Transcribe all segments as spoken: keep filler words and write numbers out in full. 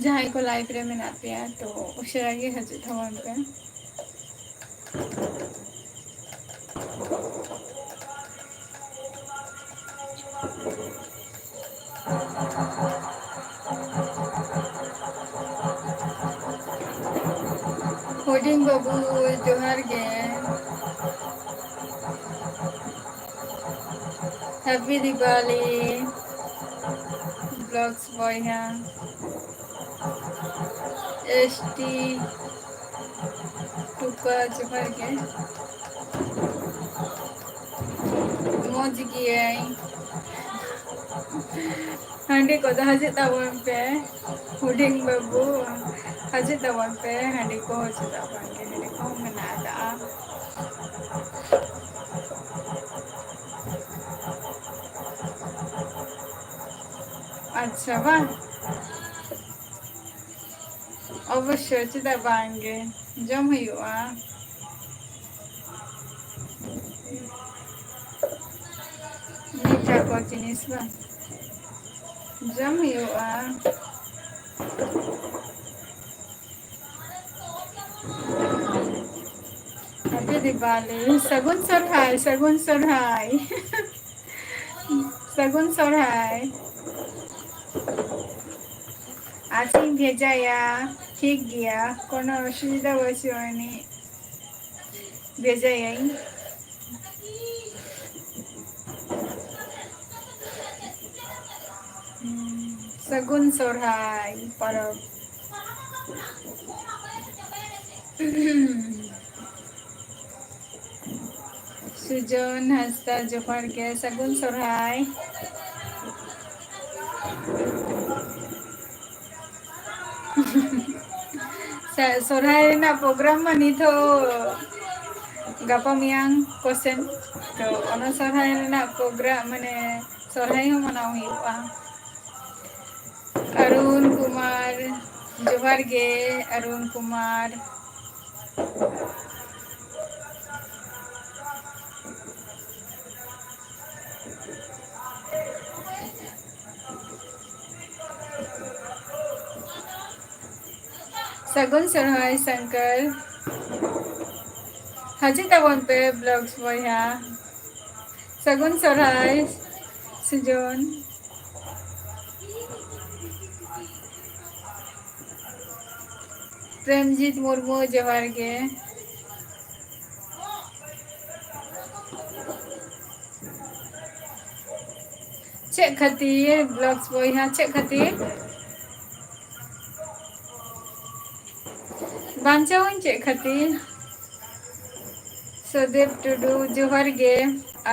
ᱡᱟᱦᱟᱸᱭ ᱠᱚ live ᱨᱮ ᱢᱮᱱᱟᱜ ᱯᱮᱭᱟ, ᱛᱚ ᱩᱥᱟᱹᱨᱟ ᱜᱮ ᱦᱤᱡᱩᱜ ᱛᱟᱵᱚᱱ ᱯᱮ᱾ ᱦᱩᱰᱤᱧ ᱵᱟᱹᱵᱩ, ᱡᱚᱦᱟᱨ ᱜᱮ᱾ Happy Diwali, vlogs ᱵᱚᱭᱦᱟ᱾ S T ᱴᱩᱯᱟ, ᱡᱚᱦᱟᱨ ᱜᱮ᱾ ᱢᱚᱡᱽ ᱜᱤᱭᱟᱹᱧ᱾ ᱦᱟᱺᱰᱤ ᱠᱚᱫᱚ ᱦᱤᱡᱩᱜ ᱛᱟᱵᱚᱱ ᱯᱮ, ᱦᱩᱰᱤᱧ ᱵᱟᱹᱵᱩ, ᱦᱤᱡᱩᱜ ᱛᱟᱵᱚᱱ ᱯᱮ, ᱦᱟᱺᱰᱤ ᱠᱚ ᱦᱤᱡᱩᱜ ᱛᱟᱵᱚᱱ ᱜᱮ, ᱦᱟᱺᱰᱤ ᱠᱚ ᱢᱮᱱᱟᱜ ᱟᱠᱟᱜᱼᱟ᱾ ᱟᱪᱪᱷᱟ, ᱵᱟᱝ? ᱚᱵᱚᱥᱥᱳᱭ, ᱪᱮᱫᱟᱜ ᱵᱟᱝ ᱜᱮ? ᱡᱚᱢ ᱦᱩᱭᱩᱜᱼᱟ᱾ ᱢᱤᱴᱷᱟ ᱠᱚ ᱡᱤᱱᱤᱥ ᱵᱟᱝ? ᱡᱚᱢ ᱦᱩᱭᱩᱜᱼᱟ᱾ Happy Diwali, ᱥᱟᱹᱜᱩᱱ ᱥᱚᱨᱦᱟᱭ, ᱥᱟᱹᱜᱩᱱ ᱥᱚᱨᱦᱟᱭ᱾ ᱥᱟᱹᱜᱩᱱ ᱥᱚᱨᱦᱟᱭ᱾ ᱟᱪᱪᱷᱟᱧ ᱵᱷᱮᱡᱟᱭᱟ, ᱴᱷᱤᱠ ᱜᱮᱭᱟ, ᱠᱳᱱᱳ ᱚᱥᱩᱵᱤᱫᱷᱟ ᱵᱟᱹᱪᱩᱜ ᱟᱹᱱᱤᱡ, ᱵᱷᱮᱡᱟᱭᱟᱹᱧ᱾ ᱥᱟᱹᱜᱩᱱ ᱥᱚᱨᱦᱟᱭ ᱯᱚᱨᱚᱵᱽ᱾ ᱥᱩᱡᱚᱱ ᱦᱟᱸᱥᱫᱟ, ᱡᱚᱦᱟᱨ ᱜᱮ, ᱥᱟᱹᱜᱩᱱ ᱥᱚᱨᱦᱟᱭ᱾ ᱥᱮ-, ᱥᱚᱨᱦᱟᱭ ᱨᱮᱱᱟᱜ program ᱢᱟ ᱱᱤᱛ ᱦᱚᱸ ᱜᱟᱯᱟ ᱢᱮᱭᱟᱝ ᱠᱚᱥᱮᱱ, ᱛᱚ ᱚᱱᱟ ᱥᱚᱨᱦᱟᱭ ᱨᱮᱱᱟᱜ program ᱢᱟᱱᱮ ᱥᱚᱨᱦᱟᱭ ᱦᱚᱸ ᱢᱟᱱᱟᱣ ᱦᱩᱭᱩᱜᱼᱟ᱾ ᱚᱨᱩᱱ ᱠᱩᱢᱟᱨ, ᱡᱚᱦᱟᱨ ᱜᱮ ᱚᱨᱩᱱ ᱠᱩᱢᱟᱨ᱾ ᱥᱟᱹᱜᱩᱱ ᱥᱚᱨᱦᱟᱭ ᱥᱚᱝᱠᱚᱨ᱾ ᱦᱤᱡᱩᱜ ᱛᱟᱵᱚᱱ ᱯᱮ vlogs ᱵᱚᱭᱦᱟ᱾ ᱥᱟᱹᱜᱩᱱ ᱥᱚᱨᱦᱟᱭ ᱥᱩᱡᱚᱱ᱾ ᱯᱨᱮᱢᱡᱤᱛ ᱢᱩᱨᱢᱩ, ᱡᱚᱦᱟᱨ ᱜᱮ᱾ ᱪᱮᱫ ᱠᱷᱟᱹᱛᱤᱨ vlogs ᱵᱚᱭᱦᱟ, ᱪᱮᱫ ᱠᱷᱟᱹᱛᱤᱨ? ᱵᱟᱧᱪᱟᱣᱟᱹᱧ ᱪᱮᱫ ᱠᱷᱟᱹᱛᱤᱨ? ᱥᱩᱫᱮᱵ ᱴᱩᱰᱩ, ᱡᱚᱦᱟᱨ ᱜᱮ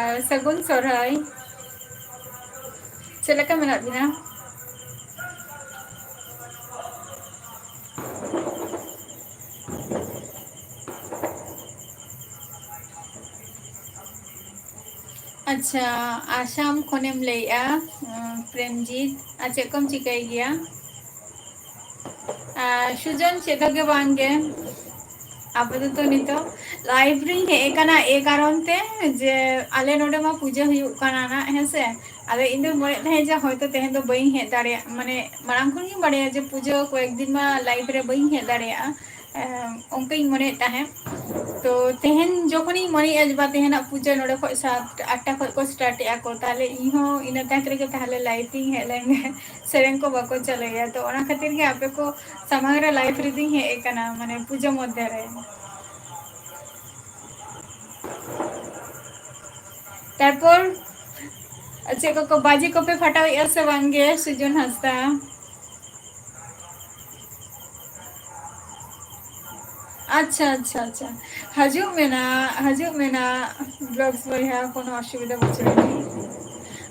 ᱟᱨ ᱥᱟᱹᱜᱩᱱ ᱥᱚᱨᱦᱟᱭ᱾ ᱪᱮᱫ ᱞᱮᱠᱟ ᱢᱮᱱᱟᱜ ᱵᱤᱱᱟ? ᱟᱪᱪᱷᱟ, ᱟᱥᱟᱢ ᱠᱷᱚᱱᱮᱢ ᱞᱟᱹᱭᱮᱜᱼᱟ, ᱩᱸ, ᱯᱨᱮᱢᱡᱤᱛ, ᱟᱨ ᱪᱮᱫ ᱠᱚᱢ ᱪᱤᱠᱟᱹᱭ ᱜᱮᱭᱟ? ᱟᱨ ᱥᱩᱡᱚᱱ, ᱪᱮᱫ ᱦᱚᱸ ᱜᱮ ᱵᱟᱝ ᱜᱮ, ᱟᱯᱟᱛᱚᱛᱚ ᱱᱤᱛᱚᱜ live ᱨᱤᱧ ᱦᱮᱡ ᱟᱠᱟᱱᱟ ᱮᱭ ᱠᱟᱨᱚᱱ ᱛᱮ ᱡᱮ ᱟᱞᱮ ᱱᱚᱰᱮ ᱢᱟ ᱯᱩᱡᱟᱹ ᱦᱩᱭᱩᱜ ᱠᱟᱱᱟ ᱱᱟᱜ, ᱦᱮᱸ ᱥᱮ? ᱟᱫᱚ ᱤᱧ ᱫᱚᱧ ᱢᱚᱱᱮᱭᱮᱫ ᱛᱟᱦᱮᱸᱫ ᱡᱮ ᱦᱚᱭᱛᱳ ᱛᱮᱦᱮᱧ ᱫᱚ ᱵᱟᱹᱧ ᱦᱮᱡ ᱫᱟᱲᱮᱭᱟᱜᱼᱟ, ᱢᱟᱱᱮ ᱢᱟᱲᱟᱝ ᱠᱷᱚᱱ ᱜᱤᱧ ᱵᱟᱲᱟᱭᱟ ᱡᱮ ᱯᱩᱡᱟᱹ ᱠᱚᱭᱮᱠ ᱫᱤᱱ ᱢᱟ live ᱨᱮ ᱵᱟᱹᱧ ᱦᱮᱡ ᱫᱟᱲᱮᱭᱟᱜᱼᱟ, ᱮᱸ, ᱚᱱᱠᱟᱧ ᱢᱚᱱᱮᱭᱮᱫ ᱛᱟᱦᱮᱸᱫ᱾ ᱛᱚ ᱛᱮᱦᱮᱧ ᱡᱚᱠᱷᱚᱱᱤᱧ ᱢᱚᱱᱮᱭᱮᱫᱼᱟ ᱡᱮ ᱵᱟ ᱛᱮᱦᱮᱧᱟᱜ ᱯᱩᱡᱟᱹ ᱱᱚᱰᱮ ᱠᱷᱚᱱ ᱥᱟᱛ ᱟᱴᱴᱟ ᱠᱷᱚᱱ ᱠᱚ start ᱮᱫᱼᱟ ᱠᱚ, ᱛᱟᱦᱚᱞᱮ ᱤᱧᱦᱚᱸ ᱤᱱᱟᱹ ᱛᱟᱠ ᱨᱮᱜᱮ ᱛᱟᱦᱚᱞᱮ live ᱤᱧ ᱦᱮᱡ ᱞᱮᱱ ᱜᱮ᱾ ᱥᱮᱨᱮᱧ ᱠᱚ ᱵᱟᱠᱚ ᱪᱟᱹᱞᱩᱭᱟ, ᱛᱚ ᱚᱱᱟ ᱠᱷᱟᱹᱛᱤᱨ ᱜᱮ ᱟᱯᱮ ᱠᱚ ᱥᱟᱢᱟᱝ ᱨᱮ live ᱨᱮᱫᱚᱧ ᱦᱮᱡ ᱟᱠᱟᱱᱟ, ᱢᱟᱱᱮ ᱯᱩᱡᱟᱹ ᱢᱚᱫᱽᱫᱷᱮ ᱨᱮ᱾ ᱛᱟᱨᱯᱚᱨ ᱪᱮᱫ ᱠᱚ, ᱠᱚ ᱵᱟᱡᱮ ᱠᱚᱯᱮ ᱯᱷᱟᱴᱟᱣᱮᱫᱼᱟ ᱥᱮ ᱵᱟᱝ ᱜᱮ ᱥᱩᱡᱚᱱ ᱦᱟᱸᱥᱫᱟ? ᱟᱪᱪᱷᱟ, ᱟᱪᱪᱷᱟ, ᱟᱪᱪᱷᱟ, ᱦᱤᱡᱩᱜ ᱢᱮ ᱱᱟᱜ, ᱦᱤᱡᱩᱜ ᱢᱮ ᱱᱟᱜ, vlogs ᱵᱚᱭᱦᱟ, ᱠᱳᱱᱳ ᱚᱥᱩᱵᱤᱫᱷᱟ ᱵᱟᱹᱪᱩᱜ ᱟᱹᱱᱤᱡ᱾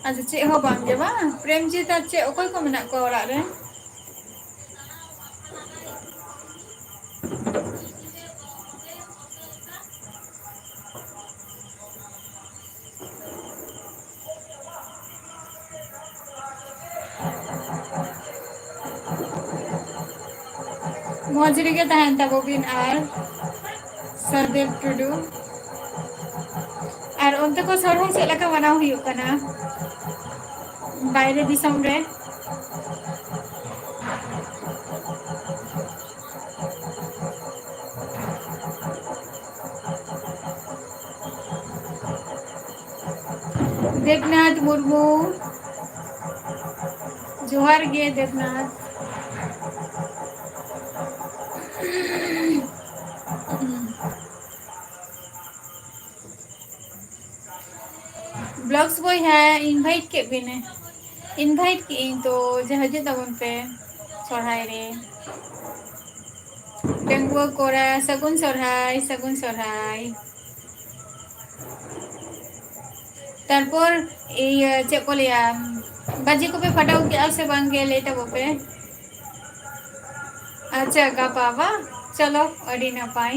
ᱟᱪᱪᱷᱟ, ᱪᱮᱫ ᱦᱚᱸ ᱵᱟᱝ ᱜᱮ ᱵᱟᱝ? ᱯᱨᱮᱢᱡᱤᱛ ᱟᱨ ᱪᱮᱫ, ᱚᱠᱚᱭ ᱠᱚ ᱢᱮᱱᱟᱜ ᱠᱚᱣᱟ ᱚᱲᱟᱜ ᱨᱮ? ᱢᱚᱡᱽ ᱨᱮᱜᱮ ᱛᱟᱦᱮᱱ ᱛᱟᱵᱚ ᱵᱤᱱ ᱟᱨ ᱥᱚᱦᱫᱮᱵ ᱴᱩᱰᱩ᱾ ᱟᱨ ᱚᱱᱛᱮ ᱠᱚ ᱥᱚᱨᱦᱟᱭ ᱪᱮᱫ ᱞᱮᱠᱟ ᱢᱟᱱᱟᱣ ᱦᱩᱭᱩᱜ ᱠᱟᱱᱟ ᱵᱟᱭᱨᱮ ᱫᱤᱥᱚᱢ ᱨᱮ? ᱫᱮᱵᱽᱱᱟᱛᱷ ᱢᱩᱨᱢᱩ, ᱡᱚᱦᱟᱨ ᱜᱮ ᱫᱮᱵᱽᱱᱟᱛᱷ᱾ ᱵᱞᱚᱜᱥ ᱵᱚᱭᱦᱟ, invite ᱠᱮᱫ ᱵᱤᱱᱟᱹ, invite ᱠᱮᱫ ᱟᱹᱧ ᱛᱚ, ᱡᱟ ᱦᱤᱡᱩᱜ ᱛᱟᱵᱚᱱ ᱯᱮ ᱥᱚᱨᱦᱟᱭ ᱨᱮ᱾ ᱰᱟᱺᱜᱩᱣᱟᱹ ᱠᱚᱲᱟ, ᱥᱟᱹᱜᱩᱱ ᱥᱚᱨᱦᱟᱭ, ᱥᱟᱹᱜᱩᱱ ᱥᱚᱨᱦᱟᱭ᱾ ᱛᱟᱨᱯᱚᱨ ᱤᱭᱟᱹ ᱪᱮᱫ ᱠᱚ ᱞᱟᱹᱭᱟ, ᱵᱟᱡᱮ ᱠᱚᱯᱮ ᱯᱷᱟᱴᱟᱣ ᱠᱮᱜᱼᱟ ᱥᱮ ᱵᱟᱝ ᱜᱮ? ᱞᱟᱹᱭ ᱛᱟᱵᱚ ᱯᱮ᱾ ᱟᱪᱪᱷᱟ, ᱜᱟᱯᱟ ᱵᱟ? ᱪᱚᱞᱚ, ᱟᱹᱰᱤ ᱱᱟᱯᱟᱭ᱾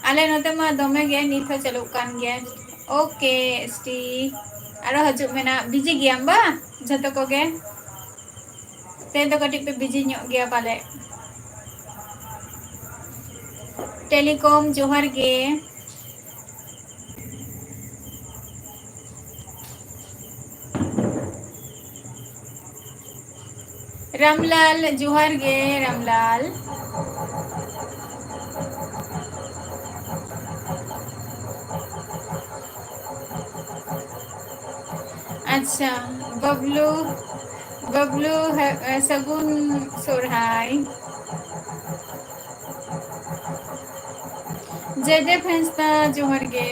ᱟᱞᱮ ᱱᱚᱛᱮ ᱢᱟ ᱫᱚᱢᱮ ᱜᱮ ᱱᱤᱛ ᱦᱚᱸ ᱪᱟᱹᱞᱩᱜ ᱠᱟᱱ ᱜᱮᱭᱟ᱾ OK ᱮᱥᱴᱤ, ᱟᱨᱚ ᱦᱤᱡᱩᱜ ᱢᱮ ᱱᱟᱜ᱾ ᱵᱤᱡᱤ ᱜᱮᱭᱟᱢ ᱵᱟ? ᱡᱷᱚᱛᱚ ᱠᱚᱜᱮ ᱛᱮᱦᱮᱧ ᱫᱚ ᱠᱟᱹᱴᱤᱡ ᱯᱮ ᱵᱤᱡᱤ ᱧᱚᱜ ᱜᱮᱭᱟ ᱯᱟᱞᱮ᱾ ᱴᱮᱞᱤᱠᱚᱢ, ᱡᱚᱦᱟᱨ ᱜᱮ᱾ ᱨᱟᱢᱞᱟᱞ, ᱡᱚᱦᱟᱨ ᱜᱮ ᱨᱟᱢᱞᱟᱞ᱾ ᱟᱪᱪᱷᱟ, ᱵᱟᱵᱞᱩ, ᱵᱟᱵᱞᱩ, ᱦᱮ-, ᱥᱟᱹᱜᱩᱱ ᱥᱚᱨᱦᱟᱭ᱾ ᱡᱚᱭᱫᱮᱵ ᱦᱟᱸᱥᱫᱟ, ᱡᱚᱦᱟᱨ ᱜᱮ᱾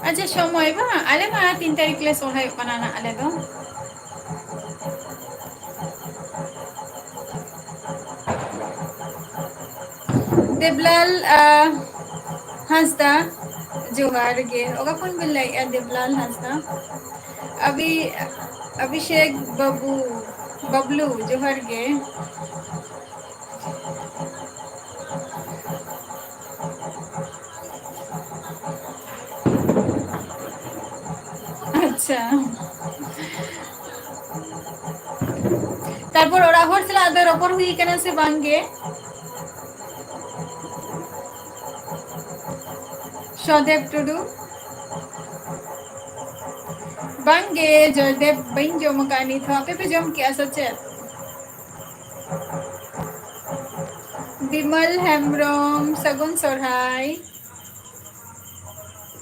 ᱟᱪᱪᱷᱟ, ᱥᱚᱢᱚᱭ ᱵᱟᱝ, ᱟᱞᱮ ᱢᱟ ᱛᱤᱱ ᱛᱟᱹᱨᱤᱠᱷ ᱞᱮ ᱥᱚᱨᱦᱟᱭᱚᱜ ᱠᱟᱱᱟ ᱱᱟᱜ ᱟᱞᱮ ᱫᱚ᱾ ᱫᱮᱵᱽᱞᱟᱞ, ᱟ, ᱦᱟᱸᱥᱫᱟ, ᱡᱚᱦᱟᱨ ᱜᱮ᱾ ᱚᱠᱟ ᱠᱷᱚᱱ ᱵᱤᱱ ᱞᱟᱹᱭᱮᱫᱼᱟ, ᱫᱮᱵᱽᱞᱟᱞ ᱦᱟᱸᱥᱫᱟ? ᱟᱵᱤ-, ᱚᱵᱷᱤᱥᱮᱠ ᱵᱟᱹᱵᱩ, ᱵᱟᱵᱞᱩ, ᱡᱚᱦᱟᱨ ᱜᱮ᱾ ᱟᱪᱪᱷᱟ᱾ ᱛᱟᱨᱯᱚᱨ ᱚᱲᱟᱜ ᱦᱚᱲ ᱥᱟᱞᱟᱜ ᱫᱚ ᱨᱚᱯᱚᱲ ᱦᱩᱭ ᱠᱟᱱᱟ ᱥᱮ ᱵᱟᱝ ᱜᱮ? ᱥᱚᱫᱮᱵ ᱴᱩᱰᱩ᱾ ᱵᱟᱝ ᱜᱮ, ᱡᱚᱭᱫᱮᱵ ᱵᱟᱹᱧ ᱡᱚᱢ ᱟᱠᱟᱫᱼᱟ ᱱᱤᱛ ᱦᱚᱸ᱾ ᱟᱯᱮ ᱯᱮ ᱡᱚᱢ ᱠᱮᱜᱼᱟ ᱥᱮ ᱪᱮᱫ? ᱵᱤᱢᱚᱞ ᱦᱮᱢᱵᱨᱚᱢ, ᱥᱟᱹᱜᱩᱱ ᱥᱚᱨᱦᱟᱭ᱾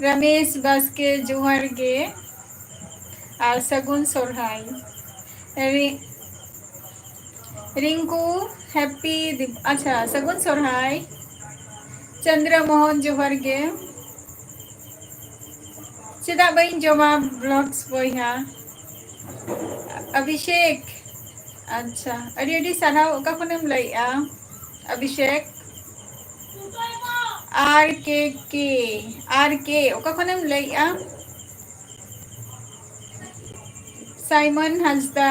ᱨᱟᱢᱮᱥ ᱵᱟᱥᱠᱮ, ᱡᱚᱦᱟᱨ ᱜᱮ ᱟᱨ ᱥᱟᱹᱜᱩᱱ ᱥᱚᱨᱦᱟᱭ᱾ ᱨᱤ-, ᱨᱤᱝᱠᱩ, ᱦᱮᱯᱤ ᱫᱤ-, ᱟᱪᱪᱷᱟ, ᱥᱟᱹᱜᱩᱱ ᱥᱚᱨᱦᱟᱭ᱾ ᱪᱚᱱᱫᱨᱚ ᱢᱳᱦᱚᱱ, ᱡᱚᱦᱟᱨ ᱜᱮ᱾ ᱪᱮᱫᱟᱜ ᱵᱟᱹᱧ ᱡᱚᱢᱟ vlogs ᱵᱚᱭᱦᱟ? ᱚᱵᱷᱤᱥᱮᱠ, ᱟᱪᱪᱷᱟ, ᱟᱹᱰᱤ ᱟᱹᱰᱤ ᱥᱟᱨᱦᱟᱣ᱾ ᱚᱠᱟ ᱠᱷᱚᱱᱮᱢ ᱞᱟᱹᱭᱮᱜᱼᱟ ᱚᱵᱷᱤᱥᱮᱠ? ᱟᱨ ᱠᱮ ᱠᱮ, ᱟᱨ ᱠᱮ, ᱚᱠᱟ ᱠᱷᱚᱱᱮᱢ ᱞᱟᱹᱭᱮᱜᱼᱟ? ᱥᱟᱭᱢᱚᱱ ᱦᱟᱸᱥᱫᱟ,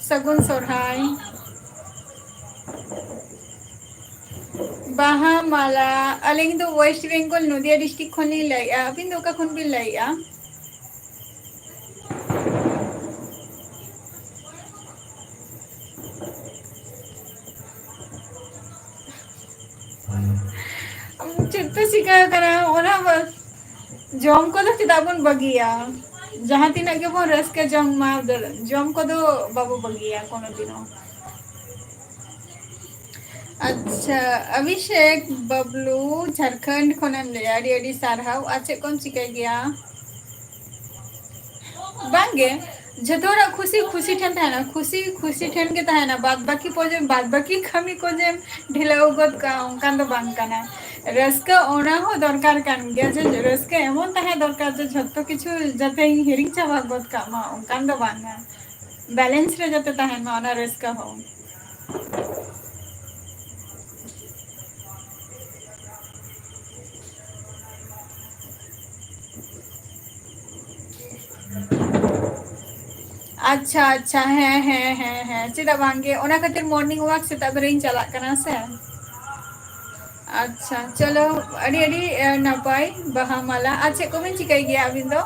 ᱥᱟᱹᱜᱩᱱ ᱥᱚᱨᱦᱟᱭ᱾ ᱵᱟᱦᱟ ᱢᱟᱞᱟ, ᱟᱹᱞᱤᱧ ᱫᱚ West Bengal, ᱱᱚᱫᱤᱭᱟ district ᱠᱷᱚᱱ ᱞᱤᱧ ᱞᱟᱹᱭᱮᱜᱼᱟ᱾ ᱟᱹᱵᱤᱱ ᱫᱚ ᱚᱠᱟ ᱠᱷᱚᱱ ᱵᱤᱱ ᱞᱟᱹᱭᱮᱜᱼᱟ? ᱪᱮᱫ ᱯᱮ ᱪᱤᱠᱟᱹ ᱠᱟᱱᱟ? ᱚᱱᱟ ᱵᱟ-, ᱡᱚᱢ ᱠᱚᱫᱚ ᱪᱮᱫᱟᱜ ᱵᱚᱱ ᱵᱟᱹᱜᱤᱭᱟ? ᱡᱟᱦᱟᱸ ᱛᱤᱱᱟᱹᱜ ᱜᱮᱵᱚᱱ ᱨᱟᱹᱥᱠᱟᱹ ᱡᱚᱝ ᱢᱟ, ᱡᱚᱢ ᱠᱚᱫᱚ ᱵᱟᱵᱚ ᱵᱟᱹᱜᱤᱭᱟ ᱠᱳᱱᱳ ᱫᱤᱱ ᱦᱚᱸ᱾ ᱟᱪᱪᱷᱟ, ᱚᱵᱷᱤᱥᱮᱠ ᱵᱟᱵᱞᱩ, ᱡᱷᱟᱲᱠᱷᱚᱸᱰ ᱠᱷᱚᱱᱮᱢ ᱞᱟᱹᱭᱟ, ᱟᱹᱰᱤ ᱟᱹᱰᱤ ᱥᱟᱨᱦᱟᱣ᱾ ᱟᱨ ᱪᱮᱫ ᱠᱚᱢ ᱪᱤᱠᱟᱹᱭ ᱜᱮᱭᱟ? ᱵᱟᱝᱜᱮ, ᱡᱷᱚᱛᱚ ᱦᱚᱲᱟᱜ ᱠᱷᱩᱥᱤ ᱠᱷᱩᱥᱤ ᱴᱷᱮᱱ ᱛᱟᱦᱮᱱᱟ, ᱠᱷᱩᱥᱤ ᱠᱷᱩᱥᱤ ᱴᱷᱮᱱ ᱜᱮ ᱛᱟᱦᱮᱱᱟ᱾ ᱵᱟᱫ ᱵᱟᱹᱠᱤ ᱯᱚᱨᱡᱚᱱ, ᱵᱟᱫ ᱵᱟᱹᱠᱤ ᱠᱟᱹᱢᱤ ᱠᱚ ᱡᱮᱢ ᱰᱷᱤᱞᱟᱹᱣ ᱜᱚᱫ ᱠᱟᱜᱼᱟ, ᱚᱱᱠᱟᱱ ᱫᱚ ᱵᱟᱝ ᱠᱟᱱᱟ᱾ ᱨᱟᱹᱥᱠᱟᱹ ᱚᱱᱟ ᱦᱚᱸ ᱫᱚᱨᱠᱟᱨ ᱠᱟᱱ ᱜᱮᱭᱟ, ᱡᱮ ᱨᱟᱹᱥᱠᱟᱹ ᱮᱢᱚᱱ ᱛᱟᱦᱮᱸ ᱫᱚᱨᱠᱟᱨ ᱡᱮ ᱡᱷᱚᱛᱚ ᱠᱤᱪᱷᱩ ᱡᱟᱛᱮᱧ ᱦᱤᱲᱤᱧ ᱪᱟᱵᱟ ᱜᱚᱫ ᱠᱟᱜ ᱢᱟ, ᱚᱱᱠᱟᱱ ᱫᱚ ᱵᱟᱝᱟ᱾ ᱵᱮᱞᱮᱱᱥ ᱨᱮ ᱡᱟᱛᱮ ᱛᱟᱦᱮᱱ ᱢᱟ ᱚᱱᱟ ᱨᱟᱹᱥᱠᱟᱹ ᱦᱚᱸ᱾ ᱟᱪᱪᱷᱟ, ᱟᱪᱪᱷᱟ, ᱦᱮᱸ, ᱦᱮᱸ, ᱦᱮᱸ, ᱦᱮᱸ, ᱪᱮᱫᱟᱜ ᱵᱟᱝ ᱜᱮ, ᱚᱱᱟ ᱠᱷᱟᱹᱛᱤᱨ morning walk ᱥᱮᱛᱟᱜ ᱵᱮᱨᱮᱧ ᱪᱟᱞᱟᱜ ᱠᱟᱱᱟ ᱥᱮ᱾ ᱟᱪᱪᱷᱟ, ᱪᱚᱞᱚ, ᱟᱹᱰᱤ, ᱟᱹᱰᱤ, ᱮ, ᱱᱟᱯᱟᱭ ᱵᱟᱦᱟ ᱢᱟᱞᱟ᱾ ᱟᱨ ᱪᱮᱫ ᱠᱚᱵᱤᱱ ᱪᱤᱠᱟᱹᱭ ᱜᱮᱭᱟ ᱟᱹᱵᱤᱱ ᱫᱚ?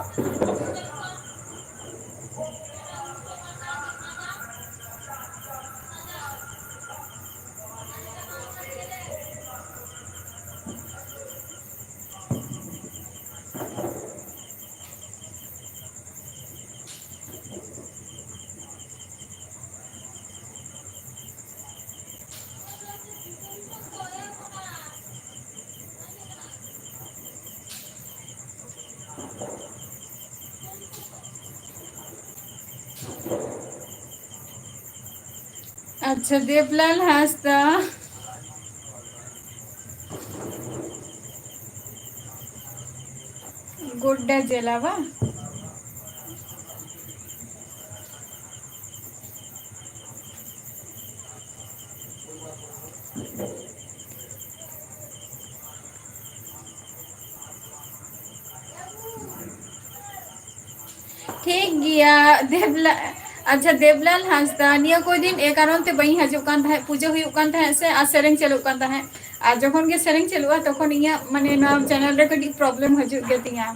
ᱟᱪᱪᱷᱟ, ᱫᱮᱵᱽᱞᱟᱞ ᱦᱟᱸᱥᱫᱟ᱾ ᱜᱳᱰᱰᱟ ᱡᱮᱞᱟ ᱵᱟᱝ? ᱴᱷᱤᱠ ᱜᱮᱭᱟ, ᱫᱮᱵᱽᱞᱟ-, ᱟᱪᱪᱷᱟ, ᱫᱮᱵᱽᱞᱟᱞ ᱦᱟᱸᱥᱫᱟ, ᱱᱤᱭᱟᱹ ᱠᱚ ᱫᱤᱱ ᱮ ᱠᱟᱨᱚᱱ ᱛᱮ ᱵᱟᱹᱧ ᱦᱤᱡᱩᱜ ᱠᱟᱱ ᱛᱟᱦᱮᱸᱫ, ᱯᱩᱡᱟᱹ ᱦᱩᱭᱩᱜ ᱠᱟᱱ ᱛᱟᱦᱮᱸᱫ ᱥᱮ, ᱟᱨ ᱥᱮᱨᱮᱧ ᱪᱟᱹᱞᱩᱜ ᱠᱟᱱ ᱛᱟᱦᱮᱸᱫ᱾ ᱟᱨ ᱡᱚᱠᱷᱚᱱ ᱜᱮ ᱥᱮᱨᱮᱧ ᱪᱟᱹᱞᱩᱜᱼᱟ, ᱛᱚᱠᱷᱚᱱ ᱤᱧᱟᱹᱜ, ᱢᱟᱱᱮ, ᱱᱚᱣᱟ channel ᱨᱮ ᱠᱟᱹᱴᱤᱡ problem ᱦᱤᱡᱩᱜ ᱜᱮ ᱛᱤᱧᱟ᱾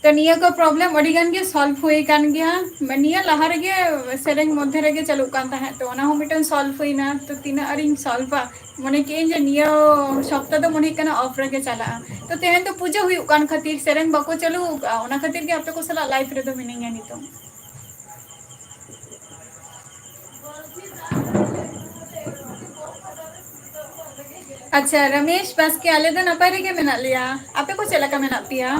ᱛᱚ, ᱱᱤᱭᱟᱹ ᱠᱚ problem ᱟᱹᱰᱤ ᱜᱟᱱ ᱜᱮ solve ᱦᱩᱭ ᱟᱠᱟᱱ ᱜᱮᱭᱟ᱾ ᱱᱤᱭᱟᱹ ᱞᱟᱦᱟ ᱨᱮᱜᱮ ᱥᱮᱨᱮᱧ ᱢᱚᱫᱽᱫᱷᱮ ᱨᱮᱜᱮ ᱪᱟᱹᱞᱩᱜ ᱠᱟᱱ ᱛᱟᱦᱮᱸᱫ, ᱛᱚ, ᱚᱱᱟ ᱦᱚᱸ ᱢᱤᱫᱴᱮᱱ solve ᱦᱩᱭᱱᱟ᱾ ᱛᱚ, ᱛᱤᱱᱟᱹᱜ ᱟᱨᱤᱧ solve ᱟ? ᱢᱚᱱᱮ ᱠᱮᱜᱼᱟᱹᱧ ᱡᱮ ᱱᱤᱭᱟᱹ ᱥᱚᱯᱛᱟ ᱫᱚ ᱢᱚᱱᱮ ᱦᱩᱭᱩᱜ ᱠᱟᱱᱟ off ᱨᱮᱜᱮ ᱪᱟᱞᱟᱜᱼᱟ᱾ ᱛᱚ, ᱛᱮᱦᱮᱧ ᱫᱚ ᱯᱩᱡᱟᱹ ᱦᱩᱭᱩᱜ ᱠᱟᱱ ᱠᱷᱟᱹᱛᱤᱨ ᱥᱮᱨᱮᱧ ᱵᱟᱠᱚ ᱪᱟᱹᱞᱩ ᱟᱠᱟᱫᱼᱟ, ᱚᱱᱟ ᱠᱷᱟᱹᱛᱤᱨ ᱜᱮ ᱟᱯᱮ ᱠᱚ ᱥᱟᱞᱟᱜ live ᱨᱮᱫᱚ ᱢᱤᱱᱟᱹᱧᱟ ᱱᱤᱛᱚᱝ᱾ ᱟᱪᱪᱷᱟ, ᱨᱚᱢᱮᱥ ᱵᱟᱥᱠᱮ, ᱟᱞᱮ ᱫᱚ ᱱᱟᱯᱟᱭ ᱨᱮᱜᱮ ᱢᱮᱱᱟᱜ ᱞᱮᱭᱟ᱾ ᱟᱯᱮ ᱠᱚ ᱪᱮᱫ ᱞᱮᱠᱟ ᱢᱮᱱᱟᱜ ᱯᱮᱭᱟ?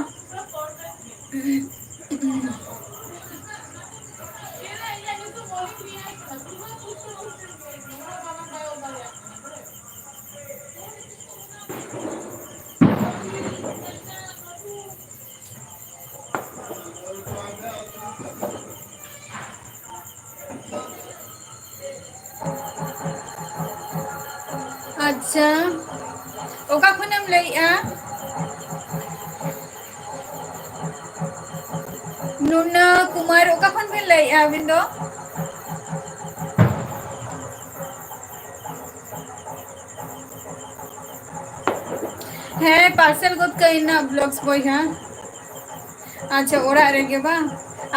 ᱟᱪᱪᱷᱟ, ᱚᱠᱟ ᱠᱷᱚᱱᱮᱢ ᱞᱟᱹᱭᱮᱜᱼᱟ? ᱱᱩᱱᱟ ᱠᱩᱢᱟᱨ, ᱚᱠᱟ ᱠᱷᱚᱱ ᱵᱤᱱ ᱞᱟᱹᱭᱮᱜᱼᱟ ᱟᱹᱵᱤᱱ ᱫᱚ? ᱦᱮᱸ, parcel ᱜᱚᱫ ᱠᱟᱹᱧ ᱱᱟ vlogs ᱵᱚᱭᱦᱟ᱾ ᱟᱪᱪᱷᱟ, ᱚᱲᱟᱜ ᱨᱮᱜᱮ ᱵᱟᱝ?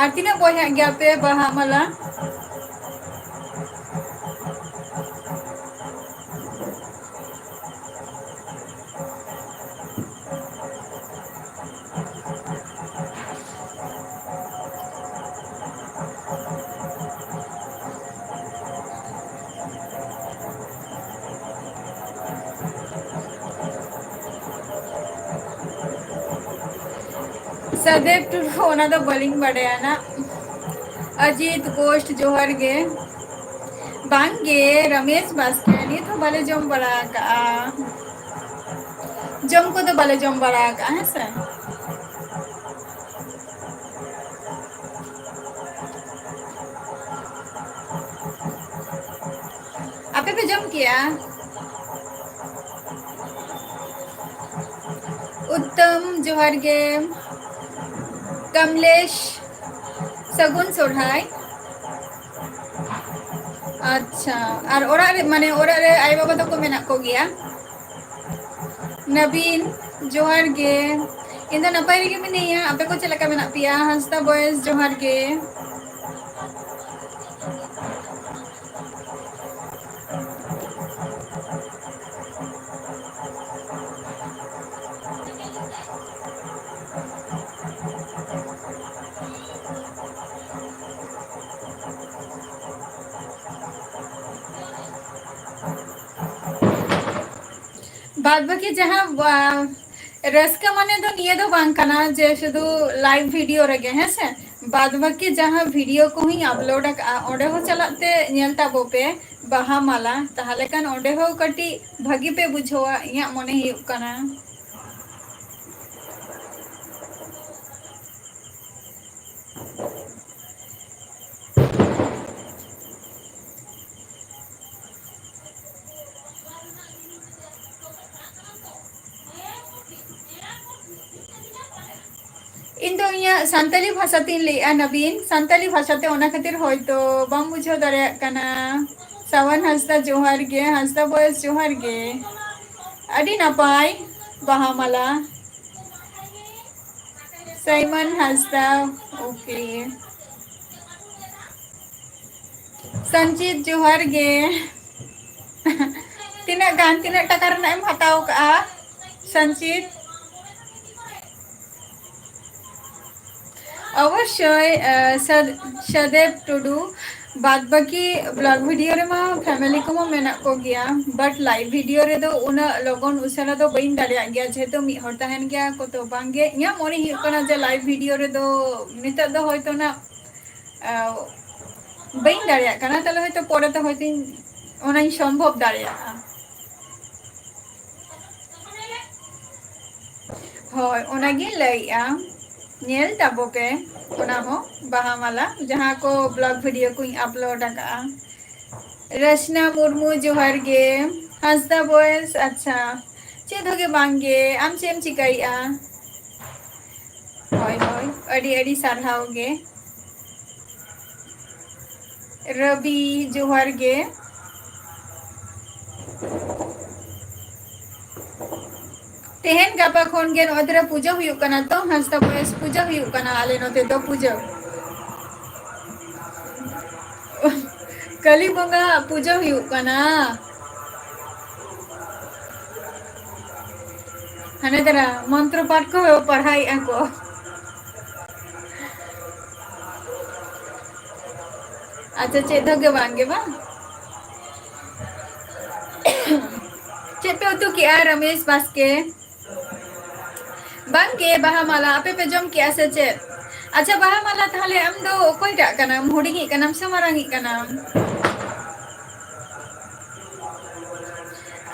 ᱟᱨ ᱛᱤᱱᱟᱹᱜ ᱵᱚᱭᱦᱟᱜ ᱜᱮᱭᱟ ᱯᱮ ᱵᱟᱦᱟ ᱢᱟᱞᱟ? ᱥᱟᱫᱮᱵ ᱴᱩᱰᱩ, ᱚᱱᱟ ᱫᱚ ᱵᱟᱹᱞᱤᱧ ᱵᱟᱰᱟᱭᱟ ᱱᱟᱜ᱾ ᱚᱡᱤᱛ ᱜᱷᱳᱥᱴ, ᱡᱚᱦᱟᱨ ᱜᱮ᱾ ᱵᱟᱝᱜᱮ, ᱨᱚᱢᱮᱥ ᱵᱟᱥᱠᱮ, ᱱᱤᱛ ᱦᱚᱸ ᱵᱟᱞᱮ ᱡᱚᱢ ᱵᱟᱲᱟ ᱟᱠᱟᱜᱼᱟ᱾ ᱡᱚᱢ ᱠᱚᱫᱚ ᱵᱟᱞᱮ ᱡᱚᱢ ᱵᱟᱲᱟ ᱟᱠᱟᱜᱼᱟ, ᱦᱮᱸ ᱥᱮ᱾ ᱟᱯᱮ ᱯᱮ ᱡᱚᱢ ᱠᱮᱜᱼᱟ? ᱩᱛᱛᱚᱢ, ᱡᱚᱦᱟᱨ ᱜᱮ᱾ ᱠᱟᱢᱞᱮᱥ, ᱥᱟᱹᱜᱩᱱ ᱥᱚᱨᱦᱟᱭ᱾ ᱟᱪᱪᱷᱟ, ᱟᱨ ᱚᱲᱟᱜ ᱨᱮ, ᱢᱟᱱᱮ, ᱚᱲᱟᱜ ᱨᱮ ᱟᱭᱳ ᱵᱟᱵᱟ ᱛᱟᱠᱚ ᱢᱮᱱᱟᱜ ᱠᱚᱜᱮᱭᱟ? ᱱᱟᱵᱤᱱ, ᱡᱚᱦᱟᱨ ᱜᱮ᱾ ᱤᱧ ᱫᱚ ᱱᱟᱯᱟᱭ ᱨᱮᱜᱮ ᱢᱤᱱᱟᱹᱧᱟ᱾ ᱟᱯᱮ ᱠᱚ ᱪᱮᱫ ᱞᱮᱠᱟ ᱢᱮᱱᱟᱜ ᱯᱮᱭᱟ? ᱦᱟᱸᱥᱫᱟ ᱵᱚᱭᱮᱥ, ᱡᱚᱦᱟᱨ ᱜᱮ᱾ ᱵᱟᱫ ᱵᱟᱹᱠᱤ ᱡᱟᱦᱟᱸ, ᱟ, ᱨᱟᱹᱥᱠᱟᱹ ᱢᱟᱱᱮ ᱫᱚ ᱱᱤᱭᱟᱹ ᱫᱚ ᱵᱟᱝ ᱠᱟᱱᱟ ᱡᱮ ᱥᱩᱫᱷᱩ live video ᱨᱮᱜᱮ, ᱦᱮᱸ ᱥᱮ? ᱵᱟᱫ ᱵᱟᱹᱠᱤ ᱡᱟᱦᱟᱸ video ᱠᱚᱦᱚᱸᱧ upload ᱟᱠᱟᱜᱼᱟ, ᱚᱸᱰᱮ ᱦᱚᱸ ᱪᱟᱞᱟᱜ ᱛᱮ ᱧᱮᱞ ᱛᱟᱵᱚ ᱯᱮ ᱵᱟᱦᱟ ᱢᱟᱞᱟ, ᱛᱟᱦᱞᱮ ᱠᱷᱟᱱ ᱚᱸᱰᱮ ᱦᱚᱸ ᱠᱟᱹᱴᱤᱡ ᱵᱷᱟᱹᱜᱤ ᱯᱮ ᱵᱩᱡᱷᱟᱹᱣᱟ, ᱤᱧᱟᱹᱜ ᱢᱚᱱᱮ ᱦᱩᱭᱩᱜ ᱠᱟᱱᱟ᱾ ᱤᱧ ᱫᱚ ᱤᱧᱟᱹᱜ ᱥᱟᱱᱛᱟᱞᱤ ᱵᱷᱟᱥᱟ ᱛᱤᱧ ᱞᱟᱹᱭᱮᱜᱼᱟ, ᱱᱟᱵᱤᱱ, ᱥᱟᱱᱛᱟᱞᱤ ᱵᱷᱟᱥᱟ ᱛᱮ, ᱚᱱᱟ ᱠᱷᱟᱹᱛᱤᱨ ᱦᱚᱭᱛᱳ ᱵᱟᱢ ᱵᱩᱡᱷᱟᱹᱣ ᱫᱟᱲᱮᱭᱟᱜ ᱠᱟᱱᱟ᱾ ᱥᱟᱣᱟᱱ ᱦᱟᱸᱥᱫᱟ, ᱡᱚᱦᱟᱨ ᱜᱮ᱾ ᱦᱟᱸᱥᱫᱟ ᱵᱚᱭᱮᱥ, ᱡᱚᱦᱟᱨ ᱜᱮ᱾ ᱟᱹᱰᱤ ᱱᱟᱯᱟᱭ, ᱵᱟᱦᱟ ᱢᱟᱞᱟ᱾ ᱥᱟᱭᱢᱚᱱ ᱦᱟᱸᱥᱫᱟ, okay᱾ ᱥᱚᱧᱡᱤᱛ, ᱡᱚᱦᱟᱨ ᱜᱮ᱾ ᱛᱤᱱᱟᱹᱜ ᱜᱟᱱ, ᱛᱤᱱᱟᱹᱜ ᱴᱟᱠᱟ ᱨᱮᱱᱟᱜ ᱮᱢ ᱦᱟᱛᱟᱣ ᱠᱟᱜᱼᱟ, ᱥᱚᱧᱡᱤᱛ? ᱚᱵᱚᱥᱥᱳᱭ, ᱟᱸ, ᱥᱟᱫ-, ᱥᱟᱫᱮᱵ ᱴᱩᱰᱩ, ᱵᱟᱫ ᱵᱟᱹᱠᱤ vlog video ᱨᱮᱢᱟ family ᱠᱚᱢᱟ ᱢᱮᱱᱟᱜ ᱠᱚᱜᱮᱭᱟ, but live video ᱨᱮᱫᱚ ᱩᱱᱟᱹᱜ ᱞᱚᱜᱚᱱ ᱩᱥᱟᱹᱨᱟ ᱫᱚ ᱵᱟᱹᱧ ᱫᱟᱲᱮᱭᱟᱜ ᱜᱮᱭᱟ, ᱡᱮᱦᱮᱛᱩ ᱢᱤᱫ ᱦᱚᱲ ᱛᱟᱦᱮᱱ ᱜᱮᱭᱟ ᱠᱚ, ᱛᱚ ᱵᱟᱝᱜᱮ᱾ ᱤᱧᱟᱹᱜ ᱢᱚᱱᱮ ᱦᱩᱭᱩᱜ ᱠᱟᱱᱟ ᱡᱮ live video ᱨᱮᱫᱚ ᱱᱤᱛᱚᱜ ᱫᱚ ᱦᱚᱭᱛᱳ ᱱᱟᱜ, ᱟᱸ, ᱵᱟᱹᱧ ᱫᱟᱲᱮᱭᱟᱜ ᱠᱟᱱᱟ, ᱛᱟᱦᱞᱮ ᱦᱚᱭᱛᱳ ᱯᱚᱨᱮ ᱛᱮ ᱦᱚᱭᱛᱳᱧ, ᱚᱱᱟᱧ ᱥᱚᱢᱵᱷᱚᱵ ᱫᱟᱲᱮᱭᱟᱜᱼᱟ᱾ ᱦᱳᱭ, ᱚᱱᱟᱜᱤᱧ ᱞᱟᱹᱭᱮᱜᱼᱟ᱾ ᱧᱮᱞ ᱛᱟᱵᱚ ᱯᱮ, ᱚᱱᱟ ᱦᱚᱸ ᱵᱟᱦᱟ ᱢᱟᱞᱟ, ᱡᱟᱦᱟᱸ ᱠᱚ vlog video ᱠᱚᱧ upload ᱟᱠᱟᱜᱼᱟ᱾ ᱨᱟᱥᱱᱟ ᱢᱩᱨᱢᱩ, ᱡᱚᱦᱟᱨ ᱜᱮ᱾ ᱦᱟᱸᱥᱫᱟ ᱵᱚᱭᱮᱥ, ᱟᱪᱪᱷᱟ, ᱪᱮᱫ ᱦᱚᱸ ᱜᱮ ᱵᱟᱝ ᱜᱮ᱾ ᱟᱢ ᱪᱮᱫ ᱮᱢ ᱪᱤᱠᱟᱹᱭᱮᱜᱼᱟ? ᱦᱳᱭ, ᱦᱳᱭ, ᱟᱹᱰᱤ, ᱟᱹᱰᱤ ᱥᱟᱨᱦᱟᱣ ᱜᱮ᱾ ᱨᱚᱵᱤ, ᱡᱚᱦᱟᱨ ᱜᱮ᱾ ᱛᱮᱦᱮᱧ ᱜᱟᱯᱟ ᱠᱷᱚᱱ ᱜᱮ ᱱᱚᱜᱼᱚᱭ ᱛᱚᱨᱟ ᱯᱩᱡᱟᱹ ᱦᱩᱭᱩᱜ ᱠᱟᱱᱟ ᱛᱚ, ᱦᱟᱸᱥᱫᱟ ᱵᱚᱭᱮᱥ, ᱯᱩᱡᱟᱹ ᱦᱩᱭᱩᱜ ᱠᱟᱱᱟ ᱟᱞᱮ ᱱᱚᱛᱮ ᱫᱚ ᱯᱩᱡᱟᱹ᱾ ᱠᱟᱹᱞᱤ ᱵᱚᱸᱜᱟ ᱯᱩᱡᱟᱹ ᱦᱩᱭᱩᱜ ᱠᱟᱱᱟ᱾ ᱦᱟᱱᱮ ᱛᱚᱨᱟ ᱢᱚᱱᱛᱨᱚ ᱯᱟᱴ ᱠᱚ ᱯᱟᱲᱦᱟᱣᱮᱫᱼᱟ ᱠᱚ᱾ ᱟᱪᱪᱷᱟ, ᱪᱮᱫ ᱦᱚᱸ ᱜᱮ ᱵᱟᱝ ᱜᱮ ᱵᱟᱝ? ᱪᱮᱫ ᱯᱮ ᱩᱛᱩ ᱠᱮᱜᱼᱟ, ᱨᱚᱢᱮᱥ ᱵᱟᱥᱠᱮ? ᱵᱟᱝ ᱜᱮ, ᱵᱟᱦᱟ ᱢᱟᱞᱟ ᱟᱯᱮ ᱯᱮ ᱡᱚᱢ ᱠᱮᱜᱼᱟ ᱥᱮ ᱪᱮᱫ? ᱟᱪᱪᱷᱟ, ᱵᱟᱦᱟ ᱢᱟᱞᱟ, ᱛᱟᱦᱞᱮ ᱟᱢ ᱫᱚ ᱚᱠᱚᱭᱴᱟᱜ ᱠᱟᱱᱟᱢ, ᱦᱩᱰᱤᱧᱤᱡ ᱠᱟᱱᱟᱢ ᱥᱮ ᱢᱟᱨᱟᱝᱤᱡ ᱠᱟᱱᱟᱢ?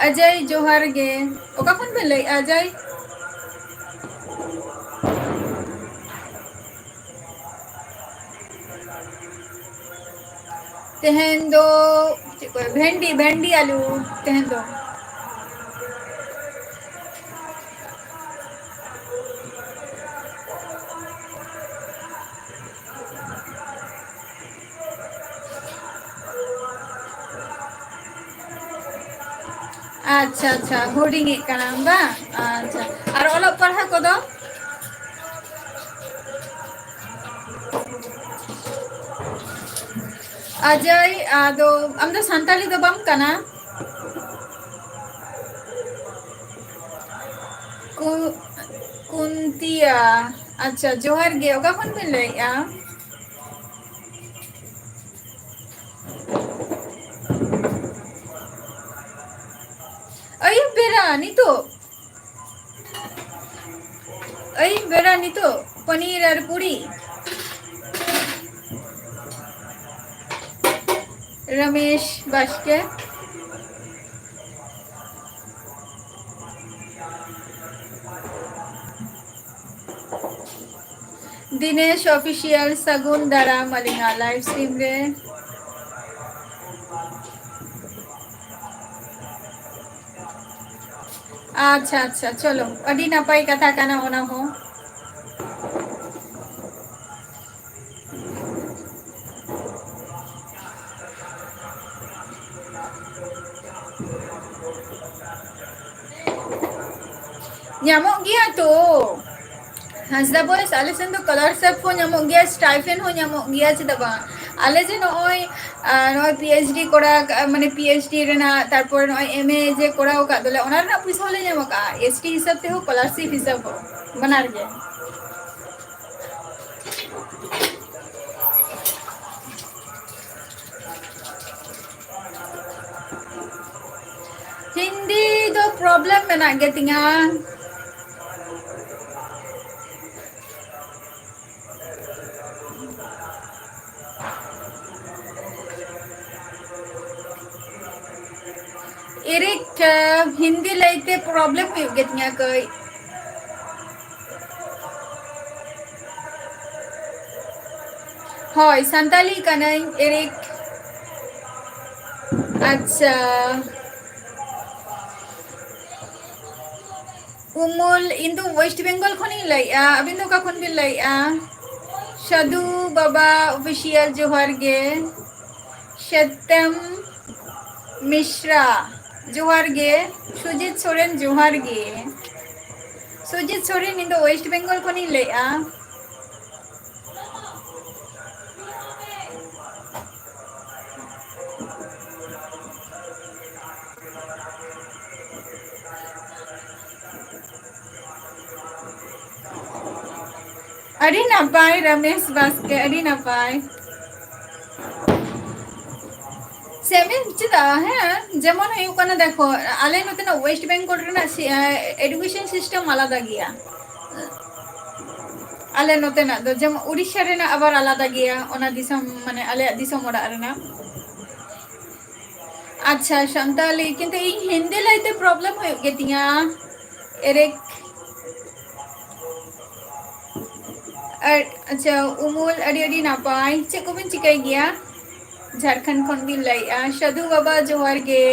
ᱚᱡᱚᱭ, ᱡᱚᱦᱟᱨ ᱜᱮ᱾ ᱚᱠᱟ ᱠᱷᱚᱱ ᱵᱮᱱ ᱞᱟᱹᱭᱮᱫᱼᱟ, ᱚᱡᱚᱭ? ᱛᱮᱦᱮᱧ ᱫᱚ ᱪᱮᱫ ᱠᱚ, ᱵᱷᱮᱱᱰᱤ, ᱵᱷᱮᱱᱰᱤ ᱟᱞᱩ ᱛᱮᱦᱮᱧ ᱫᱚ᱾ ᱟᱪᱪᱷᱟ, ᱟᱪᱪᱷᱟ, ᱦᱩᱰᱤᱧᱤᱡ ᱠᱟᱱᱟᱢ ᱵᱟᱝ? ᱟᱪᱪᱷᱟ, ᱟᱨ ᱚᱞᱚᱜ ᱯᱟᱲᱦᱟᱜ ᱠᱚᱫᱚ? ᱚᱡᱚᱭ, ᱟᱫᱚ ᱟᱢ ᱫᱚ ᱥᱟᱱᱛᱟᱲᱤ ᱫᱚ ᱵᱟᱢ ᱠᱟᱱᱟ? ᱠᱩ-, ᱠᱩᱱᱛᱤᱭᱟ, ᱟᱪᱪᱷᱟ, ᱡᱚᱦᱟᱨ ᱜᱮ᱾ ᱚᱠᱟ ᱠᱷᱚᱱ ᱵᱤᱱ ᱞᱟᱹᱭᱮᱫᱼᱟ? ᱟᱹᱭᱩᱵ ᱵᱮᱲᱟ ᱱᱤᱛᱚᱜ? ᱟᱹᱭᱩᱵ ᱵᱮᱲᱟ ᱱᱤᱛᱚᱜ ᱯᱟᱱᱤᱨ ᱟᱨ ᱯᱩᱲᱤ? ᱨᱚᱢᱮᱥ ᱵᱟᱥᱠᱮ᱾ ᱫᱤᱱᱮᱥ ᱚᱯᱷᱤᱥᱤᱭᱟᱞ, ᱥᱟᱹᱜᱩᱱ ᱫᱟᱨᱟᱢ ᱟᱹᱞᱤᱧᱟᱜ ᱞᱟᱭᱤᱵᱷ ᱥᱴᱨᱤᱢ ᱨᱮ᱾ ᱟᱪᱪᱷᱟ, ᱟᱪᱪᱷᱟ, ᱪᱚᱞᱚ, ᱟᱹᱰᱤ ᱱᱟᱯᱟᱭ ᱠᱟᱛᱷᱟ ᱠᱟᱱᱟ ᱚᱱᱟ ᱦᱚᱸ᱾ ᱧᱟᱢᱚᱜ ᱜᱮᱭᱟ ᱛᱚ᱾ ᱦᱟᱸᱥᱫᱟ ᱵᱚᱭᱮᱥ, ᱟᱞᱮ ᱥᱮᱱ ᱫᱚ ᱥᱠᱚᱞᱟᱨᱥᱤᱯ ᱦᱚᱸ ᱧᱟᱢᱚᱜ ᱜᱮᱭᱟ, ᱥᱴᱟᱭᱯᱮᱱᱰ ᱦᱚᱸ ᱧᱟᱢᱚᱜ ᱜᱮᱭᱟ, ᱪᱮᱫᱟᱜ ᱵᱟᱝ? ᱟᱞᱮ ᱡᱮ ᱱᱚᱜᱼᱚᱭ, ᱟᱨ ᱱᱚᱜᱼᱚᱭ ᱯᱤ ᱮᱭᱤᱪ ᱰᱤ ᱠᱚᱨᱟᱣ ᱠᱟᱜᱼᱟ, ᱢᱟᱱᱮ ᱯᱤ ᱮᱭᱤᱪ ᱰᱤ ᱨᱮᱱᱟᱜ, ᱛᱟᱨᱯᱚᱨ ᱱᱚᱜᱼᱚᱭ ᱮᱢ ᱮ ᱡᱮ ᱠᱚᱨᱟᱣ ᱟᱠᱟᱫ ᱫᱚᱞᱮ, ᱚᱱᱟ ᱨᱮᱱᱟᱜ ᱯᱚᱭᱥᱟ ᱦᱚᱸᱞᱮ ᱧᱟᱢ ᱟᱠᱟᱫᱼᱟ, ᱮᱥ ᱴᱤ ᱦᱤᱥᱟᱹᱵ ᱛᱮᱦᱚᱸ, ᱥᱠᱚᱞᱟᱨᱥᱤᱯ ᱦᱤᱥᱟᱹᱵ ᱦᱚᱸ, ᱵᱟᱱᱟᱨ ᱜᱮ᱾ ᱦᱤᱱᱫᱤ ᱫᱚ ᱯᱨᱚᱵᱞᱮᱢ ᱢᱮᱱᱟᱜ ᱜᱮᱛᱤᱧᱟ᱾ ᱮᱨᱤᱠ, ᱦᱤᱱᱫᱤ ᱞᱟᱹᱭᱛᱮ ᱯᱨᱚᱵᱞᱮᱢ ᱦᱩᱭᱩᱜ ᱜᱮᱛᱤᱧᱟ ᱠᱟᱹᱡ᱾ ᱦᱳᱭ, ᱥᱟᱱᱛᱟᱞᱤ ᱠᱟᱹᱱᱟᱹᱧ, ᱮᱨᱤᱠ᱾ ᱟᱪᱪᱷᱟ᱾ ᱩᱢᱩᱞ, ᱤᱧ ᱫᱚ ᱳᱭᱮᱥᱴ ᱵᱮᱝᱜᱚᱞ ᱠᱷᱚᱱᱤᱧ ᱞᱟᱹᱭᱮᱜᱼᱟ᱾ ᱟᱹᱵᱤᱱ ᱫᱚ ᱚᱠᱟ ᱠᱷᱚᱱ ᱵᱤᱱ ᱞᱟᱹᱭᱮᱜᱼᱟ? ᱥᱟᱹᱫᱷᱩ ᱵᱟᱵᱟ ᱚᱯᱷᱤᱥᱤᱭᱟᱞ, ᱡᱚᱦᱟᱨ ᱜᱮ᱾ ᱥᱮᱛᱮᱢ ᱢᱤᱥᱨᱟ, ᱡᱚᱦᱟᱨ ᱜᱮ᱾ ᱥᱩᱡᱤᱛ ᱥᱚᱨᱮᱱ, ᱡᱚᱦᱟᱨ ᱜᱮ᱾ ᱥᱩᱡᱤᱛ ᱥᱚᱨᱮᱱ, ᱤᱧ ᱫᱚ ᱳᱭᱮᱥᱴ ᱵᱮᱝᱜᱚᱞ ᱠᱷᱚᱱᱤᱧ ᱞᱟᱹᱭᱮᱜᱼᱟ᱾ ᱟᱹᱰᱤ ᱱᱟᱯᱟᱭ ᱨᱚᱢᱮᱥ ᱵᱟᱥᱠᱮ, ᱟᱹᱰᱤ ᱱᱟᱯᱟᱭ᱾ ᱥᱮᱢᱤᱱ ᱪᱮᱫᱟᱜ? ᱦᱮᱸ, ᱡᱮᱢᱚᱱ ᱦᱩᱭᱩᱜ ᱠᱟᱱᱟ, ᱫᱮᱠᱷᱚ, ᱟᱞᱮ ᱱᱚᱛᱮᱱᱟᱜ ᱳᱭᱮᱥᱴ ᱵᱮᱝᱜᱚᱞ ᱨᱮᱱᱟᱜ ᱥᱤ-, ᱮ, education system ᱟᱞᱟᱫᱟ ᱜᱮᱭᱟ᱾ ᱟᱞᱮ ᱱᱚᱛᱮᱱᱟᱜ ᱫᱚ ᱡᱮᱢᱚᱱ ᱩᱲᱤᱥᱥᱟ ᱨᱮᱱᱟᱜ ᱟᱵᱟᱨ ᱟᱞᱟᱫᱟ ᱜᱮᱭᱟ, ᱚᱱᱟ ᱫᱤᱥᱚᱢ, ᱢᱟᱱᱮ ᱟᱞᱮᱭᱟᱜ ᱫᱤᱥᱚᱢ ᱚᱲᱟᱜ ᱨᱮᱱᱟᱜ᱾ ᱟᱪᱪᱷᱟ, ᱥᱟᱱᱛᱟᱞᱤ, ᱠᱤᱱᱛᱩ ᱤᱧ ᱦᱤᱱᱫᱤ ᱞᱟᱹᱭᱛᱮ problem ᱦᱩᱭᱩᱜ ᱜᱮᱛᱤᱧᱟ᱾ ᱮᱨᱮᱠ, ᱟᱨ, ᱟᱪᱪᱷᱟ, ᱩᱢᱩᱞ, ᱟᱹᱰᱤ ᱟᱹᱰᱤ ᱱᱟᱯᱟᱭ᱾ ᱪᱮᱫ ᱠᱚᱵᱤᱱ ᱪᱤᱠᱟᱹᱭ ᱜᱮᱭᱟ? ᱡᱷᱟᱲᱠᱷᱚᱸᱰ ᱠᱷᱚᱱ ᱵᱤᱱ ᱞᱟᱹᱭᱮᱜᱼᱟ᱾ ᱥᱟᱹᱫᱷᱩ ᱵᱟᱵᱟ, ᱡᱚᱦᱟᱨ ᱜᱮ᱾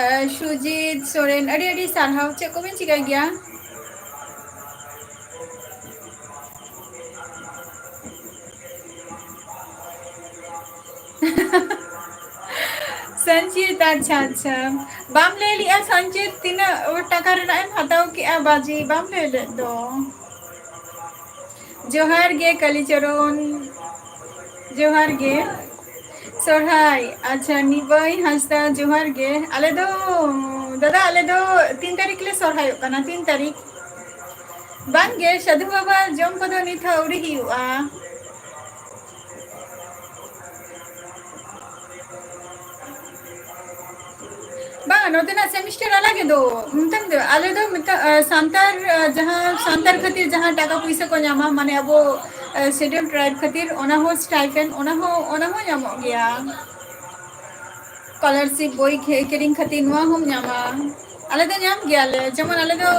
ᱟᱨ, ᱥᱩᱡᱤᱛ ᱥᱚᱨᱮᱱ, ᱟᱹᱰᱤ ᱟᱹᱰᱤ ᱥᱟᱨᱦᱟᱣ᱾ ᱪᱮᱫ ᱠᱚᱵᱤᱱ ᱪᱤᱠᱟᱹᱭ ᱜᱮᱭᱟ? ᱥᱚᱧᱪᱤᱛ, ᱟᱪᱪᱷᱟ, ᱟᱪᱪᱷᱟ᱾ ᱵᱟᱢ ᱞᱟᱹᱭ ᱞᱮᱜᱼᱟ ᱥᱚᱧᱪᱤᱛ, ᱛᱤᱱᱟᱹᱜ ᱴᱟᱠᱟ ᱨᱮᱱᱟᱜ ᱮᱢ ᱦᱟᱛᱟᱣ ᱠᱮᱜᱼᱟ ᱵᱟᱡᱤ? ᱵᱟᱢ ᱞᱟᱹᱭ ᱞᱮᱫ ᱫᱚ᱾ ᱡᱚᱦᱟᱨ ᱜᱮ ᱠᱟᱞᱤᱪᱚᱨᱚᱱ, ᱡᱚᱦᱟᱨ ᱜᱮ᱾ ᱥᱚᱨᱦᱟᱭ, ᱟᱪᱪᱷᱟ, ᱱᱤᱵᱟᱹᱭ ᱦᱟᱸᱥᱫᱟ, ᱡᱚᱦᱟᱨ ᱜᱮ᱾ ᱟᱞᱮ ᱫᱚ, ᱫᱟᱫᱟ, ᱟᱞᱮ ᱫᱚ ᱛᱤᱱ ᱛᱟᱹᱨᱤᱠᱷ ᱞᱮ ᱥᱚᱨᱦᱟᱭᱚᱜ ᱠᱟᱱᱟ, ᱛᱤᱱ ᱛᱟᱹᱨᱤᱠᱷ᱾ ᱵᱟᱝ ᱜᱮ, ᱥᱟᱹᱫᱷᱩ ᱵᱟᱵᱟ ᱡᱚᱢ ᱠᱚᱫᱚ ᱱᱤᱛ ᱦᱚᱸ ᱟᱹᱣᱨᱤ ᱦᱩᱭᱩᱜᱼᱟ᱾ ᱵᱟᱝ, ᱱᱚᱛᱮᱱᱟᱜ semester ᱟᱞᱟᱜ ᱜᱮ ᱫᱚ᱾ ᱢᱮᱛᱟᱢ ᱫᱚ, ᱟᱞᱮ ᱫᱚ ᱢᱮᱛᱟ-, ᱟ, ᱥᱟᱱᱛᱟᱲ, ᱟ, ᱡᱟᱦᱟᱸ ᱥᱟᱱᱛᱟᱲ ᱠᱷᱟᱹᱛᱤᱨ ᱡᱟᱦᱟᱸ ᱴᱟᱠᱟ ᱯᱩᱭᱥᱟᱹ ᱠᱚ ᱧᱟᱢᱟ, ᱢᱟᱱᱮ ᱟᱵᱚ, ᱟ, schedule tribe ᱠᱷᱟᱹᱛᱤᱨ, ᱚᱱᱟ ᱦᱚᱸ stipend, ᱚᱱᱟ ᱦᱚᱸ, ᱚᱱᱟ ᱦᱚᱸ ᱧᱟᱢᱚᱜ ᱜᱮᱭᱟ᱾ Scholarship, ᱵᱳᱭ ᱠᱷᱮ-, ᱠᱤᱨᱤᱧ ᱠᱷᱟᱹᱛᱤᱨ ᱱᱚᱣᱟ ᱦᱚᱸᱢ ᱧᱟᱢᱟ᱾ ᱟᱞᱮ ᱫᱚ ᱧᱟᱢ ᱜᱮᱭᱟᱞᱮ, ᱡᱮᱢᱚᱱ ᱟᱞᱮ ᱫᱚ,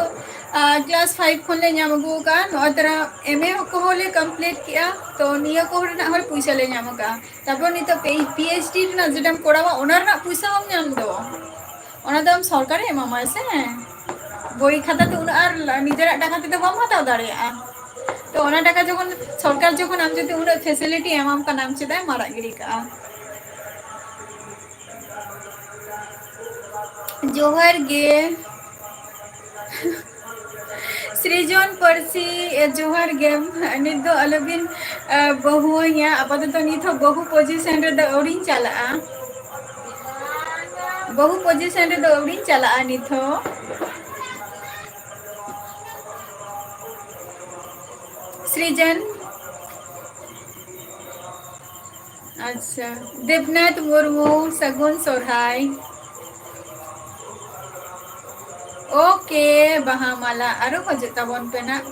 ᱟ, class five ᱠᱷᱚᱱ ᱞᱮ ᱧᱟᱢ ᱟᱹᱜᱩ ᱟᱠᱟᱫᱼᱟ, ᱱᱚᱜᱼᱚᱭ ᱛᱟᱨᱟ M A ᱠᱚᱦᱚᱸ ᱞᱮ complete ᱠᱮᱜᱼᱟ, ᱛᱚ ᱱᱤᱭᱟᱹ ᱠᱚ ᱨᱮᱱᱟᱜ ᱦᱚᱸ ᱯᱩᱭᱥᱟᱹ ᱞᱮ ᱧᱟᱢ ᱟᱠᱟᱫᱼᱟ᱾ ᱛᱟᱨᱯᱚᱨ ᱱᱤᱛᱚᱜ ᱯᱮ-, P H D ᱨᱮᱱᱟᱜ ᱡᱮᱴᱟᱢ ᱠᱚᱨᱟᱣᱟ, ᱚᱱᱟ ᱨᱮᱱᱟᱜ ᱯᱩᱭᱥᱟᱹ ᱦᱚᱸᱢ ᱧᱟᱢ ᱫᱚ, ᱚᱱᱟ ᱫᱚ ᱟᱢ ᱥᱚᱨᱠᱟᱨᱮ ᱮᱢᱟᱢᱟᱭ ᱥᱮ᱾ ᱵᱳᱭ ᱠᱷᱟᱛᱟ ᱛᱮ ᱩᱱᱟᱹᱜ ᱟᱨ ᱱᱤᱡᱮᱨᱟᱜ ᱴᱟᱠᱟ ᱛᱮᱫᱚ ᱵᱟᱢ ᱦᱟᱛᱟᱣ ᱫᱟᱲᱮᱭᱟᱜᱼᱟ᱾ ᱛᱚ ᱚᱱᱟ ᱴᱟᱠᱟ ᱡᱚᱠᱷᱚᱱ ᱥᱚᱨᱠᱟᱨ, ᱡᱚᱠᱷᱚᱱ ᱟᱢ ᱡᱩᱫᱤ ᱩᱱᱟᱹᱜ facility ᱮᱢᱟᱢ ᱠᱟᱱᱟ, ᱟᱢ ᱪᱮᱫᱟᱜ ᱮᱢ ᱟᱲᱟᱜ ᱜᱤᱰᱤ ᱠᱟᱜᱼᱟ? ᱡᱚᱦᱟᱨ ᱜᱮ᱾ ᱥᱨᱤᱡᱚᱱ ᱯᱟᱹᱨᱥᱤ, ᱮ, ᱡᱚᱦᱟᱨ ᱜᱮ᱾ ᱱᱤᱛ ᱫᱚ ᱟᱞᱚᱵᱤᱱ, ᱮ, ᱵᱟᱹᱦᱩᱣᱟᱹᱧᱟ᱾ ᱟᱯᱟᱛᱚᱛᱚ ᱱᱤᱛ ᱦᱚᱸ ᱵᱟᱹᱦᱩ position ᱨᱮᱫᱚ ᱟᱹᱣᱨᱤᱧ ᱪᱟᱞᱟᱜᱼᱟ᱾ ᱵᱟᱹᱦᱩ position ᱨᱮᱫᱚ ᱟᱹᱣᱨᱤᱧ ᱪᱟᱞᱟᱜᱼᱟ ᱱᱤᱛ ᱦᱚᱸ᱾ ᱥᱨᱤᱡᱚᱱ᱾ ᱟᱪᱪᱷᱟ, ᱫᱮᱵᱽᱱᱟᱛᱷ ᱢᱩᱨᱢᱩ, ᱥᱟᱹᱜᱩᱱ ᱥᱚᱨᱦᱟᱭ᱾ OK, ᱵᱟᱦᱟ ᱢᱟᱞᱟ ᱟᱨᱚ ᱠᱷᱚᱡᱚᱜ ᱛᱟᱵᱚᱱ ᱯᱮ ᱱᱟᱜ᱾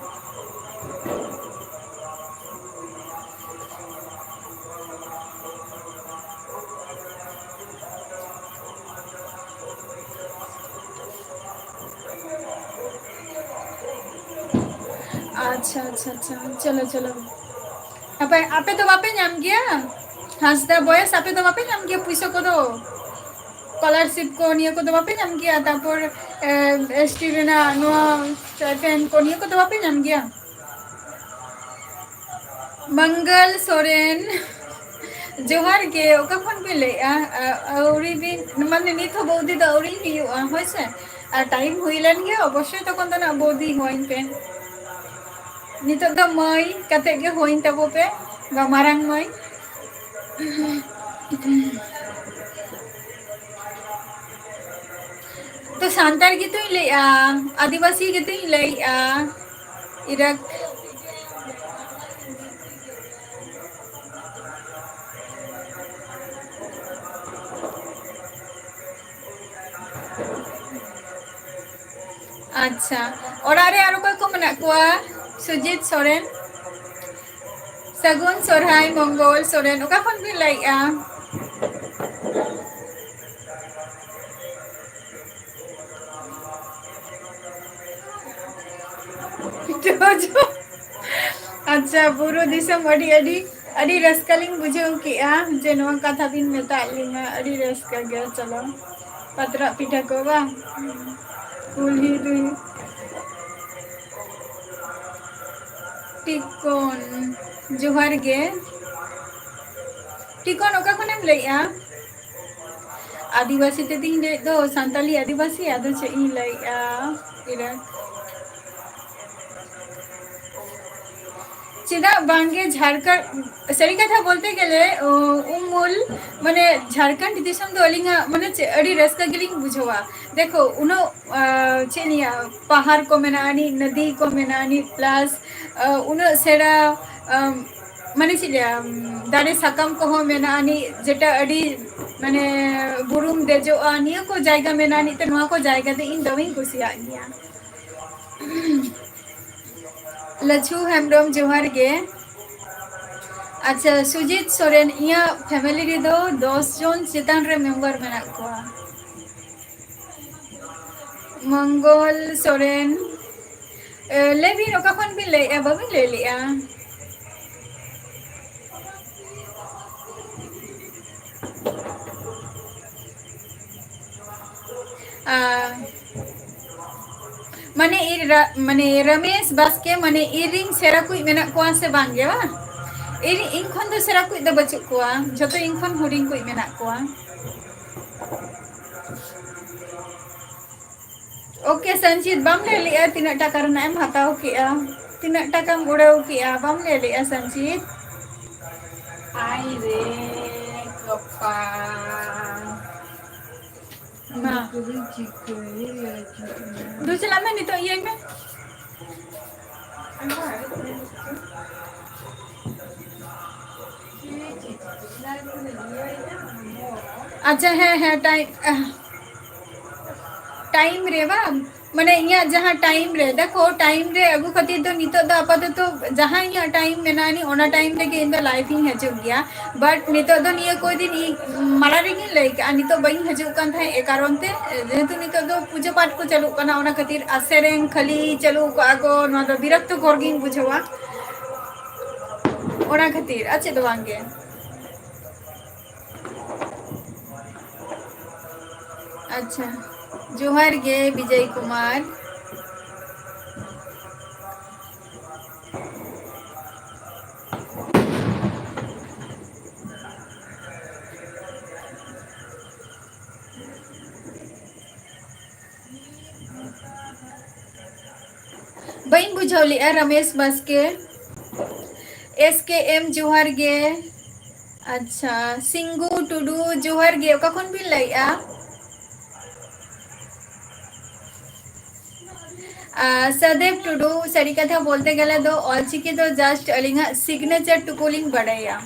ᱟᱪᱪᱷᱟ, ᱟᱪᱪᱷᱟ, ᱟᱪᱪᱷᱟ, ᱪᱚᱞᱚ, ᱪᱚᱞᱚ᱾ ᱟᱯᱮ, ᱟᱯᱮ ᱫᱚ ᱵᱟᱯᱮ ᱧᱟᱢ ᱜᱮᱭᱟ? ᱦᱟᱸᱥᱫᱟ ᱵᱚᱭᱮᱥ, ᱟᱯᱮ ᱫᱚ ᱵᱟᱯᱮ ᱧᱟᱢ ᱜᱮᱭᱟ ᱯᱩᱭᱥᱟᱹ ᱠᱚᱫᱚ? ᱥᱠᱚᱞᱟᱨᱥᱤᱯ ᱠᱚ ᱱᱤᱭᱟᱹ ᱠᱚᱫᱚ ᱵᱟᱯᱮ ᱧᱟᱢ ᱜᱮᱭᱟ? ᱛᱟᱨᱯᱚᱨ, ᱮ, ᱮᱥ ᱴᱤ ᱨᱮᱱᱟᱜ ᱱᱚᱣᱟ ᱥᱴᱟᱭᱯᱮᱱᱰ ᱠᱚ ᱱᱤᱭᱟᱹ ᱠᱚᱫᱚ ᱵᱟᱯᱮ ᱧᱟᱢ ᱜᱮᱭᱟ? ᱢᱚᱝᱜᱚᱞ ᱥᱚᱨᱮᱱ, ᱡᱚᱦᱟᱨ ᱜᱮ, ᱚᱠᱟ ᱠᱷᱚᱱ ᱵᱤᱱ ᱞᱟᱹᱭᱮᱜᱼᱟ? ᱟ-, ᱟᱹᱣᱨᱤ ᱵᱤᱱ, ᱢᱟᱱᱮ ᱱᱤᱛ ᱦᱚᱸ ᱵᱚᱣᱫᱤ ᱫᱚ ᱟᱹᱣᱨᱤ ᱦᱩᱭᱩᱜᱼᱟ, ᱦᱳᱭ ᱥᱮ? ᱟᱨ ᱴᱟᱭᱤᱢ ᱦᱩᱭ ᱞᱮᱱ ᱜᱮ, ᱚᱵᱚᱥᱥᱳᱭ ᱛᱚᱠᱷᱚᱱ ᱫᱚ ᱱᱟᱜ ᱵᱚᱣᱫᱤ ᱦᱚᱦᱚᱧ ᱯᱮ᱾ ᱱᱤᱛᱚᱜ ᱫᱚ ᱢᱟᱹᱭ ᱠᱟᱛᱮ ᱜᱮ ᱦᱚᱦᱚᱧ ᱛᱟᱵᱚ ᱯᱮ, ᱵᱟ ᱢᱟᱨᱟᱝ ᱢᱟᱹᱭ᱾ ᱛᱚ ᱥᱟᱱᱛᱟᱲ ᱜᱮᱛᱚᱧ ᱞᱟᱹᱭᱮᱜᱼᱟ, ᱟᱹᱫᱤᱵᱟᱹᱥᱤ ᱜᱮᱛᱚᱧ ᱞᱟᱹᱭᱮᱜᱼᱟ᱾ ᱤᱨᱟᱠ᱾ ᱟᱪᱪᱷᱟ, ᱚᱲᱟᱜ ᱨᱮ ᱟᱨ ᱚᱠᱚᱭ ᱠᱚ ᱢᱮᱱᱟᱜ ᱠᱚᱣᱟ? ᱥᱩᱡᱤᱛ ᱥᱚᱨᱮᱱ, ᱥᱟᱹᱜᱩᱱ ᱥᱚᱨᱦᱟᱭ, ᱢᱚᱝᱜᱚᱞ ᱥᱚᱨᱮᱱ, ᱚᱠᱟ ᱠᱷᱚᱱ ᱵᱤᱱ ᱞᱟᱹᱭᱮᱜᱼᱟ? ᱡᱚᱡᱚ᱾ ᱟᱪᱪᱷᱟ, ᱵᱩᱨᱩ ᱫᱤᱥᱚᱢ, ᱟᱹᱰᱤ, ᱟᱹᱰᱤ, ᱟᱹᱰᱤ ᱨᱟᱹᱥᱠᱟᱹ ᱞᱤᱧ ᱵᱩᱡᱷᱟᱹᱣ ᱠᱮᱜᱼᱟ ᱡᱮ ᱱᱚᱣᱟ ᱠᱟᱛᱷᱟ ᱵᱤᱱ ᱢᱮᱛᱟᱫ ᱞᱤᱧᱟ, ᱟᱹᱰᱤ ᱨᱟᱹᱥᱠᱟᱹ ᱜᱮ᱾ ᱪᱚᱞᱚ, ᱯᱟᱛᱲᱟ ᱯᱤᱴᱷᱟᱹ ᱠᱚ ᱵᱟᱝ? ᱠᱩᱞᱦᱤ ᱨᱮ᱾ ᱴᱤᱠᱚᱱ, ᱡᱚᱦᱟᱨ ᱜᱮ᱾ ᱴᱤᱠᱚᱱ, ᱚᱠᱟ ᱠᱷᱚᱱᱮᱢ ᱞᱟᱹᱭᱮᱜᱼᱟ? ᱟᱹᱫᱤᱵᱟᱹᱥᱤ ᱛᱮᱫᱚᱧ ᱞᱟᱹᱭᱮᱫ ᱫᱚ, ᱥᱟᱱᱛᱟᱞᱤ ᱟᱹᱫᱤᱵᱟᱹᱥᱤ, ᱟᱫᱚ ᱪᱮᱫ ᱤᱧ ᱞᱟᱹᱭᱮᱜᱼᱟ? ᱤᱨᱟᱠ᱾ ᱪᱮᱫᱟᱜ ᱵᱟᱝᱜᱮ ᱡᱷᱟᱲᱠᱷᱚᱸᱰ, ᱥᱟᱹᱨᱤ ᱠᱟᱛᱷᱟ ᱵᱚᱞᱛᱮ ᱜᱮᱞᱮ, ᱚ, ᱩᱢᱩᱞ, ᱢᱟᱱᱮ, ᱡᱷᱟᱲᱠᱷᱚᱸᱰ ᱫᱤᱥᱚᱢ ᱫᱚ ᱟᱹᱞᱤᱧᱟᱜ, ᱢᱟᱱᱮ, ᱪᱮᱫ, ᱟᱹᱰᱤ ᱨᱟᱹᱥᱠᱟᱹ ᱜᱮᱞᱤᱧ ᱵᱩᱡᱷᱟᱹᱣᱟ᱾ ᱫᱮᱠᱷᱚ, ᱩᱱᱟᱹᱜ, ᱟ, ᱪᱮᱫ ᱤᱧ ᱞᱟᱹᱭᱟ, ᱯᱟᱦᱟᱲ ᱠᱚ ᱢᱮᱱᱟᱜᱼᱟ ᱟᱹᱱᱤᱡ, ᱱᱚᱫᱤ ᱠᱚ ᱢᱮᱱᱟᱜᱼᱟ ᱟᱹᱱᱤᱡ, plus, ᱟ, ᱩᱱᱟᱹᱜ ᱥᱮᱬᱟ, ᱟᱢ, ᱢᱟᱱᱮ, ᱪᱮᱫ ᱞᱟᱹᱭᱟ, ᱟᱢ, ᱫᱟᱨᱮ ᱥᱟᱠᱟᱢ ᱠᱚᱦᱚᱸ ᱢᱮᱱᱟᱜᱼᱟ ᱟᱹᱱᱤᱡ, ᱡᱮᱴᱟ ᱟᱹᱰᱤ, ᱢᱟᱱᱮ, ᱵᱩᱨᱩᱢ ᱫᱮᱡᱚᱜᱼᱟ, ᱱᱤᱭᱟᱹ ᱠᱚ ᱡᱟᱭᱜᱟ ᱢᱮᱱᱟᱜᱼᱟ ᱟᱹᱱᱤᱡ, ᱛᱚ ᱱᱚᱣᱟ ᱠᱚ ᱡᱟᱭᱜᱟ ᱫᱚ ᱤᱧ ᱫᱚᱢᱮᱧ ᱠᱩᱥᱤᱭᱟᱜ ᱜᱮᱭᱟ᱾ ᱞᱟᱹᱪᱷᱩ ᱦᱮᱢᱵᱨᱚᱢ, ᱡᱚᱦᱟᱨ ᱜᱮ᱾ ᱟᱪᱪᱷᱟ, ᱥᱩᱡᱤᱛ ᱥᱚᱨᱮᱱ, ᱤᱧᱟᱹᱜ family ᱨᱮᱫᱚ ᱫᱚᱥ ᱡᱚᱱ ᱪᱮᱛᱟᱱ ᱨᱮ member ᱢᱮᱱᱟᱜ ᱠᱚᱣᱟ᱾ ᱢᱚᱝᱜᱚᱞ ᱥᱚᱨᱮᱱ, ᱮ, ᱞᱟᱹᱭ ᱵᱤᱱ, ᱚᱠᱟ ᱠᱷᱚᱱ ᱵᱤᱱ ᱞᱟᱹᱭᱮᱫᱼᱟ? ᱵᱟᱹᱵᱤᱱ ᱞᱟᱹᱭ ᱞᱮᱫᱼᱟ᱾ ᱟ, ᱢᱟᱱᱮ ᱤᱨ ᱨᱟ-, ᱢᱟᱱᱮ ᱨᱟᱢᱮᱥ ᱵᱟᱥᱠᱮ, ᱢᱟᱱᱮ ᱤᱨ ᱨᱤᱱ ᱥᱮᱨᱟ ᱠᱩᱡ ᱢᱮᱱᱟᱜ ᱠᱚᱣᱟ ᱥᱮ ᱵᱟᱝ ᱜᱮ, ᱵᱟᱝ? ᱤᱨ, ᱤᱧ ᱠᱷᱚᱱ ᱫᱚ ᱥᱮᱨᱟ ᱠᱩᱡ ᱫᱚ ᱵᱟᱹᱪᱩᱜ ᱠᱚᱣᱟ, ᱡᱷᱚᱛᱚ ᱤᱧ ᱠᱷᱚᱱ ᱦᱩᱰᱤᱧ ᱠᱩᱡ ᱢᱮᱱᱟᱜ ᱠᱚᱣᱟ᱾ ᱳᱠᱮ, ᱥᱟᱱᱡᱤᱛ, ᱵᱟᱢ ᱞᱟᱹᱭ ᱞᱮᱜᱼᱟ ᱛᱤᱱᱟᱹᱜ ᱴᱟᱠᱟ ᱨᱮᱱᱟᱜ ᱮᱢ ᱦᱟᱛᱟᱣ ᱠᱮᱜᱼᱟ? ᱛᱤᱱᱟᱹᱜ ᱴᱟᱠᱟᱢ ᱩᱰᱟᱹᱣ ᱠᱮᱜᱼᱟ? ᱵᱟᱢ ᱞᱟᱹᱭ ᱞᱮᱜᱼᱟ, ᱥᱟᱱᱡᱤᱛ? ᱟᱭ ᱨᱮ ᱠᱚᱯᱟᱞ᱾ ᱢᱟ᱾ ᱫᱩ ᱪᱟᱞᱟᱜ ᱢᱮ, ᱱᱤᱛᱚᱜ ᱤᱭᱟᱹᱭ ᱢᱮ᱾ ᱟᱪᱪᱷᱟ, ᱦᱮᱸ, ᱦᱮᱸ, ᱴᱟᱭᱤᱢ, ᱴᱟᱭᱤᱢ ᱨᱮ ᱵᱟᱝ? ᱢᱟᱱᱮ ᱤᱧᱟᱹᱜ ᱡᱟᱦᱟᱸ ᱴᱟᱭᱤᱢ ᱨᱮ, ᱫᱮᱠᱷᱚ, ᱴᱟᱭᱤᱢ ᱨᱮ ᱟᱹᱜᱩ ᱠᱷᱟᱹᱛᱤᱨ ᱫᱚ ᱱᱤᱛᱚᱜ ᱫᱚ ᱟᱯᱟᱛᱚᱛᱚ ᱡᱟᱦᱟᱸ ᱤᱧᱟᱹᱜ ᱴᱟᱭᱤᱢ ᱢᱮᱱᱟᱜᱼᱟ, ᱱᱤ-, ᱚᱱᱟ ᱴᱟᱭᱤᱢ ᱨᱮᱜᱮ ᱤᱧ ᱫᱚ ᱞᱟᱭᱤᱵᱷ ᱤᱧ ᱦᱤᱡᱩᱜ ᱜᱮᱭᱟ᱾ But ᱱᱤᱛᱚᱜ ᱫᱚ ᱱᱤᱭᱟᱹ ᱠᱚ ᱫᱤᱱ ᱤᱧ ᱢᱟᱲᱟᱝ ᱨᱮᱜᱤᱧ ᱞᱟᱹᱭ ᱠᱟᱜᱼᱟ, ᱱᱤᱛᱚᱜ ᱵᱟᱹᱧ ᱦᱤᱡᱩᱜ ᱠᱟᱱ ᱛᱟᱦᱮᱸᱫ, ᱮ ᱠᱟᱨᱚᱱ ᱛᱮ, ᱡᱮᱦᱮᱛᱩ ᱱᱤᱛᱚᱜ ᱫᱚ ᱯᱩᱡᱟᱹ ᱯᱟᱴ ᱠᱚ ᱪᱟᱹᱞᱩᱜ ᱠᱟᱱᱟ, ᱚᱱᱟ ᱠᱷᱟᱹᱛᱤᱨ, ᱟᱨ ᱥᱮᱨᱮᱧ ᱠᱷᱟᱹᱞᱤ ᱪᱟᱹᱞᱩ ᱠᱟᱜᱼᱟ ᱠᱚ, ᱱᱚᱣᱟ ᱫᱚ ᱵᱤᱨᱚᱠᱛᱚ ᱠᱚᱨ ᱜᱤᱧ ᱵᱩᱡᱷᱟᱹᱣᱟ, ᱚᱱᱟ ᱠᱷᱟᱹᱛᱤᱨ, ᱟᱨ ᱪᱮᱫ ᱫᱚ ᱵᱟᱝ ᱜᱮ᱾ ᱟᱪᱪᱷᱟ, ᱡᱚᱦᱟᱨ ᱜᱮ ᱵᱤᱡᱚᱭ ᱠᱩᱢᱟᱨ᱾ ᱵᱟᱹᱧ ᱵᱩᱡᱷᱟᱹᱣ ᱞᱮᱜᱼᱟ, ᱨᱟᱢᱮᱥ ᱵᱟᱥᱠᱮ᱾ ᱮᱥ ᱠᱮ ᱮᱢ, ᱡᱚᱦᱟᱨ ᱜᱮ᱾ ᱟᱪᱪᱷᱟ, ᱥᱤᱝᱜᱩ ᱴᱩᱰᱩ, ᱡᱚᱦᱟᱨ ᱜᱮ᱾ ᱚᱠᱟ ᱠᱷᱚᱱ ᱵᱤᱱ ᱞᱟᱹᱭᱮᱜᱼᱟ? ᱟᱨ ᱥᱟᱫᱮᱵ ᱴᱩᱰᱩ, ᱥᱟᱹᱨᱤ ᱠᱟᱛᱷᱟ ᱵᱚᱞᱛᱮ ᱜᱮᱞᱮ ᱫᱚ ᱚᱞᱪᱤᱠᱤ ᱫᱚ just ᱟᱹᱞᱤᱧᱟᱜ signature ᱴᱩᱠᱩ ᱞᱤᱧ ᱵᱟᱰᱟᱭᱟ᱾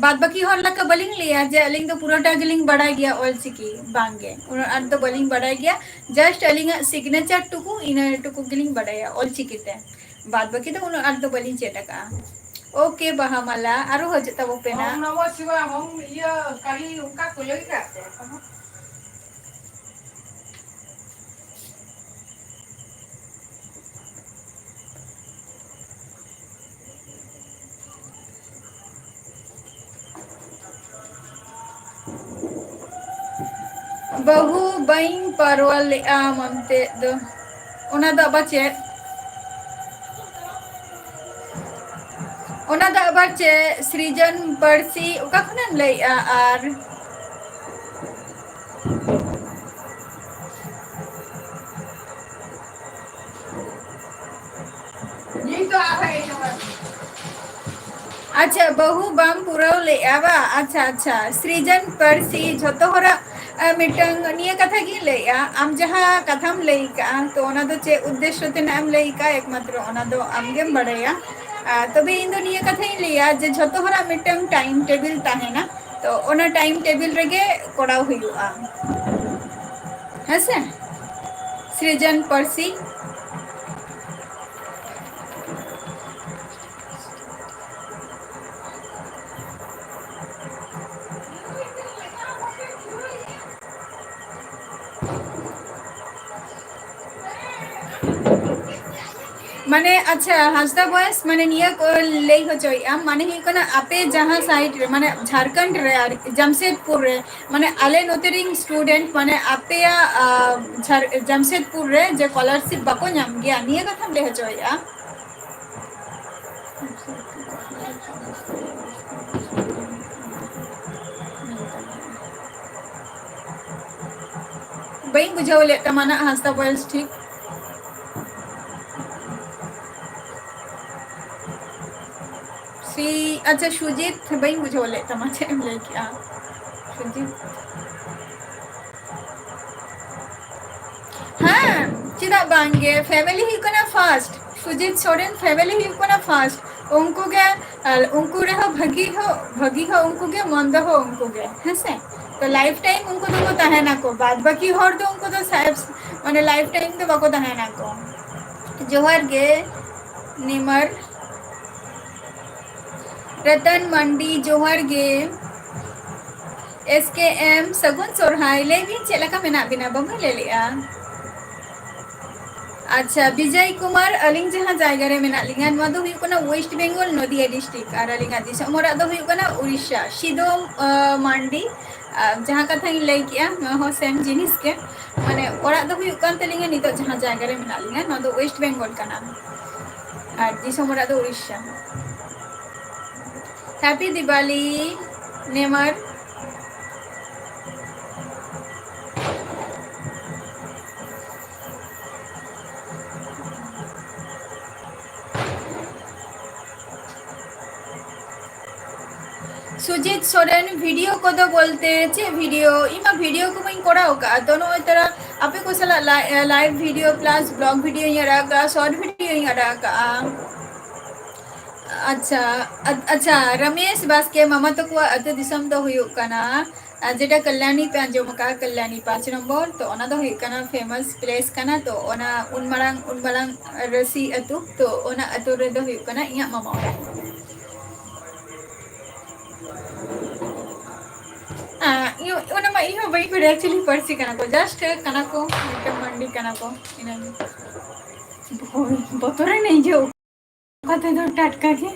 ᱵᱟᱫ ᱵᱟᱹᱠᱤ ᱦᱚᱲ ᱞᱮᱠᱟ ᱵᱟᱹᱞᱤᱧ ᱞᱟᱹᱭᱟ ᱡᱮ ᱟᱹᱞᱤᱧ ᱫᱚ ᱯᱩᱨᱟᱹᱴᱟ ᱜᱮᱞᱤᱧ ᱵᱟᱰᱟᱭ ᱜᱮᱭᱟ ᱚᱞᱪᱤᱠᱤ, ᱵᱟᱝ ᱜᱮ, ᱩᱱᱟᱹᱜ ᱟᱸᱴ ᱫᱚ ᱵᱟᱹᱞᱤᱧ ᱵᱟᱰᱟᱭ ᱜᱮᱭᱟ᱾ Just ᱟᱹᱞᱤᱧᱟᱜ signature ᱴᱩᱠᱩ, ᱤᱱᱟᱹ ᱴᱩᱠᱩ ᱜᱮᱞᱤᱧ ᱵᱟᱰᱟᱭᱟ ᱚᱞᱪᱤᱠᱤ ᱛᱮ, ᱵᱟᱫ ᱵᱟᱹᱠᱤ ᱫᱚ ᱩᱱᱟᱹᱜ ᱟᱸᱴ ᱫᱚ ᱵᱟᱹᱞᱤᱧ ᱪᱮᱫ ᱟᱠᱟᱜᱼᱟ᱾ ᱳᱠᱮ, ᱵᱟᱦᱟ ᱢᱟᱞᱟ, ᱟᱨᱚ ᱦᱤᱡᱩᱜ ᱛᱟᱵᱚ ᱯᱮ ᱱᱟᱜ᱾ ᱳᱢ ᱱᱚᱢᱚ ᱥᱤᱵᱟᱭ, ᱳᱢ ᱤᱭᱟᱹ ᱠᱟᱞᱤ ᱚᱱᱠᱟ ᱠᱚ ᱞᱟᱹᱭ ᱠᱟᱜ ᱛᱮ᱾ ᱵᱟᱹᱦᱩ ᱵᱟᱹᱧ ᱯᱟᱨᱣᱟ ᱞᱮᱜᱼᱟ ᱢᱟᱢᱛᱮ ᱫᱚ᱾ ᱚᱱᱟ ᱫᱚ ᱟᱵᱟᱨ ᱪᱮᱫ? ᱚᱱᱟ ᱫᱚ ᱟᱵᱟᱨ ᱪᱮᱫ? ᱥᱨᱤᱡᱚᱱ ᱯᱟᱹᱨᱥᱤ ᱚᱠᱟ ᱠᱷᱚᱱᱮᱢ ᱞᱟᱹᱭᱮᱜᱼᱟ? ᱟᱨ ᱟᱪᱪᱷᱟ, ᱵᱟᱹᱦᱩ ᱵᱟᱢ ᱯᱩᱨᱟᱹᱣ ᱞᱮᱜᱼᱟ ᱵᱟ? ᱟᱪᱪᱷᱟ, ᱟᱪᱪᱷᱟ᱾ ᱥᱨᱤᱡᱚᱱ ᱯᱟᱹᱨᱥᱤ ᱡᱷᱚᱛᱚ ᱦᱚᱲᱟᱜ, ᱟ, ᱢᱤᱫᱴᱟᱝ ᱱᱤᱭᱟᱹ ᱠᱟᱛᱷᱟ ᱜᱤᱧ ᱞᱟᱹᱭᱮᱜᱼᱟ, ᱟᱢ ᱡᱟᱦᱟᱸ ᱠᱟᱛᱷᱟᱢ ᱞᱟᱹᱭ ᱠᱟᱜᱼᱟ, ᱛᱚ ᱚᱱᱟ ᱫᱚ ᱪᱮᱫ ᱩᱫᱽᱫᱮᱥᱥᱚ ᱛᱮ ᱱᱟᱜ ᱮᱢ ᱞᱟᱹᱭ ᱠᱟᱜᱼᱟ, ᱮᱠᱢᱟᱛᱨᱚ ᱚᱱᱟ ᱫᱚ ᱟᱢ ᱜᱮᱢ ᱵᱟᱲᱟᱭᱟ᱾ ᱟ, ᱛᱚᱵᱮ ᱤᱧ ᱫᱚ ᱱᱤᱭᱟᱹ ᱠᱟᱛᱷᱟᱧ ᱞᱟᱹᱭᱟ ᱡᱮ ᱡᱷᱚᱛᱚ ᱦᱚᱲᱟᱜ ᱢᱤᱫᱴᱟᱝ time table ᱛᱟᱦᱮᱱᱟ, ᱛᱚ ᱚᱱᱟ time table ᱨᱮᱜᱮ ᱠᱚᱨᱟᱣ ᱦᱩᱭᱩᱜᱼᱟ, ᱦᱮᱸᱥᱮ? ᱥᱨᱤᱡᱚᱱ ᱯᱟᱹᱨᱥᱤ᱾ ᱢᱟᱱᱮ, ᱟᱪᱪᱷᱟ, ᱦᱟᱸᱥᱫᱟ ᱵᱚᱭᱮᱥ, ᱢᱟᱱᱮ, ᱱᱤᱭᱟᱹ ᱠᱚ ᱞᱟᱹᱭ ᱦᱚᱪᱚᱭᱮᱫᱼᱟ, ᱢᱟᱱᱮ ᱦᱩᱭᱩᱜ ᱠᱟᱱᱟ, ᱟᱯᱮ ᱡᱟᱦᱟᱸ side ᱨᱮ, ᱢᱟᱱᱮ, ᱡᱷᱟᱲᱠᱷᱚᱸᱰ ᱨᱮ ᱟᱨ ᱡᱟᱢᱥᱮᱫᱽᱯᱩᱨ ᱨᱮ, ᱢᱟᱱᱮ, ᱟᱞᱮ ᱱᱚᱛᱮ ᱨᱮᱱ student, ᱢᱟᱱᱮ, ᱟᱯᱮᱭᱟᱜ, ᱟ, ᱡᱷᱟᱲ-, ᱡᱟᱢᱥᱮᱫᱽᱯᱩᱨ ᱨᱮ ᱡᱮ scholarship ᱵᱟᱠᱚ ᱧᱟᱢ ᱜᱮᱭᱟ, ᱱᱤᱭᱟᱹ ᱠᱟᱛᱷᱟᱢ ᱞᱟᱹᱭ ᱦᱚᱪᱚᱭᱮᱫᱼᱟ? ᱵᱟᱹᱧ ᱵᱩᱡᱷᱟᱹᱣ ᱞᱮᱫ ᱛᱟᱢᱟ ᱱᱟᱜ, ᱦᱟᱸᱥᱫᱟ ᱵᱚᱭᱮᱥ, ᱴᱷᱤᱠ᱾ ᱥᱤ-, ᱟᱪᱪᱷᱟ, ᱥᱩᱡᱤᱛ, ᱵᱟᱹᱧ ᱵᱩᱡᱷᱟᱹᱣ ᱞᱮᱫ ᱛᱟᱢᱟ, ᱪᱮᱫ ᱮᱢ ᱞᱟᱹᱭ ᱠᱮᱜᱼᱟ, ᱥᱩᱡᱤᱛ? ᱦᱮᱸ, ᱪᱮᱫᱟᱜ ᱵᱟᱝ ᱜᱮ, family ᱦᱩᱭᱩᱜ ᱠᱟᱱᱟ first, ᱥᱩᱡᱤᱛ ᱥᱚᱨᱮᱱ family ᱦᱩᱭᱩᱜ ᱠᱟᱱᱟ first᱾ ᱩᱱᱠᱩ ᱜᱮ, ᱟᱨ ᱩᱱᱠᱩ ᱨᱮᱦᱚᱸ ᱵᱷᱟᱹᱜᱤ ᱦᱚᱸ, ᱵᱷᱟᱹᱜᱤ ᱦᱚᱸ ᱩᱱᱠᱩ ᱜᱮ, ᱢᱚᱱᱫᱚ ᱦᱚᱸ ᱩᱱᱠᱩ ᱜᱮ, ᱦᱮᱸ ᱥᱮ? ᱛᱚ, life time ᱩᱱᱠᱩ ᱫᱚᱠᱚ ᱛᱟᱦᱮᱱᱟᱠᱚ, ᱵᱟᱫ ᱵᱟᱹᱠᱤ ᱦᱚᱲ ᱫᱚ ᱩᱱᱠᱩ ᱫᱚ ᱥᱟ-, ᱢᱟᱱᱮ, life time ᱫᱚ ᱵᱟᱠᱚ ᱛᱟᱦᱮᱱᱟᱠᱚ᱾ ᱡᱚᱦᱟᱨ ᱜᱮ, ᱱᱤᱢᱟᱨ᱾ ᱨᱟᱛᱟᱱ ᱢᱟᱱᱰᱤ, ᱡᱚᱦᱟᱨ ᱜᱮ᱾ S K M, ᱥᱟᱹᱜᱩᱱ ᱥᱚᱨᱦᱟᱭ᱾ ᱞᱟᱹᱭ ᱵᱤᱱ, ᱪᱮᱫ ᱞᱮᱠᱟ ᱢᱮᱱᱟᱜ ᱵᱤᱱᱟ? ᱵᱟᱹᱵᱤᱱ ᱞᱟᱹᱭ ᱞᱮᱜᱼᱟ᱾ ᱟᱪᱪᱷᱟ, ᱵᱤᱡᱚᱭ ᱠᱩᱢᱟᱨ, ᱟᱹᱞᱤᱧ ᱡᱟᱦᱟᱸ ᱡᱟᱭᱜᱟ ᱨᱮ ᱢᱮᱱᱟᱜ ᱞᱤᱧᱟ, ᱱᱚᱣᱟ ᱫᱚ ᱦᱩᱭᱩᱜ ᱠᱟᱱᱟ West Bengal, ᱱᱚᱫᱤᱭᱟ district, ᱟᱨ ᱟᱹᱞᱤᱧᱟᱜ ᱫᱤᱥᱚᱢ ᱚᱲᱟᱜ ᱫᱚ ᱦᱩᱭᱩᱜ ᱠᱟᱱᱟ ᱩᱲᱤᱥᱥᱟ, ᱥᱤᱫᱚᱢ, ᱟ, ᱢᱟᱱᱰᱤ, ᱟᱨ ᱡᱟᱦᱟᱸ ᱠᱟᱛᱷᱟᱧ ᱞᱟᱹᱭ ᱠᱮᱜᱼᱟ, ᱱᱚᱣᱟ ᱦᱚᱸ ᱥᱮᱢ ᱡᱤᱱᱤᱥ ᱜᱮ᱾ ᱢᱟᱱᱮ, ᱚᱲᱟᱜ ᱫᱚ ᱦᱩᱭᱩᱜ ᱠᱟᱱ ᱛᱟᱹᱞᱤᱧᱟ ᱱᱤᱛᱚᱜ ᱡᱟᱦᱟᱸ ᱡᱟᱭᱜᱟ ᱨᱮ ᱢᱮᱱᱟᱜ ᱞᱤᱧᱟ, ᱱᱚᱣᱟ ᱫᱚ ᱳᱭᱮᱥᱴ ᱵᱮᱝᱜᱚᱞ ᱠᱟᱱᱟ ᱟᱨ ᱫᱤᱥᱚᱢ ᱚᱲᱟᱜ ᱫᱚ ᱩᱲᱤᱥᱥᱟ᱾ Happy Diwali, ᱱᱮᱢᱟᱨ᱾ ᱥᱩᱡᱤᱛ ᱥᱚᱨᱮᱱ, video ᱠᱚᱫᱚ ᱵᱚᱞᱛᱮ ᱪᱮᱫ video? ᱤᱧ ᱢᱟ video ᱠᱚ ᱵᱟᱹᱧ ᱠᱚᱨᱟᱣ ᱟᱠᱟᱫᱼᱟ᱾ ᱛᱚ, ᱱᱚᱜᱼᱚᱭ ᱛᱚᱨᱟ ᱟᱯᱮ ᱠᱚ ᱥᱟᱞᱟᱜ ᱞᱟᱭ-, live video plus blog videoᱧ ᱟᱲᱟᱜ ᱟᱠᱟᱫᱼᱟ, short videoᱧ ᱟᱲᱟᱜ ᱟᱠᱟᱫᱼᱟ᱾ ᱟᱪᱪᱷᱟ, ᱟ-, ᱟᱪᱪᱷᱟ, ᱨᱟᱢᱮᱥ ᱵᱟᱥᱠᱮ, ᱢᱟᱢᱟ ᱛᱟᱠᱚᱣᱟᱜ ᱟᱹᱛᱩ ᱫᱤᱥᱚᱢ ᱫᱚ ᱦᱩᱭᱩᱜ ᱠᱟᱱᱟ, ᱟᱨ ᱡᱮᱴᱟ ᱠᱟᱞᱭᱟᱱᱤ ᱯᱮ ᱟᱸᱡᱚᱢ ᱟᱠᱟᱫᱼᱟ, ᱠᱟᱞᱭᱟᱱᱤ ᱯᱟᱸᱪ ᱱᱚᱢᱵᱚᱨ, ᱛᱚ ᱚᱱᱟ ᱫᱚ ᱦᱩᱭᱩᱜ ᱠᱟᱱᱟ famous place ᱠᱟᱱᱟ᱾ ᱛᱚ ᱚᱱᱟ ᱩᱱ ᱢᱟᱨᱟᱝ, ᱩᱱ ᱢᱟᱨᱟᱝ ᱨᱟᱹᱥᱤ ᱟᱹᱛᱩ, ᱛᱚ ᱚᱱᱟ ᱟᱹᱛᱩ ᱨᱮᱫᱚ ᱦᱩᱭᱩᱜ ᱠᱟᱱᱟ ᱤᱧᱟᱹᱜ ᱢᱟᱢᱟ ᱚᱲᱟᱜ᱾ ᱟᱸ, ᱤᱧ, ᱚᱱᱟ ᱢᱟ ᱤᱧ ᱦᱚᱸ ᱵᱟᱹᱧ ᱵᱟᱲᱟᱭᱟ ᱪᱤᱞᱤ ᱯᱟᱹᱨᱥᱤ ᱠᱟᱱᱟ ᱠᱚ, just ᱠᱟᱱᱟ ᱠᱚ, ᱢᱤᱫᱴᱟᱝ ᱢᱟᱱᱰᱤ ᱠᱟᱱᱟ ᱠᱚ, ᱤᱱᱟᱹᱜᱮ᱾ ᱵᱚᱛᱚᱨ, ᱵᱚᱛᱚᱨᱮᱱ ᱟᱹᱭᱠᱟᱹᱣ᱾ ᱚᱠᱟ ᱛᱮᱫᱚ ᱴᱟᱴᱠᱟ ᱜᱮ᱾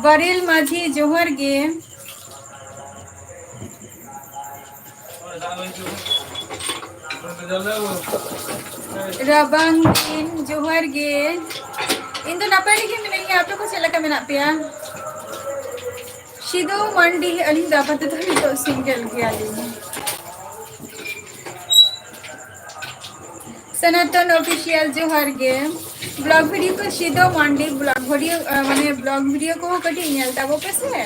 ᱵᱟᱨᱮᱞ ᱢᱟᱹᱡᱷᱤ, ᱡᱚᱦᱟᱨ ᱜᱮ᱾ ᱨᱟᱵᱟᱝ ᱫᱤᱱ, ᱡᱚᱦᱟᱨ ᱜᱮ᱾ ᱤᱧ ᱫᱚ ᱱᱟᱯᱟᱭ ᱨᱮᱜᱮ ᱢᱮᱱᱟᱹᱧᱟ, ᱟᱯᱮ ᱠᱚ ᱪᱮᱫ ᱞᱮᱠᱟ ᱢᱮᱱᱟᱜ ᱯᱮᱭᱟ? ᱥᱤᱫᱩ ᱢᱟᱱᱰᱤ, ᱟᱹᱞᱤᱧ ᱫᱚ ᱟᱯᱟᱛᱚᱛᱚ ᱱᱤᱛᱚᱜ single ᱜᱮᱭᱟᱞᱤᱧ᱾ ᱥᱚᱱᱟᱛᱚᱱ Official, ᱡᱚᱦᱟᱨ ᱜᱮ᱾ Blog video ᱠᱚ, ᱥᱤᱫᱩ ᱢᱟᱱᱰᱤ blog video, ᱟ, ᱢᱟᱱᱮ blog video ᱠᱚᱦᱚᱸ ᱠᱟᱹᱴᱤᱡ ᱧᱮᱞ ᱛᱟᱵᱚ ᱯᱮ ᱥᱮ᱾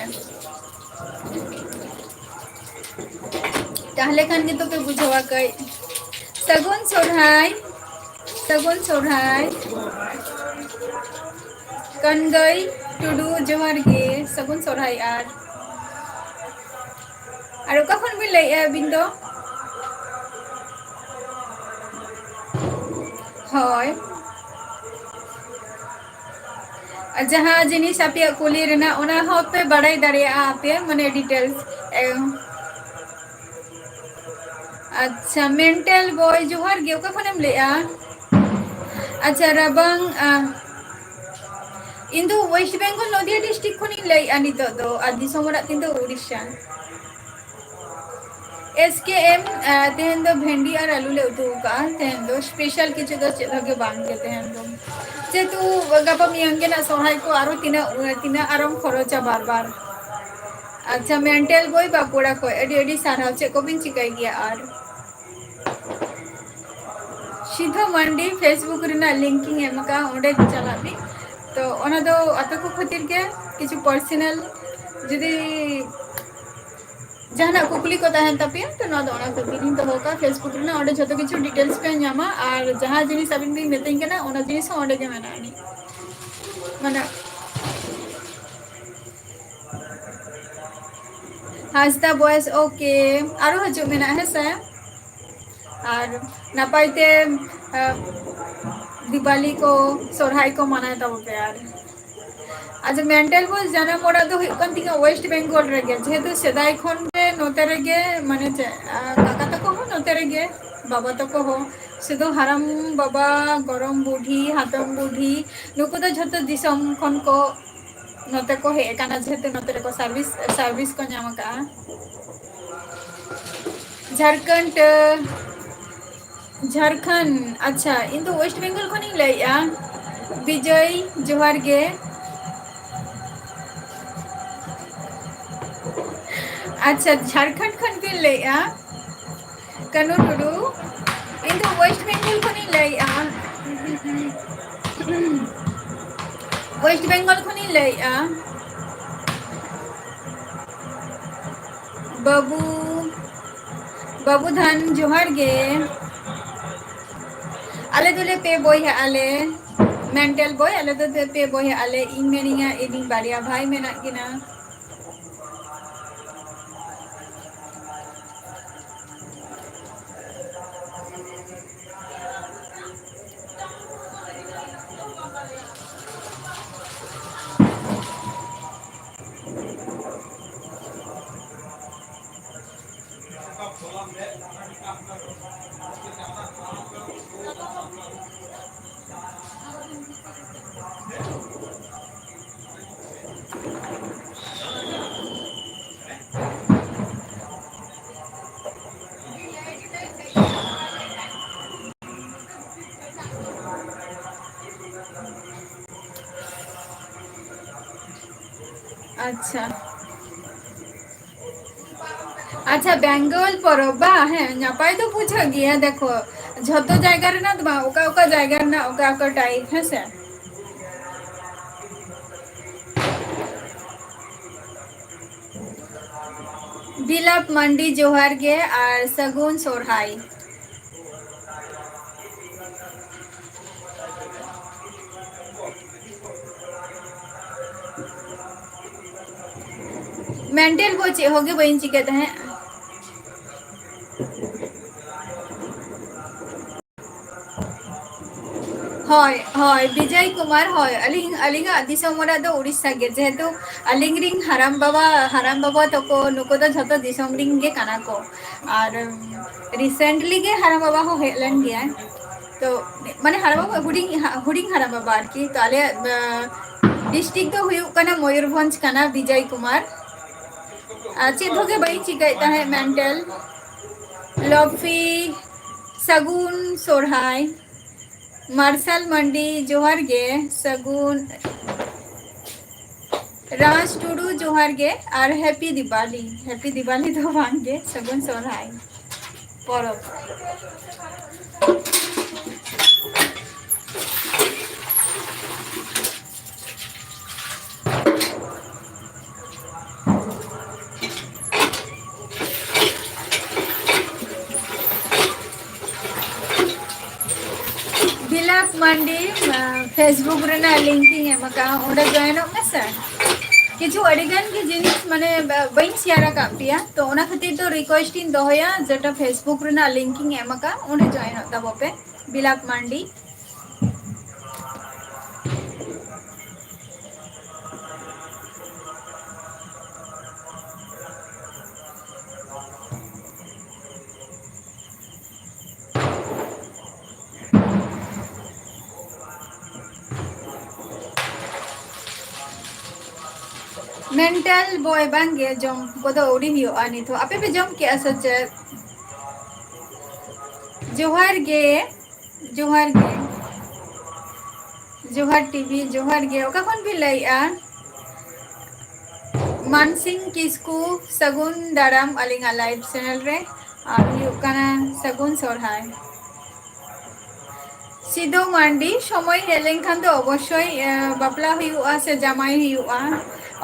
ᱛᱟᱦᱞᱮ ᱠᱷᱟᱱ ᱜᱮᱛᱚ ᱯᱮ ᱵᱩᱡᱷᱟᱹᱣᱟ ᱠᱟᱹᱡ᱾ ᱥᱟᱹᱜᱩᱱ ᱥᱚᱨᱦᱟᱭ, ᱥᱟᱹᱜᱩᱱ ᱥᱚᱨᱦᱟᱭ᱾ ᱠᱟᱱᱜᱟᱹᱭ ᱴᱩᱰᱩ, ᱡᱚᱦᱟᱨ ᱜᱮ, ᱥᱟᱹᱜᱩᱱ ᱥᱚᱨᱦᱟᱭ᱾ ᱟᱨ, ᱟᱨ ᱚᱠᱟ ᱠᱷᱚᱱ ᱵᱤᱱ ᱞᱟᱹᱭᱮᱫᱼᱟ ᱟᱹᱵᱤᱱ ᱫᱚ? ᱦᱳᱭ᱾ ᱡᱟᱦᱟᱸ ᱡᱤᱱᱤᱥ ᱟᱯᱮᱭᱟᱜ ᱠᱩᱞᱤ ᱨᱮᱱᱟᱜ, ᱚᱱᱟ ᱦᱚᱸᱯᱮ ᱵᱟᱲᱟᱭ ᱫᱟᱲᱮᱭᱟᱜᱼᱟ ᱟᱯᱮ, ᱢᱟᱱᱮ, details ᱮᱢ᱾ ᱟᱪᱪᱷᱟ, mental boy, ᱡᱚᱦᱟᱨ ᱜᱮ, ᱚᱠᱟ ᱠᱷᱚᱱᱮᱢ ᱞᱟᱹᱭᱮᱜᱼᱟ? ᱟᱪᱪᱷᱟ, ᱨᱟᱵᱟᱝ, ᱟ, ᱤᱧ ᱫᱚ ᱳᱭᱮᱥᱴ ᱵᱮᱝᱜᱚᱞ, ᱱᱚᱫᱤᱭᱟ ᱰᱤᱥᱴᱨᱤᱠᱴ ᱠᱷᱚᱱᱤᱧ ᱞᱟᱹᱭᱮᱫᱼᱟ ᱱᱤᱛᱚᱜ ᱫᱚ, ᱟᱨ ᱫᱤᱥᱚᱢ ᱚᱲᱟᱜ ᱛᱤᱧ ᱫᱚ ᱩᱲᱤᱥᱥᱟ᱾ ᱮᱥ ᱠᱮ ᱮᱢ, ᱟᱸ, ᱛᱮᱦᱮᱧ ᱫᱚ ᱵᱷᱮᱱᱰᱤ ᱟᱨ ᱟᱹᱞᱩ ᱞᱮ ᱩᱛᱩ ᱟᱠᱟᱫᱼᱟ᱾ ᱛᱮᱦᱮᱧ ᱫᱚ ᱥᱯᱮᱥᱟᱞ ᱠᱤᱪᱷᱩ ᱫᱚ ᱪᱮᱫ ᱦᱚᱸ ᱜᱮ ᱵᱟᱝ ᱜᱮ ᱛᱮᱦᱮᱧ ᱫᱚ᱾ ᱡᱮᱦᱮᱛᱩ ᱜᱟᱯᱟ ᱢᱮᱭᱟᱝ ᱜᱮ ᱱᱟᱜ ᱥᱚᱨᱦᱟᱭ ᱠᱚ, ᱟᱨᱚ ᱛᱤᱱᱟᱹᱜ, ᱛᱤᱱᱟᱹᱜ ᱟᱨᱚᱢ ᱠᱷᱚᱨᱚᱪᱟ ᱵᱟᱨ ᱵᱟᱨ᱾ ᱟᱪᱪᱷᱟ, ᱢᱮᱱᱴᱮᱞ ᱵᱚᱭ ᱵᱟᱸᱠᱩᱲᱟ ᱠᱷᱚᱱ ᱟᱹᱰᱤ ᱟᱹᱰᱤ ᱥᱟᱨᱦᱟᱣ᱾ ᱪᱮᱫ ᱠᱚᱵᱤᱱ ᱪᱤᱠᱟᱹᱭ ᱜᱮᱭᱟ ᱟᱨ? ᱥᱤᱫᱷᱟᱹ ᱢᱟᱱᱰᱤ Facebook ᱨᱮᱱᱟᱜ link ᱤᱧ ᱮᱢ ᱟᱠᱟᱫᱼᱟ, ᱚᱸᱰᱮ ᱪᱟᱞᱟᱜ ᱵᱤᱱ᱾ ᱛᱚ ᱚᱱᱟ ᱫᱚ ᱟᱯᱮ ᱠᱚ ᱠᱷᱟᱹᱛᱤᱨ ᱜᱮ, ᱠᱤᱪᱷᱩ personal ᱡᱩᱫᱤ ᱡᱟᱦᱟᱱᱟᱜ ᱠᱩᱠᱞᱤ ᱠᱚ ᱛᱟᱦᱮᱱ ᱛᱟᱯᱮᱭᱟ, ᱛᱚ ᱱᱚᱣᱟ ᱫᱚ ᱚᱱᱟ ᱠᱷᱟᱹᱛᱤᱨ ᱤᱧ ᱫᱚᱦᱚ ᱠᱟᱜᱼᱟ᱾ Facebook ᱨᱮᱱᱟᱜ ᱚᱸᱰᱮ ᱡᱷᱚᱛᱚ ᱠᱤᱪᱷᱩ details ᱯᱮ ᱧᱟᱢᱟ, ᱟᱨ ᱡᱟᱦᱟᱸ ᱡᱤᱱᱤᱥ ᱟᱹᱵᱤᱱ ᱵᱤᱱ ᱢᱤᱛᱟᱹᱧ ᱠᱟᱱᱟ, ᱚᱱᱟ ᱡᱤᱱᱤᱥ ᱦᱚᱸ ᱚᱸᱰᱮ ᱜᱮ ᱢᱮᱱᱟᱜᱼᱟ ᱟᱹᱱᱤᱡ᱾ ᱢᱟᱱᱮ, ᱦᱟᱸᱥᱫᱟ ᱵᱚᱭᱮᱥ, OK᱾ ᱟᱨᱚ ᱦᱤᱡᱩᱜ ᱢᱮᱱᱟᱜᱼᱟ, ᱦᱮᱸ ᱥᱮ? ᱟᱨ ᱱᱟᱯᱟᱭ ᱛᱮ, ᱟᱸ, ᱫᱤᱣᱟᱞᱤ ᱠᱚ, ᱥᱚᱨᱦᱟᱭ ᱠᱚ ᱢᱟᱱᱟᱣ ᱛᱟᱵᱚᱱ ᱯᱮ᱾ ᱟᱨ ᱟᱪᱪᱷᱟ, ᱢᱮᱱᱴᱮᱞ ᱵᱚᱭ ᱡᱟᱱᱟᱢ ᱚᱲᱟᱜ ᱫᱚ ᱦᱩᱭᱩᱜ ᱠᱟᱱ ᱛᱤᱧᱟ ᱳᱭᱮᱥᱴ ᱵᱮᱝᱜᱚᱞ ᱨᱮᱜᱮ, ᱡᱮᱦᱮᱛᱩ ᱥᱮᱫᱟᱭ ᱠᱷᱚᱱ ᱜᱮ ᱱᱚᱛᱮ ᱨᱮᱜᱮ, ᱢᱟᱱᱮ ᱪᱮᱫ, ᱟᱸ, ᱠᱟᱠᱟ ᱛᱟᱠᱚ ᱦᱚᱸ ᱱᱚᱛᱮ ᱨᱮᱜᱮ, ᱵᱟᱵᱟ ᱛᱟᱠᱚ ᱦᱚᱸ᱾ ᱥᱩᱫᱷᱩ ᱦᱟᱲᱟᱢ ᱵᱟᱵᱟ, ᱜᱚᱲᱚᱢ ᱵᱩᱰᱷᱤ, ᱦᱟᱛᱚᱢ ᱵᱩᱰᱷᱤ, ᱱᱩᱠᱩ ᱫᱚ ᱡᱷᱚᱛᱚ ᱫᱤᱥᱚᱢ ᱠᱷᱚᱱ ᱠᱚ ᱱᱚᱛᱮ ᱠᱚ ᱦᱮᱡ ᱟᱠᱟᱱᱟ, ᱡᱮᱦᱮᱛᱩ ᱱᱚᱛᱮ ᱨᱮᱠᱚ service, service ᱠᱚ ᱧᱟᱢ ᱟᱠᱟᱫᱼᱟ᱾ ᱡᱷᱟᱲᱠᱷᱚᱸᱰ, ᱡᱷᱟᱲᱠᱷᱚᱸᱰ, ᱟᱪᱪᱷᱟ, ᱤᱧ ᱫᱚ ᱳᱭᱮᱥᱴ ᱵᱮᱝᱜᱚᱞ ᱠᱷᱚᱱᱤᱧ ᱞᱟᱹᱭᱮᱫᱼᱟ᱾ ᱵᱤᱡᱚᱭ, ᱡᱚᱦᱟᱨ ᱜᱮ᱾ ᱟᱪᱪᱷᱟ, ᱡᱷᱟᱲᱠᱷᱚᱸᱰ ᱠᱷᱚᱱ ᱵᱤᱱ ᱞᱟᱹᱭᱮᱫᱼᱟ? ᱠᱟᱹᱱᱩ ᱴᱩᱰᱩ, ᱤᱧ ᱫᱚ ᱳᱭᱮᱥᱴ ᱵᱮᱝᱜᱚᱞ ᱠᱷᱚᱱᱤᱧ ᱞᱟᱹᱭᱮᱫᱼᱟ᱾ ᱳᱭᱮᱥᱴ ᱵᱮᱝᱜᱚᱞ ᱠᱷᱚᱱᱤᱧ ᱞᱟᱹᱭᱮᱫᱼᱟ᱾ ᱵᱟᱹᱵᱩ, ᱵᱟᱹᱵᱩ ᱫᱷᱟᱱ, ᱡᱚᱦᱟᱨ ᱜᱮ᱾ ᱟᱞᱮ ᱫᱚᱞᱮ ᱯᱮ ᱵᱚᱭᱦᱟᱜ ᱟᱞᱮ, ᱢᱮᱱᱴᱮᱞ ᱵᱚᱭ, ᱟᱞᱮ ᱫᱚ ᱯᱮ ᱵᱚᱭᱦᱟᱜ ᱟᱞᱮ, ᱤᱧ ᱢᱮᱱᱟᱹᱧᱟ, ᱤᱧ ᱵᱟᱨᱭᱟ ᱵᱷᱟᱭ ᱢᱮᱱᱟᱜ ᱠᱤᱱᱟ᱾ ᱟᱪᱪᱷᱟ᱾ ᱟᱪᱪᱷᱟ, ᱵᱮᱝᱜᱚᱞ ᱯᱚᱨᱚᱵᱽ ᱵᱟ? ᱦᱮᱸ, ᱱᱟᱯᱟᱭ ᱫᱚ ᱵᱩᱡᱷᱟᱹᱜ ᱜᱮᱭᱟ᱾ ᱫᱮᱠᱷᱚ, ᱡᱷᱚᱛᱚ ᱡᱟᱭᱜᱟ ᱨᱮᱱᱟᱜ ᱫᱚ ᱵᱟᱝ, ᱚᱠᱟ ᱚᱠᱟ ᱡᱟᱭᱜᱟ ᱨᱮᱱᱟᱜ ᱚᱠᱟ ᱚᱠᱟ type, ᱦᱮᱸ ᱥᱮ? ᱵᱤᱞᱟᱯ ᱢᱟᱱᱰᱤ ᱡᱚᱦᱟᱨ ᱜᱮ ᱟᱨ ᱥᱟᱹᱜᱩᱱ ᱥᱚᱨᱦᱟᱭ᱾ ᱢᱮᱱᱴᱮᱞ ᱠᱚ ᱪᱮᱫ ᱦᱚᱸ ᱜᱮ ᱵᱟᱹᱧ ᱪᱤᱠᱟᱹ ᱛᱟᱦᱮᱸᱫ᱾ ᱦᱳᱭ, ᱦᱳᱭ, ᱵᱤᱡᱚᱭ ᱠᱩᱢᱟᱨ, ᱦᱳᱭ, ᱟᱹᱞᱤᱧ, ᱟᱹᱞᱤᱧᱟᱜ ᱫᱤᱥᱚᱢ ᱚᱲᱟᱜ ᱫᱚ ᱩᱲᱤᱥᱥᱟ ᱜᱮ, ᱡᱮᱦᱮᱛᱩ ᱟᱹᱞᱤᱧ ᱨᱤᱱ ᱦᱟᱲᱟᱢ ᱵᱟᱵᱟ, ᱦᱟᱲᱟᱢ ᱵᱟᱵᱟ ᱛᱟᱠᱚ ᱱᱩᱠᱩ ᱫᱚ ᱡᱷᱚᱛᱚ ᱫᱤᱥᱚᱢ ᱨᱤᱱ ᱜᱮ ᱠᱟᱱᱟ ᱠᱚ᱾ ᱟᱨ, ᱩᱢ, recently ᱜᱮ ᱦᱟᱲᱟᱢ ᱵᱟᱵᱟ ᱦᱚᱸ ᱦᱮᱡ ᱞᱮᱱ ᱜᱮᱭᱟᱭ᱾ ᱛᱚ, ᱢᱟᱱᱮ ᱦᱟᱲᱟᱢ ᱵᱟᱵᱟ ᱦᱩᱰᱤᱧ, ᱦᱟ-, ᱦᱩᱰᱤᱧ ᱦᱟᱲᱟᱢ ᱵᱟᱵᱟ ᱟᱨᱠᱤ᱾ ᱛᱚ, ᱟᱞᱮᱭᱟᱜ, ᱟ, district ᱫᱚ ᱦᱩᱭᱩᱜ ᱠᱟᱱᱟ ᱢᱚᱭᱩᱨᱵᱷᱚᱸᱡᱽ ᱠᱟᱱᱟ, ᱵᱤᱡᱚᱭ ᱠᱩᱢᱟᱨ᱾ ᱟᱨ ᱪᱮᱫ ᱦᱚᱸ ᱜᱮ ᱵᱟᱹᱧ ᱪᱤᱠᱟᱹᱭᱮᱫ ᱛᱟᱦᱮᱸᱫ, ᱢᱮᱱᱴᱮᱞ᱾ ᱞᱚᱯᱷᱤ, ᱥᱟᱹᱜᱩᱱ ᱥᱚᱨᱦᱟᱭ᱾ ᱢᱟᱨᱥᱟᱞ ᱢᱟᱱᱰᱤ, ᱡᱚᱦᱟᱨ ᱜᱮ᱾ ᱥᱟᱹᱜᱩᱱ ᱨᱟᱡᱽ ᱴᱩᱰᱩ, ᱡᱚᱦᱟᱨ ᱜᱮ᱾ ᱟᱨ happy ᱫᱤᱣᱟᱞᱤ᱾ Happy ᱫᱤᱣᱟᱞᱤ ᱫᱚ ᱵᱟᱝ ᱜᱮ, ᱥᱟᱹᱜᱩᱱ ᱥᱚᱨᱦᱟᱭ ᱯᱚᱨᱚᱵᱽ᱾ ᱵᱤᱞᱟᱯ ᱢᱟᱱᱰᱤ, ᱟ, Facebook ᱨᱮᱱᱟᱜ link ᱤᱧ ᱮᱢ ᱟᱠᱟᱫᱼᱟ, ᱚᱸᱰᱮ join ᱚᱜ ᱢᱮᱥᱮ᱾ ᱠᱤᱪᱷᱩ ᱟᱹᱰᱤ ᱜᱟᱱ ᱜᱮ ᱡᱤᱱᱤᱥ ᱢᱟᱱᱮ ᱵᱟ-, ᱵᱟᱹᱧ share ᱟᱠᱟᱫ ᱯᱮᱭᱟ, ᱛᱚ ᱚᱱᱟ ᱠᱷᱟᱹᱛᱤᱨ ᱫᱚ request ᱤᱧ ᱫᱚᱦᱚᱭᱟ, ᱡᱮᱴᱟ Facebook ᱨᱮᱱᱟᱜ link ᱤᱧ ᱮᱢ ᱟᱠᱟᱫᱼᱟ, ᱚᱸᱰᱮ join ᱚᱜ ᱛᱟᱵᱚ ᱯᱮ, ᱵᱤᱞᱟᱯ ᱢᱟᱱᱰᱤ᱾ ᱢᱮᱱᱴᱟᱞ ᱵᱚᱭ ᱵᱟᱝᱜᱮ, ᱡᱚᱢ ᱠᱚᱫᱚ ᱟᱹᱣᱨᱤ ᱦᱩᱭᱩᱜᱼᱟ ᱱᱤᱛ ᱦᱚᱸ᱾ ᱟᱯᱮ ᱯᱮ ᱡᱚᱢ ᱠᱮᱜᱼᱟ ᱥᱮ ᱪᱮᱫ? ᱡᱚᱦᱟᱨ ᱜᱮ, ᱡᱚᱦᱟᱨ ᱜᱮ, ᱡᱚᱦᱟᱨ ᱴᱤᱵᱷᱤ, ᱡᱚᱦᱟᱨ ᱜᱮ᱾ ᱚᱠᱟ ᱠᱷᱚᱱ ᱵᱤᱱ ᱞᱟᱹᱭᱮᱜᱼᱟ? ᱢᱟᱱᱥᱤᱝ ᱠᱤᱥᱠᱩ, ᱥᱟᱹᱜᱩᱱ ᱫᱟᱨᱟᱢ ᱟᱹᱞᱤᱧᱟᱜ live channel ᱨᱮ᱾ ᱟᱨ ᱦᱩᱭᱩᱜ ᱠᱟᱱᱟ ᱥᱟᱹᱜᱩᱱ ᱥᱚᱨᱦᱟᱭ᱾ ᱥᱤᱫᱩ ᱢᱟᱱᱰᱤ, ᱥᱚᱢᱚᱭ ᱦᱮᱡ ᱞᱮᱱᱠᱷᱟᱱ ᱫᱚ ᱚᱵᱚᱥᱥᱳᱭ, ᱮ, ᱵᱟᱯᱞᱟ ᱦᱩᱭᱩᱜᱼᱟ ᱥᱮ ᱡᱟᱢᱟᱭ ᱦᱩᱭᱩᱜᱼᱟ᱾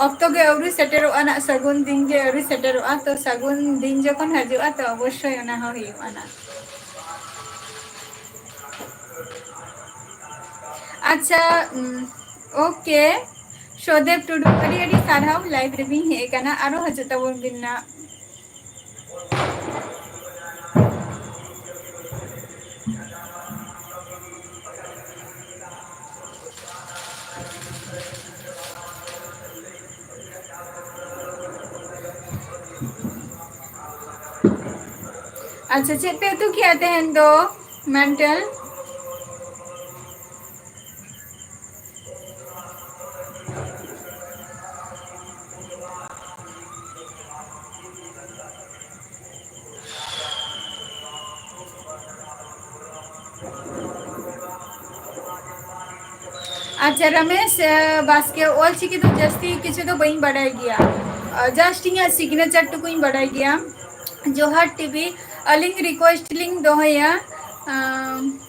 ᱚᱠᱛᱚ ᱜᱮ ᱟᱹᱣᱨᱤ ᱥᱮᱴᱮᱨᱚᱜᱼᱟ, ᱱᱟᱜ ᱥᱟᱹᱜᱩᱱ ᱫᱤᱱ ᱜᱮ ᱟᱹᱣᱨᱤ ᱥᱮᱴᱮᱨᱚᱜᱼᱟ᱾ ᱛᱚ ᱥᱟᱹᱜᱩᱱ ᱫᱤᱱ ᱡᱚᱠᱷᱚᱱ ᱦᱤᱡᱩᱜᱼᱟ, ᱛᱚ ᱚᱵᱚᱥᱥᱳᱭ ᱚᱱᱟ ᱦᱚᱸ ᱦᱩᱭᱩᱜᱼᱟ ᱱᱟᱜ᱾ ᱟᱪᱪᱷᱟ, ᱩᱢ, OK᱾ ᱥᱚᱫᱮᱵ ᱴᱩᱰᱩ, ᱟᱹᱰᱤ ᱟᱹᱰᱤ ᱥᱟᱨᱦᱟᱣ live ᱨᱮᱵᱤᱱ ᱦᱮᱡ ᱟᱠᱟᱱᱟ, ᱟᱨᱚ ᱦᱤᱡᱩᱜ ᱛᱟᱵᱚᱱ ᱵᱤᱱ ᱱᱟᱜ᱾ ᱟᱪᱪᱷᱟ, ᱪᱮᱫ ᱯᱮ ᱩᱛᱩ ᱠᱮᱜᱼᱟ ᱛᱮᱦᱮᱧ ᱫᱚ, ᱢᱮᱱᱴᱮᱞ? ᱟᱪᱪᱷᱟ, ᱨᱚᱢᱮᱥ, ᱮ, ᱵᱟᱥᱠᱮ, ᱚᱞ ᱪᱤᱠᱤ ᱫᱚ ᱡᱟᱹᱥᱛᱤ ᱠᱤᱪᱷᱩ ᱫᱚ ᱵᱟᱹᱧ ᱵᱟᱰᱟᱭ ᱜᱮᱭᱟ᱾ ᱟ, just ᱤᱧᱟᱹᱜ signature ᱴᱩᱠᱩᱧ ᱵᱟᱰᱟᱭ ᱜᱮᱭᱟ᱾ ᱡᱚᱦᱟᱨ ᱴᱤᱵᱷᱤ, ᱟᱹᱞᱤᱧ request ᱞᱤᱧ ᱫᱚᱦᱚᱭᱟ, ᱟᱢ,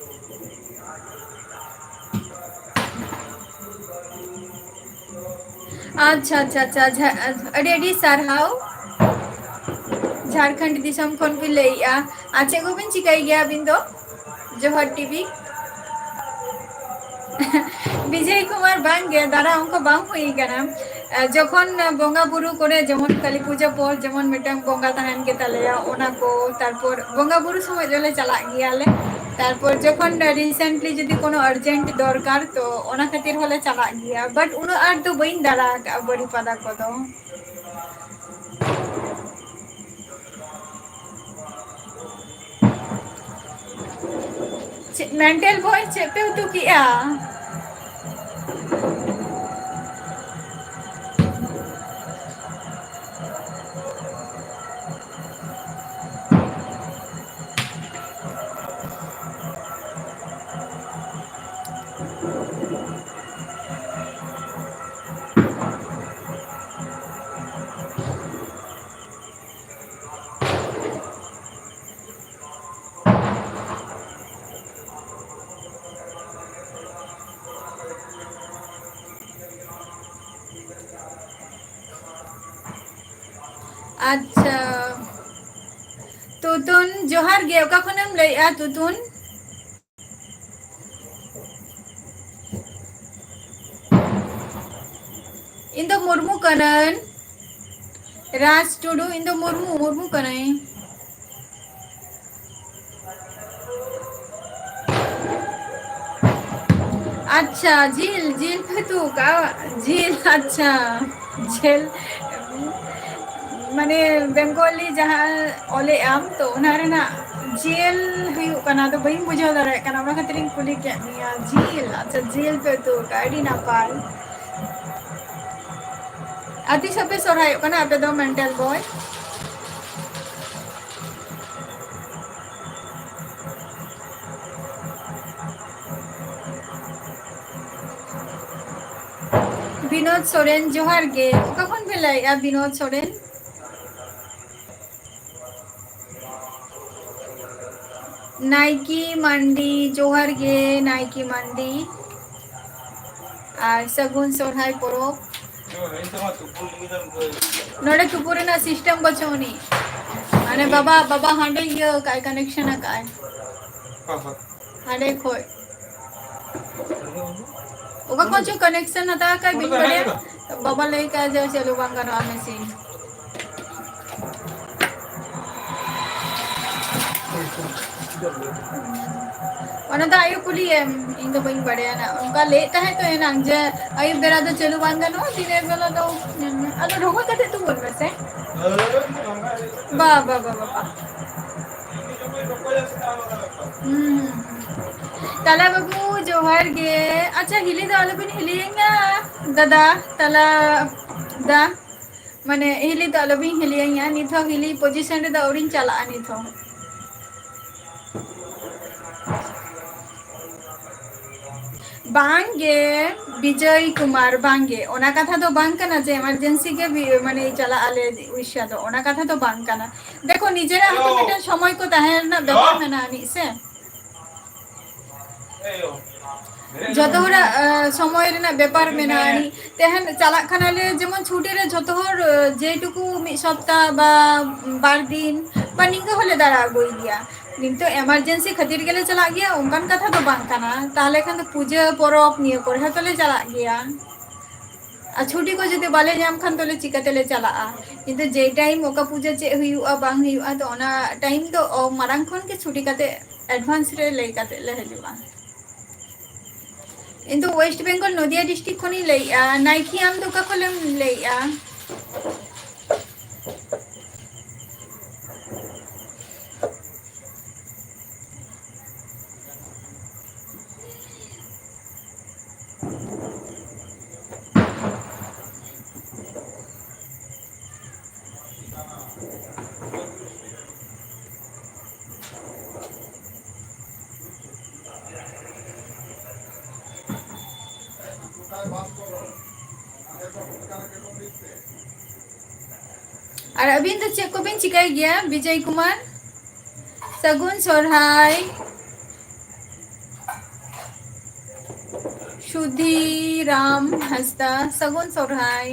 ᱟᱪᱪᱷᱟ, ᱟᱪᱪᱷᱟ, ᱟᱪᱪᱷᱟ, ᱡᱷᱟ-, ᱟᱹᱰᱤ, ᱟᱹᱰᱤ ᱥᱟᱨᱦᱟᱣ᱾ ᱡᱷᱟᱲᱠᱷᱚᱸᱰ ᱫᱤᱥᱚᱢ ᱠᱷᱚᱱ ᱵᱤᱱ ᱞᱟᱹᱭᱮᱜᱼᱟ᱾ ᱟᱨ ᱪᱮᱫ ᱠᱚᱵᱤᱱ ᱪᱤᱠᱟᱹᱭ ᱜᱮᱭᱟ ᱟᱹᱵᱤᱱ ᱫᱚ? ᱡᱚᱦᱟᱨ ᱴᱤᱵᱷᱤ᱾ ᱵᱤᱡᱚᱭ ᱠᱩᱢᱟᱨ, ᱵᱟᱝ ᱜᱮ, ᱫᱟᱫᱟ, ᱚᱱᱠᱟ ᱵᱟᱝ ᱦᱩᱭ ᱠᱟᱱᱟ᱾ ᱡᱚᱠᱷᱚᱱ ᱵᱚᱸᱜᱟ ᱵᱩᱨᱩ ᱠᱚᱨᱮ, ᱡᱮᱢᱚᱱ ᱠᱟᱹᱞᱤ ᱯᱩᱡᱟᱹ ᱯᱚᱨ ᱡᱮᱢᱚᱱ ᱢᱤᱫᱴᱟᱝ ᱵᱚᱸᱜᱟ ᱛᱟᱦᱮᱱ ᱜᱮ ᱛᱟᱞᱮᱭᱟ, ᱚᱱᱟ ᱠᱚ, ᱛᱟᱨᱯᱚᱨ ᱵᱚᱸᱜᱟ ᱵᱩᱨᱩ ᱥᱚᱢᱚᱭ ᱫᱚᱞᱮ ᱪᱟᱞᱟᱜ ᱜᱮᱭᱟᱞᱮ᱾ ᱛᱟᱨᱯᱚᱨ ᱡᱚᱠᱷᱚᱱ recently ᱡᱩᱫᱤ ᱠᱳᱱᱳ urgent ᱫᱚᱨᱠᱟᱨ, ᱛᱚ ᱚᱱᱟ ᱠᱷᱟᱹᱛᱤᱨ ᱦᱚᱸᱞᱮ ᱪᱟᱞᱟᱜ ᱜᱮᱭᱟ, but ᱩᱱᱟᱹᱜ ᱟᱸᱴ ᱫᱚ ᱵᱟᱹᱧ ᱫᱟᱬᱟ ᱟᱠᱟᱫᱼᱟ ᱵᱟᱹᱨᱤᱯᱟᱫᱟ ᱠᱚᱫᱚ᱾ ᱪᱮᱫ, ᱢᱮᱱᱴᱮᱞ ᱵᱚᱭ, ᱪᱮᱫ ᱯᱮ ᱩᱛᱩ ᱠᱮᱜᱼᱟ? ᱟᱪᱪᱷᱟ, ᱛᱩᱛᱩᱱ, ᱡᱚᱦᱟᱨ ᱜᱮ᱾ ᱚᱠᱟ ᱠᱷᱚᱱᱮᱢ ᱞᱟᱹᱭᱮᱜᱼᱟ, ᱛᱩᱛᱩᱱ? ᱤᱧ ᱫᱚ ᱢᱩᱨᱢᱩ ᱠᱟᱹᱱᱟᱹᱧ, ᱨᱟᱡᱽ ᱴᱩᱰᱩ᱾ ᱤᱧ ᱫᱚ ᱢᱩᱨᱢᱩ, ᱢᱩᱨᱢᱩ ᱠᱟᱹᱱᱟᱹᱧ᱾ ᱟᱪᱪᱷᱟ, ᱡᱤᱞ, ᱡᱤᱞ ᱯᱮ ᱩᱛᱩ ᱠᱟᱜᱼᱟ? ᱡᱤᱞ, ᱟᱪᱪᱷᱟ, ᱡᱤᱞ᱾ ᱢᱟᱱᱮ, ᱵᱮᱝᱜᱚᱞᱤ ᱡᱟᱦᱟᱸ ᱚᱞᱮᱜ ᱟᱢ, ᱛᱚ ᱚᱱᱟ ᱨᱮᱱᱟᱜ ᱡᱤᱞ ᱦᱩᱭᱩᱜ ᱠᱟᱱᱟ, ᱟᱫᱚ ᱵᱟᱹᱧ ᱵᱩᱡᱷᱟᱹᱣ ᱫᱟᱲᱮᱭᱟᱜ ᱠᱟᱱᱟ, ᱚᱱᱟ ᱠᱷᱟᱹᱛᱤᱨ ᱤᱧ ᱠᱩᱞᱤ ᱠᱮᱫ ᱢᱮᱭᱟ᱾ ᱡᱤᱞ, ᱟᱪᱪᱷᱟ, ᱡᱤᱞ ᱯᱮ ᱩᱛᱩ ᱠᱟᱜᱼᱟ, ᱟᱹᱰᱤ ᱱᱟᱯᱟᱭ᱾ ᱟᱨ ᱛᱤᱥ ᱦᱚᱸᱯᱮ ᱥᱚᱨᱦᱟᱭᱚᱜ ᱠᱟᱱᱟ ᱟᱯᱮ ᱫᱚ, ᱢᱮᱱᱴᱟᱞ ᱵᱚᱭ? ᱵᱤᱱᱳᱫ ᱥᱚᱨᱮᱱ, ᱡᱚᱦᱟᱨ ᱜᱮ᱾ ᱚᱠᱟ ᱠᱷᱚᱱ ᱯᱮ ᱞᱟᱹᱭᱮᱜᱼᱟ, ᱵᱤᱱᱳᱫ ᱥᱚᱨᱮᱱ? ᱱᱟᱭᱠᱤ ᱢᱟᱱᱰᱤ, ᱡᱚᱦᱟᱨ ᱜᱮ, ᱱᱟᱭᱠᱤ ᱢᱟᱱᱰᱤ᱾ ᱟᱨ ᱥᱟᱹᱜᱩᱱ ᱥᱚᱨᱦᱟᱭ ᱯᱚᱨᱚᱵᱽ᱾ ᱱᱚᱰᱮ ᱛᱩᱯᱩ ᱨᱮᱱᱟᱜ system ᱵᱟᱹᱪᱩᱜ ᱟᱹᱱᱤᱡ᱾ ᱢᱟᱱᱮ ᱵᱟᱵᱟ, ᱵᱟᱵᱟ ᱦᱟᱸᱰᱮ ᱤᱭᱟᱹ ᱠᱟᱜᱼᱟᱭ, connection ᱟᱠᱟᱜᱼᱟᱭ᱾ ᱦᱟᱸᱰᱮ ᱠᱷᱚᱡ᱾ ᱚᱠᱟ ᱠᱷᱚᱱ ᱪᱚ connection ᱦᱟᱛᱟᱣ ᱠᱟᱜ ᱵᱟᱹᱧ ᱵᱟᱰᱟᱭᱟ᱾ ᱵᱟᱵᱟ ᱞᱟᱹᱭ ᱠᱟᱜ ᱡᱮ ᱪᱟᱹᱞᱩ ᱵᱟᱝ ᱜᱟᱱᱚᱜᱼᱟ machine᱾ ᱚᱱᱟ ᱫᱚ ᱟᱭᱳ ᱠᱩᱞᱤᱭᱮᱢ, ᱤᱧ ᱫᱚ ᱵᱟᱹᱧ ᱵᱟᱰᱟᱭᱟ ᱱᱟ᱾ ᱚᱱᱠᱟ ᱞᱟᱹᱭᱮᱫ ᱛᱟᱦᱮᱸ ᱛᱚ ᱮᱱᱟᱝ ᱡᱮ ᱟᱹᱭᱩᱵ ᱵᱮᱲᱟ ᱫᱚ ᱪᱟᱹᱞᱩ ᱵᱟᱝ ᱜᱟᱱᱚᱜᱼᱟ, ᱫᱤᱱᱮᱨ ᱵᱮᱞᱟ ᱫᱚ, ᱟᱫᱚ ᱰᱷᱚᱠᱚᱡ ᱠᱟᱛᱮ ᱛᱩᱯᱩᱱ ᱢᱮᱥᱮ᱾ ᱵᱟ, ᱵᱟ, ᱵᱟ, ᱵᱟ, ᱵᱟ᱾ ᱦᱩᱸ, ᱦᱩᱸ, ᱦᱩᱸ᱾ ᱛᱟᱞᱟ ᱵᱟᱹᱵᱩ, ᱡᱚᱦᱟᱨ ᱜᱮ᱾ ᱟᱪᱪᱷᱟ, ᱦᱤᱞᱤ ᱫᱚ ᱟᱞᱚᱵᱤᱱ ᱦᱤᱞᱤᱭᱟᱹᱧᱟ, ᱫᱟᱫᱟ, ᱛᱟᱞᱟ ᱫᱟ᱾ ᱢᱟᱱᱮ, ᱦᱤᱞᱤ ᱫᱚ ᱟᱞᱚᱵᱤᱱ ᱦᱤᱞᱤᱭᱟᱹᱧᱟ᱾ ᱱᱤᱛ ᱦᱚᱸ ᱦᱤᱞᱤ position ᱨᱮᱫᱚ ᱟᱹᱣᱨᱤᱧ ᱪᱟᱞᱟᱜᱼᱟ ᱱᱤᱛ ᱦᱚᱸ᱾ ᱵᱟᱝ ᱜᱮ, ᱵᱤᱡᱚᱭ ᱠᱩᱢᱟᱨ, ᱵᱟᱝ ᱜᱮ᱾ ᱚᱱᱟ ᱠᱟᱛᱷᱟ ᱫᱚ ᱵᱟᱝ ᱠᱟᱱᱟ ᱡᱮ emergency ᱜᱮ ᱵᱤ-, ᱢᱟᱱᱮ, ᱪᱟᱞᱟᱜ ᱟᱞᱮ ᱩᱲᱤᱥᱥᱟ ᱫᱚ᱾ ᱚᱱᱟ ᱠᱟᱛᱷᱟ ᱫᱚ ᱵᱟᱝ ᱠᱟᱱᱟ᱾ ᱫᱮᱠᱷᱚ, ᱱᱤᱡᱮᱨᱟᱜ ᱦᱚᱸᱛᱚ ᱢᱤᱫᱴᱮᱱ ᱥᱚᱢᱚᱭ ᱠᱚ ᱛᱟᱦᱮᱸ ᱨᱮᱱᱟᱜ ᱵᱮᱯᱟᱨ ᱢᱮᱱᱟᱜᱼᱟ, ᱢᱤᱫ ᱥᱮ᱾ ᱡᱚᱛᱚ ᱦᱚᱲᱟᱜ, ᱟᱸ, ᱥᱚᱢᱚᱭ ᱨᱮᱱᱟᱜ ᱵᱮᱯᱟᱨ ᱢᱮᱱᱟᱜᱼᱟ᱾ ᱛᱮᱦᱮᱧ ᱪᱟᱞᱟᱜ ᱠᱟᱱᱟᱞᱮ ᱡᱮᱢᱚᱱ ᱪᱷᱩᱴᱤ ᱨᱮ ᱡᱚᱛᱚ ᱦᱚᱲ, ᱟᱸ, ᱡᱮᱴᱩᱠᱩ ᱢᱤᱫ ᱥᱚᱯᱛᱟ ᱵᱟ ᱵᱟᱨ ᱫᱤᱱ ᱵᱟ ᱱᱤᱝᱠᱟᱹ ᱦᱚᱸᱞᱮ ᱫᱟᱬᱟ ᱟᱹᱜᱩᱭ ᱜᱮᱭᱟ᱾ ᱱᱤᱛᱚᱜ emergency ᱠᱷᱟᱹᱛᱤᱨ ᱜᱮᱞᱮ ᱪᱟᱞᱟᱜ ᱜᱮᱭᱟ, ᱚᱱᱠᱟᱱ ᱠᱟᱛᱷᱟ ᱫᱚ ᱵᱟᱝ ᱠᱟᱱᱟ᱾ ᱛᱟᱦᱚᱞᱮ ᱠᱷᱟᱱ ᱫᱚ ᱯᱩᱡᱟᱹ ᱯᱚᱨᱚᱵᱽ ᱱᱤᱭᱟᱹ ᱠᱚᱨᱮ ᱦᱚᱸᱛᱚ ᱞᱮ ᱪᱟᱞᱟᱜ ᱜᱮᱭᱟ᱾ ᱟᱨ ᱪᱷᱩᱴᱤ ᱠᱚ ᱡᱩᱫᱤ ᱵᱟᱞᱮ ᱧᱟᱢ ᱠᱷᱟᱱ ᱫᱚᱞᱮ ᱪᱤᱠᱟᱹ ᱛᱮᱞᱮ ᱪᱟᱞᱟᱜᱼᱟ? ᱠᱤᱱᱛᱩ ᱡᱮ time ᱚᱠᱟ ᱯᱩᱡᱟᱹ ᱪᱮᱫ ᱦᱩᱭᱩᱜᱼᱟ ᱵᱟᱝ ᱦᱩᱭᱩᱜᱼᱟ, ᱛᱚ ᱚᱱᱟ time ᱫᱚ ᱚ, ᱢᱟᱲᱟᱝ ᱠᱷᱚᱱ ᱜᱮ ᱪᱷᱩᱴᱤ ᱠᱟᱛᱮ advance ᱨᱮ ᱞᱟᱹᱭ ᱠᱟᱛᱮ ᱞᱮ ᱦᱤᱡᱩᱜᱼᱟ᱾ ᱤᱧ ᱫᱚ West Bengal ᱱᱚᱫᱤᱭᱟ district ᱠᱷᱚᱱᱤᱧ ᱞᱟᱹᱭᱮᱜᱼᱟ᱾ ᱱᱟᱭᱠᱤ, ᱟᱢ ᱫᱚ ᱚᱠᱟ ᱠᱷᱚᱱᱮᱢ ᱞᱟᱹᱭᱮᱜᱼᱟ? ᱟᱨ ᱟᱹᱵᱤᱱ ᱫᱚ ᱪᱮᱫ ᱠᱚᱵᱤᱱ ᱪᱤᱠᱟᱹᱭ ᱜᱮᱭᱟ, ᱵᱤᱡᱚᱭ ᱠᱩᱢᱟᱨ? ᱥᱟᱹᱜᱩᱱ ᱥᱚᱨᱦᱟᱭ᱾ ᱥᱩᱫᱷᱤᱨᱟᱢ ᱦᱟᱸᱥᱫᱟ, ᱥᱟᱹᱜᱩᱱ ᱥᱚᱨᱦᱟᱭ᱾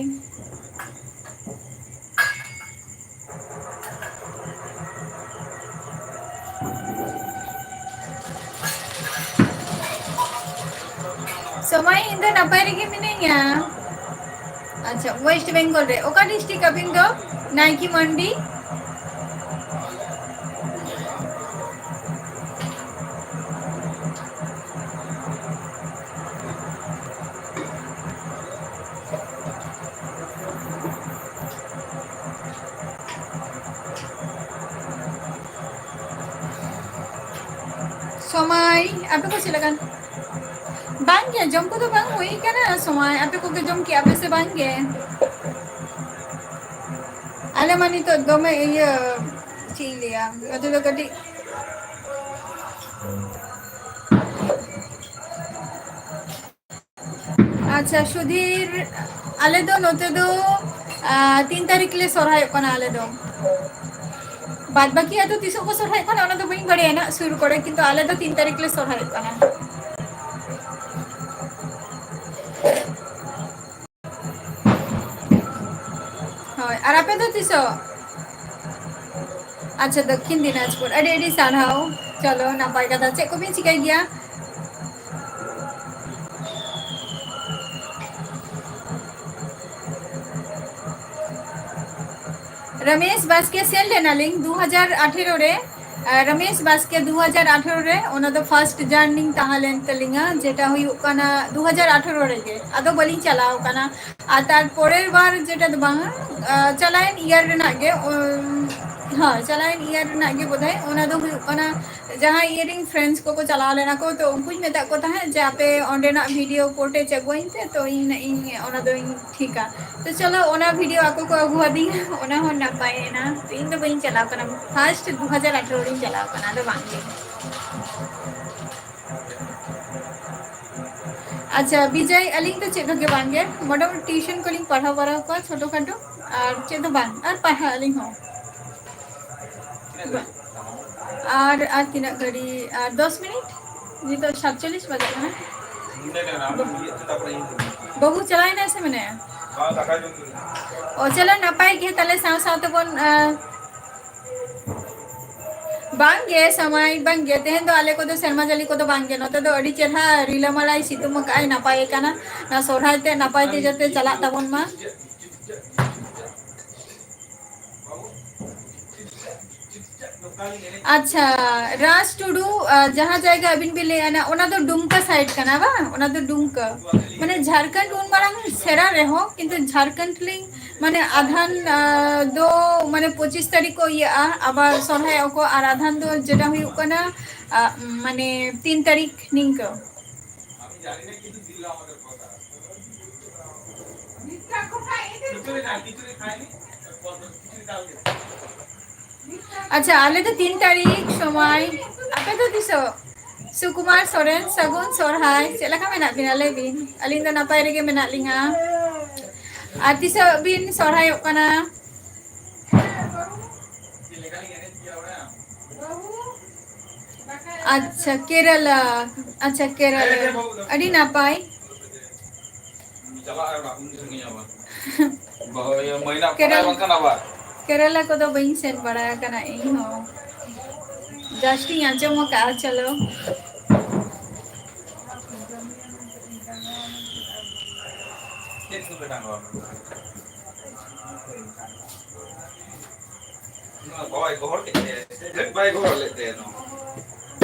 ᱥᱚᱢᱟᱭ, ᱤᱧ ᱫᱚ ᱱᱟᱯᱟᱭ ᱨᱮᱜᱮ ᱢᱤᱱᱟᱹᱧᱟ᱾ ᱟᱪᱪᱷᱟ, West Bengal ᱨᱮ ᱚᱠᱟ district ᱟᱹᱵᱤᱱ ᱫᱚ? ᱱᱟᱭᱠᱤ ᱢᱟᱱᱰᱤ᱾ ᱥᱚᱢᱟᱭ, ᱟᱯᱮ ᱠᱚ ᱪᱮᱫ ᱞᱮᱠᱟ? ᱵᱟᱝ ᱜᱮ, ᱡᱚᱢ ᱠᱚᱫᱚ ᱵᱟᱝ ᱦᱩᱭ ᱠᱟᱱᱟ᱾ ᱥᱚᱢᱟᱭ, ᱟᱯᱮ ᱠᱚᱜᱮ ᱡᱚᱢ ᱠᱮᱜᱼᱟ ᱯᱮ ᱥᱮ ᱵᱟᱝ ᱜᱮ? ᱟᱞᱮ ᱢᱟ ᱱᱤᱛᱚᱜ ᱫᱚᱢᱮ ᱤᱭᱟᱹ, ᱪᱮᱫ ᱤᱧ ᱞᱟᱹᱭᱟ, ᱱᱚᱛᱮ ᱫᱚ ᱠᱟᱹᱴᱤᱡ ᱟᱪᱪᱷᱟ, ᱥᱩᱫᱷᱤᱨ, ᱟᱞᱮ ᱫᱚ ᱱᱚᱛᱮ ᱫᱚ, ᱟ, ᱛᱤᱱ ᱛᱟᱹᱨᱤᱠᱷ ᱞᱮ ᱥᱚᱨᱦᱟᱭᱚᱜ ᱠᱟᱱᱟ ᱟᱞᱮ ᱫᱚ᱾ ᱵᱟᱫ ᱵᱟᱹᱠᱤ ᱟᱫᱚ ᱛᱤᱥᱚᱜ ᱠᱚ ᱥᱚᱨᱦᱟᱭᱚᱜ ᱠᱟᱱᱟ, ᱚᱱᱟ ᱫᱚ ᱵᱟᱹᱧ ᱵᱟᱲᱟᱭᱟ ᱱᱟᱜ, ᱥᱩᱨ ᱠᱚᱨᱮ, ᱠᱤᱱᱛᱩ ᱟᱞᱮ ᱫᱚ ᱛᱤᱱ ᱛᱟᱹᱨᱤᱠᱷ ᱞᱮ ᱥᱚᱨᱦᱟᱭᱚᱜ ᱠᱟᱱᱟ᱾ ᱦᱳᱭ, ᱟᱨ ᱟᱯᱮ ᱫᱚ ᱛᱤᱥᱚᱜ? ᱟᱪᱪᱷᱟ, ᱫᱚᱠᱠᱷᱤᱱ ᱫᱤᱱᱟᱡᱽᱯᱩᱨ, ᱟᱹᱰᱤ ᱟᱹᱰᱤ ᱥᱟᱨᱦᱟᱣ᱾ ᱪᱚᱞᱚ, ᱱᱟᱯᱟᱭ ᱠᱟᱛᱷᱟ᱾ ᱪᱮᱫ ᱠᱚᱵᱤᱱ ᱪᱤᱠᱟᱹᱭ ᱜᱮᱭᱟ? ᱨᱚᱢᱮᱥ ᱵᱟᱥᱠᱮ ᱥᱮᱱ ᱞᱮᱱᱟᱞᱤᱧ ᱫᱩ ᱦᱟᱡᱟᱨ ᱟᱴᱷᱮᱨᱚ ᱨᱮ᱾ ᱟᱨ ᱨᱚᱢᱮᱥ ᱵᱟᱥᱠᱮ ᱫᱩ ᱦᱟᱡᱟᱨ ᱟᱴᱷᱮᱨᱚ ᱨᱮ, ᱚᱱᱟ ᱫᱚ first journey ᱛᱟᱦᱮᱸ ᱞᱮᱱ ᱛᱟᱹᱞᱤᱧᱟ, ᱡᱮᱴᱟ ᱦᱩᱭᱩᱜ ᱠᱟᱱᱟ ᱫᱩ ᱦᱟᱡᱟᱨ ᱟᱴᱷᱮᱨᱚ ᱨᱮᱜᱮ, ᱟᱫᱚ ᱵᱟᱹᱞᱤᱧ ᱪᱟᱞᱟᱣ ᱠᱟᱱᱟ᱾ ᱟᱨ ᱛᱟᱨ ᱯᱚᱨᱮᱨ ᱵᱟᱨ ᱡᱮᱴᱟ ᱫᱚ ᱵᱟᱝᱟ, ᱟᱨ ᱪᱟᱞᱟᱣᱮᱱ year ᱨᱮᱱᱟᱜ ᱜᱮ, ᱩᱢ, ᱦᱳᱭ, ᱪᱟᱞᱟᱣᱮᱱ year ᱨᱮᱱᱟᱜ ᱜᱮ ᱵᱳᱫᱷᱚᱭ, ᱚᱱᱟ ᱫᱚ ᱦᱩᱭᱩᱜ ᱠᱟᱱᱟ ᱡᱟᱦᱟᱸᱭ ᱤᱧ ᱨᱮᱱ friends ᱠᱚᱠᱚ ᱪᱟᱞᱟᱣ ᱞᱮᱱᱟ ᱠᱚ, ᱛᱚ ᱩᱱᱠᱩᱧ ᱢᱮᱛᱟᱫ ᱠᱚ ᱛᱟᱦᱮᱸᱫ ᱡᱮ ᱟᱯᱮ ᱚᱸᱰᱮᱱᱟᱜ video footage ᱟᱹᱜᱩᱣᱟᱹᱧ ᱯᱮ, ᱛᱚ ᱤᱧ ᱱᱟᱜ ᱤᱧ ᱚᱱᱟ ᱫᱚᱧ ᱴᱷᱤᱠᱟ᱾ ᱛᱚ ᱪᱚᱞᱚ, ᱚᱱᱟ video ᱟᱠᱚ ᱠᱚ ᱟᱹᱜᱩᱣᱟᱫᱤᱧᱟ, ᱚᱱᱟ ᱦᱚᱸ ᱱᱟᱯᱟᱭᱮᱱᱟ᱾ ᱛᱚ ᱤᱧ ᱫᱚ ᱵᱟᱹᱧ ᱪᱟᱞᱟᱣ ᱠᱟᱱᱟ, first ᱫᱩ ᱦᱟᱡᱟᱨ ᱟᱴᱷᱮᱨᱚ ᱨᱤᱧ ᱪᱟᱞᱟᱣ ᱠᱟᱱᱟ, ᱟᱫᱚ ᱵᱟᱝ ᱜᱮ᱾ ᱟᱪᱪᱷᱟ ᱵᱤᱡᱚᱭ, ᱟᱹᱞᱤᱧ ᱫᱚ ᱪᱮᱫ ᱦᱚᱸ ᱜᱮ ᱵᱟᱝ ᱜᱮ, ᱢᱚᱴᱟᱢᱩᱴᱤ tuition ᱠᱚᱞᱤᱧ ᱯᱟᱲᱦᱟᱣ ᱵᱟᱲᱟ ᱠᱚᱣᱟ ᱪᱷᱳᱴᱳ ᱠᱷᱟᱴᱳ, ᱟᱨ ᱪᱮᱫ ᱦᱚᱸ ᱵᱟᱝ, ᱟᱨ ᱯᱟᱲᱦᱟᱜ ᱟᱹᱞᱤᱧ ᱦᱚᱸ᱾ ᱟᱨ, ᱟᱨ ᱛᱤᱱᱟᱹᱜ ᱜᱷᱟᱹᱲᱤ? ᱟᱨ ᱫᱚᱥ ᱢᱤᱱᱤᱴ? ᱱᱤᱛᱚᱜ ᱥᱟᱛᱪᱚᱞᱞᱤᱥ ᱵᱟᱡᱟᱜ ᱠᱟᱱᱟ᱾ ᱵᱟᱹᱵᱩ ᱪᱟᱞᱟᱣᱮᱱᱟᱭ ᱥᱮ ᱢᱮᱱᱟᱭᱟ? ᱚ, ᱪᱚᱞᱚ, ᱱᱟᱯᱟᱭ ᱜᱮ ᱛᱟᱦᱞᱮ, ᱥᱟᱶ ᱥᱟᱶ ᱛᱮᱵᱚᱱ, ᱟᱸ, ᱵᱟᱝ ᱜᱮ ᱥᱟᱢᱟᱭ, ᱵᱟᱝ ᱜᱮ, ᱛᱮᱦᱮᱧ ᱫᱚ ᱟᱞᱮ ᱠᱚᱫᱚ ᱥᱮᱨᱢᱟ ᱡᱟᱹᱲᱤ ᱠᱚᱫᱚ ᱵᱟᱝ ᱜᱮ, ᱱᱚᱛᱮ ᱫᱚ ᱟᱹᱰᱤ ᱪᱮᱨᱦᱟ ᱨᱤᱞᱟᱹᱢᱟᱞᱟᱭ ᱥᱤᱛᱩᱝ ᱟᱠᱟᱫ ᱟᱭ, ᱱᱟᱯᱟᱭ ᱠᱟᱱᱟ᱾ ᱱᱚᱣᱟ ᱥᱚᱨᱦᱟᱭ ᱛᱮ ᱱᱟᱯᱟᱭ ᱛᱮ ᱡᱟᱛᱮ ᱪᱟᱞᱟᱜ ᱛᱟᱵᱚᱱ ᱢᱟ᱾ ᱟᱪᱪᱷᱟ, ᱨᱟᱡᱽ ᱴᱩᱰᱩ, ᱟ, ᱡᱟᱦᱟᱸ ᱡᱟᱭᱜᱟ ᱟᱹᱵᱤᱱ ᱵᱤᱱ ᱞᱟᱹᱭᱮᱫᱼᱟ, ᱚᱱᱟ ᱫᱚ ᱰᱩᱢᱠᱟ side ᱠᱟᱱᱟ ᱵᱟᱝ? ᱚᱱᱟ ᱫᱚ ᱰᱩᱢᱠᱟ, ᱢᱟᱱᱮ ᱡᱷᱟᱲᱠᱷᱚᱸᱰ ᱩᱱ ᱢᱟᱨᱟᱝ ᱥᱮᱬᱟ ᱨᱮᱦᱚᱸ, ᱠᱤᱱᱛᱩ ᱡᱷᱟᱲᱠᱷᱚᱸᱰ ᱞᱤᱧ, ᱢᱟᱱᱮ ᱟᱫᱷᱟᱱ, ᱟ, ᱫᱚ ᱢᱟᱱᱮ ᱯᱚᱸᱪᱤᱥ ᱛᱟᱹᱨᱤᱠᱷ ᱠᱚ ᱤᱭᱟᱹᱜᱼᱟ, ᱟᱵᱟᱨ ᱥᱚᱨᱦᱟᱭᱚᱜᱼᱟ ᱠᱚ, ᱟᱨ ᱟᱫᱷᱟᱱ ᱫᱚ ᱡᱮᱴᱟ ᱦᱩᱭᱩᱜ ᱠᱟᱱᱟ, ᱟ, ᱢᱟᱱᱮ ᱛᱤᱱ ᱛᱟᱹᱨᱤᱠᱷ ᱱᱤᱝᱠᱟᱹ᱾ ᱟᱪᱪᱷᱟ, ᱟᱞᱮ ᱫᱚ ᱛᱤᱱ ᱛᱟᱹᱨᱤᱠᱷ ᱥᱚᱢᱚᱭ, ᱟᱯᱮ ᱫᱚ ᱛᱤᱥᱚᱜ? ᱥᱩᱠᱩᱢᱟᱨ ᱥᱚᱨᱮᱱ, ᱥᱟᱹᱜᱩᱱ ᱥᱚᱨᱦᱟᱭ᱾ ᱪᱮᱫ ᱞᱮᱠᱟ ᱢᱮᱱᱟᱜ ᱵᱤᱱᱟ? ᱞᱟᱹᱭ ᱵᱤᱱ᱾ ᱟᱹᱞᱤᱧ ᱫᱚ ᱱᱟᱯᱟᱭ ᱨᱮᱜᱮ ᱢᱮᱱᱟᱜ ᱞᱤᱧᱟ᱾ ᱟᱨ ᱛᱤᱥᱚᱜ ᱵᱤᱱ ᱥᱚᱨᱦᱟᱭᱚᱜ ᱠᱟᱱᱟ? ᱟᱪᱪᱷᱟ, ᱠᱮᱨᱟᱞᱟ᱾ ᱟᱪᱪᱷᱟ, ᱠᱮᱨᱟᱞᱟ᱾ ᱟᱹᱰᱤ ᱱᱟᱯᱟᱭ᱾ ᱪᱟᱞᱟᱜ ᱟᱭ ᱚᱲᱟᱜ, ᱩᱱ ᱥᱟᱺᱜᱤᱧᱟ ᱵᱟᱝ? ᱵᱟᱦᱟ, ᱤᱭᱟᱹ, ᱢᱟᱹᱭᱱᱟᱹ ᱯᱚᱨᱮ ᱠᱮᱨᱟᱞ-, ᱵᱟᱝᱠᱷᱟᱱ ᱟᱵᱟᱨ᱾ ᱠᱮᱨᱟᱞᱟ ᱠᱚᱫᱚ ᱵᱟᱹᱧ ᱥᱮᱱ ᱵᱟᱲᱟ ᱟᱠᱟᱱᱟ ᱤᱧ ᱦᱚᱸ᱾ Just ᱤᱧ ᱟᱸᱡᱚᱢ ᱟᱠᱟᱫᱼᱟ, ᱪᱚᱞᱚ᱾ ᱪᱮᱫ ᱠᱚᱯᱮ ᱰᱟᱸᱜᱚᱨ? ᱱᱚᱣᱟ ᱵᱟᱵᱟᱭ ᱜᱚᱦᱚᱲ ᱠᱮᱫ ᱛᱟᱭᱟ, ᱥᱮ ᱵᱟᱭ ᱜᱚᱦᱚᱲ ᱞᱮᱫ ᱛᱟᱭᱟ ᱱᱚᱣᱟ?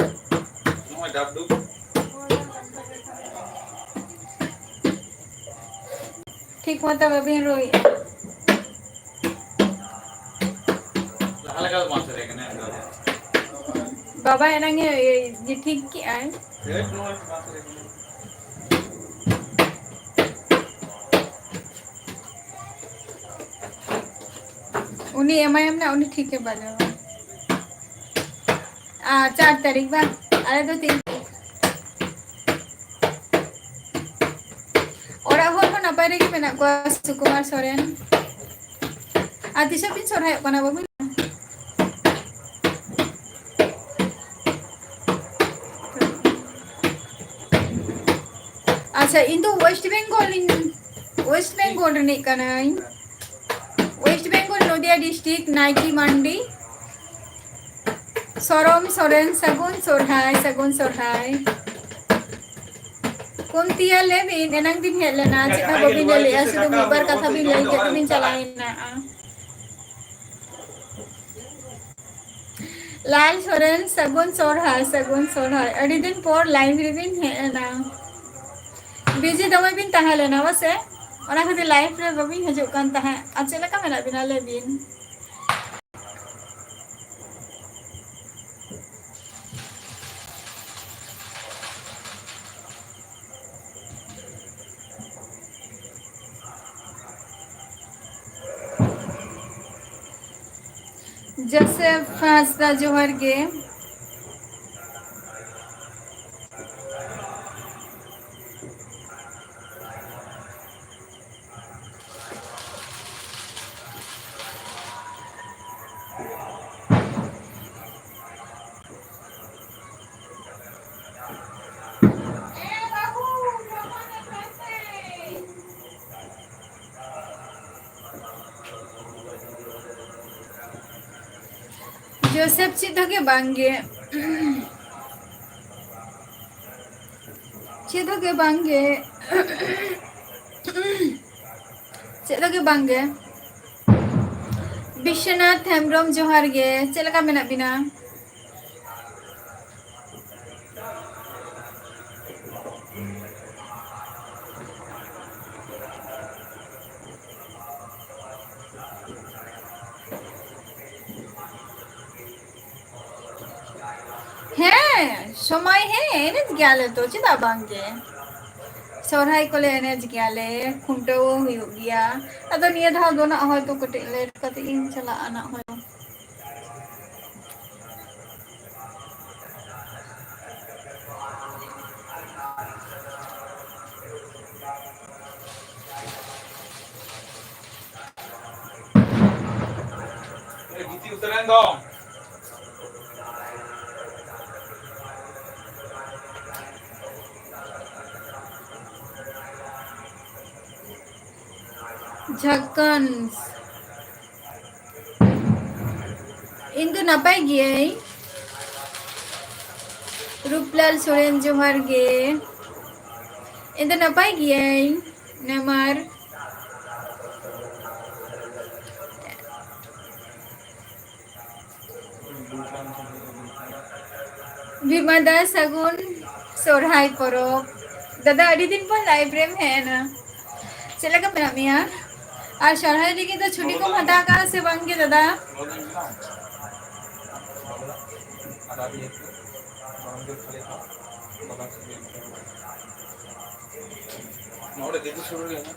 ᱱᱚᱜᱼᱚᱭ ᱰᱟᱵ ᱰᱩᱵ᱾ ᱴᱷᱤᱠ ᱢᱚᱛᱚ ᱵᱟᱹᱵᱤᱱ ᱨᱩᱭᱮᱫᱼᱟ᱾ ᱞᱟᱦᱟ ᱞᱮᱠᱟ ᱫᱚ ᱵᱟᱝ ᱥᱟᱰᱮ ᱠᱟᱱᱟ ᱮᱠᱫᱚᱢ᱾ ᱵᱟᱵᱟ ᱮᱱᱟᱝ ᱮ, ᱮ, ᱴᱷᱤᱠ ᱠᱮᱜᱼᱟᱭ᱾ ᱦᱮᱸ, ᱱᱚᱣᱟ ᱵᱟᱝ ᱥᱟᱰᱮ ᱠᱟᱱᱟ᱾ ᱩᱱᱤ ᱮᱢᱟᱭᱟᱢ ᱱᱟ, ᱩᱱᱤ ᱴᱷᱤᱠᱮ ᱵᱟᱡᱟᱣᱟ᱾ ᱟᱨ ᱪᱟᱨ ᱛᱟᱹᱨᱤᱠᱷ ᱵᱟᱝ? ᱟᱞᱮ ᱫᱚ ᱛᱤᱱ ᱛᱟᱹᱨᱤᱠᱷ? ᱚᱲᱟᱜ ᱦᱚᱲ ᱦᱚᱸ ᱱᱟᱯᱟᱭ ᱨᱮᱜᱮ ᱢᱮᱱᱟᱜ ᱠᱚᱣᱟ, ᱥᱩᱠᱩᱢᱟᱨ ᱥᱚᱨᱮᱱ᱾ ᱟᱨ ᱛᱤᱥᱚᱜ ᱵᱤᱱ ᱥᱚᱨᱦᱟᱭᱚᱜ ᱠᱟᱱᱟ ᱵᱟᱹᱵᱩ? ᱟᱪᱪᱷᱟ, ᱤᱧ ᱫᱚ West Bengal ᱤᱧ, West Bengal ᱨᱤᱱᱤᱡ ᱠᱟᱱᱟᱹᱧ᱾ West Bengal, ᱱᱚᱫᱤᱭᱟ district, ᱱᱟᱭᱠᱤ ᱢᱟᱱᱰᱤ᱾ ᱥᱚᱨᱚᱢ ᱥᱚᱨᱮᱱ, ᱥᱟᱹᱜᱩᱱ ᱥᱚᱨᱦᱟᱭ, ᱥᱟᱹᱜᱩᱱ ᱥᱚᱨᱦᱟᱭ᱾ ᱠᱩᱱᱛᱤᱭᱟ, ᱞᱟᱹᱭ ᱵᱤᱱ, ᱮᱱᱟᱝ ᱵᱤᱱ ᱦᱮᱡ ᱞᱮᱱᱟ, ᱪᱮᱫ ᱦᱚᱸ ᱵᱟᱹᱵᱤᱱ ᱞᱟᱹᱭ ᱞᱮᱜᱼᱟ, ᱥᱩᱫᱷᱩ ᱢᱤᱫ ᱵᱟᱨ ᱠᱟᱛᱷᱟ ᱵᱤᱱ ᱞᱟᱹᱭ ᱠᱮᱫ ᱛᱮᱵᱤᱱ ᱪᱟᱞᱟᱣ ᱮᱱᱟ᱾ ᱞᱟᱞ ᱥᱚᱨᱮᱱ, ᱥᱟᱹᱜᱩᱱ ᱥᱚᱨᱦᱟᱭ, ᱥᱟᱹᱜᱩᱱ ᱥᱚᱨᱦᱟᱭ᱾ ᱟᱹᱰᱤ ᱫᱤᱱ ᱯᱚᱨ live ᱨᱮᱵᱤᱱ ᱦᱮᱡ ᱮᱱᱟ᱾ Busy ᱫᱚᱢᱮ ᱵᱤᱱ ᱛᱟᱦᱮᱸ ᱞᱮᱱᱟ ᱵᱟᱥᱮ? ᱚᱱᱟ ᱠᱷᱟᱹᱛᱤᱨ live ᱨᱮ ᱵᱟᱹᱵᱤᱱ ᱦᱤᱡᱩᱜ ᱠᱟᱱ ᱛᱟᱦᱮᱸᱫ᱾ ᱟᱨ ᱪᱮᱫ ᱞᱮᱠᱟ ᱢᱮᱱᱟᱜ ᱵᱤᱱᱟ, ᱞᱟᱹᱭ ᱵᱤᱱ? ᱡᱳᱥᱮᱯ ᱦᱟᱸᱥᱫᱟ, ᱡᱚᱦᱟᱨ ᱜᱮ᱾ ᱥᱮᱵ ᱪᱮᱫ ᱦᱚᱸ ᱜᱮ ᱵᱟᱝ ᱜᱮ᱾ ᱪᱮᱫ ᱦᱚᱸ ᱜᱮ ᱵᱟᱝ ᱜᱮ᱾ ᱪᱮᱫ ᱦᱚᱸ ᱜᱮ ᱵᱟᱝ ᱜᱮ᱾ ᱵᱤᱥᱥᱚᱱᱟᱛᱷ ᱦᱮᱢᱵᱨᱚᱢ, ᱡᱚᱦᱟᱨ ᱜᱮ, ᱪᱮᱫ ᱞᱮᱠᱟ ᱢᱮᱱᱟᱜ ᱵᱤᱱᱟ? ᱦᱮᱸ, ᱥᱚᱢᱚᱭ, ᱦᱮᱸ, ᱮᱱᱮᱡ ᱜᱮᱭᱟᱞᱮ ᱛᱚ, ᱪᱮᱫᱟᱜ ᱵᱟᱝ ᱜᱮ? ᱥᱚᱨᱦᱟᱭ ᱠᱚᱞᱮ ᱮᱱᱮᱡ ᱜᱮᱭᱟᱞᱮ, ᱠᱷᱩᱱᱴᱟᱹᱣ ᱦᱚᱸ ᱦᱩᱭᱩᱜ ᱜᱮᱭᱟ᱾ ᱟᱫᱚ ᱱᱤᱭᱟᱹ ᱫᱷᱟᱣ ᱫᱚ ᱱᱟᱜ ᱦᱚᱭᱛᱚ ᱠᱟᱹᱴᱤᱡ ᱞᱮᱴ ᱠᱟᱛᱮ ᱤᱧ ᱪᱟᱞᱟᱜᱼᱟ ᱱᱟᱜ ᱦᱚᱭᱛᱚ᱾ ᱜᱤᱛᱤᱡ ᱩᱛᱟᱹᱨᱮᱱ ᱫᱚ᱾ ᱡᱷᱟᱲᱠᱷᱚᱸᱰ᱾ ᱤᱧ ᱫᱚ ᱱᱟᱯᱟᱭ ᱜᱤᱭᱟᱹᱧ᱾ ᱨᱩᱯᱞᱟᱞ ᱥᱚᱨᱮᱱ, ᱡᱚᱦᱟᱨ ᱜᱮ᱾ ᱤᱧ ᱫᱚ ᱱᱟᱯᱟᱭ ᱜᱤᱭᱟᱹᱧ᱾ ᱱᱮᱢᱟᱨ᱾ ᱵᱤᱢᱟ ᱫᱟ, ᱥᱟᱹᱜᱩᱱ ᱥᱚᱨᱦᱟᱭ ᱯᱚᱨᱚᱵᱽ᱾ ᱫᱟᱫᱟ, ᱟᱹᱰᱤ ᱫᱤᱱ ᱯᱚᱨ ᱞᱟᱭᱤᱵᱷ ᱨᱮᱢ ᱦᱮᱡ ᱮᱱᱟ᱾ ᱪᱮᱫ ᱞᱮᱠᱟ ᱢᱮᱱᱟᱜ ᱢᱮᱭᱟ? ᱟᱨ ᱥᱚᱨᱦᱟᱭ ᱞᱟᱹᱜᱤᱫ ᱫᱚ ᱪᱷᱩᱴᱤ ᱠᱚᱢ ᱦᱟᱛᱟᱣ ᱠᱟᱜᱼᱟ ᱥᱮ ᱵᱟᱝ ᱜᱮ ᱫᱟᱫᱟ? ᱱᱚᱰᱮ ᱫᱤᱠᱩ ᱥᱩᱨ ᱨᱮ ᱦᱮᱱᱟᱜ᱾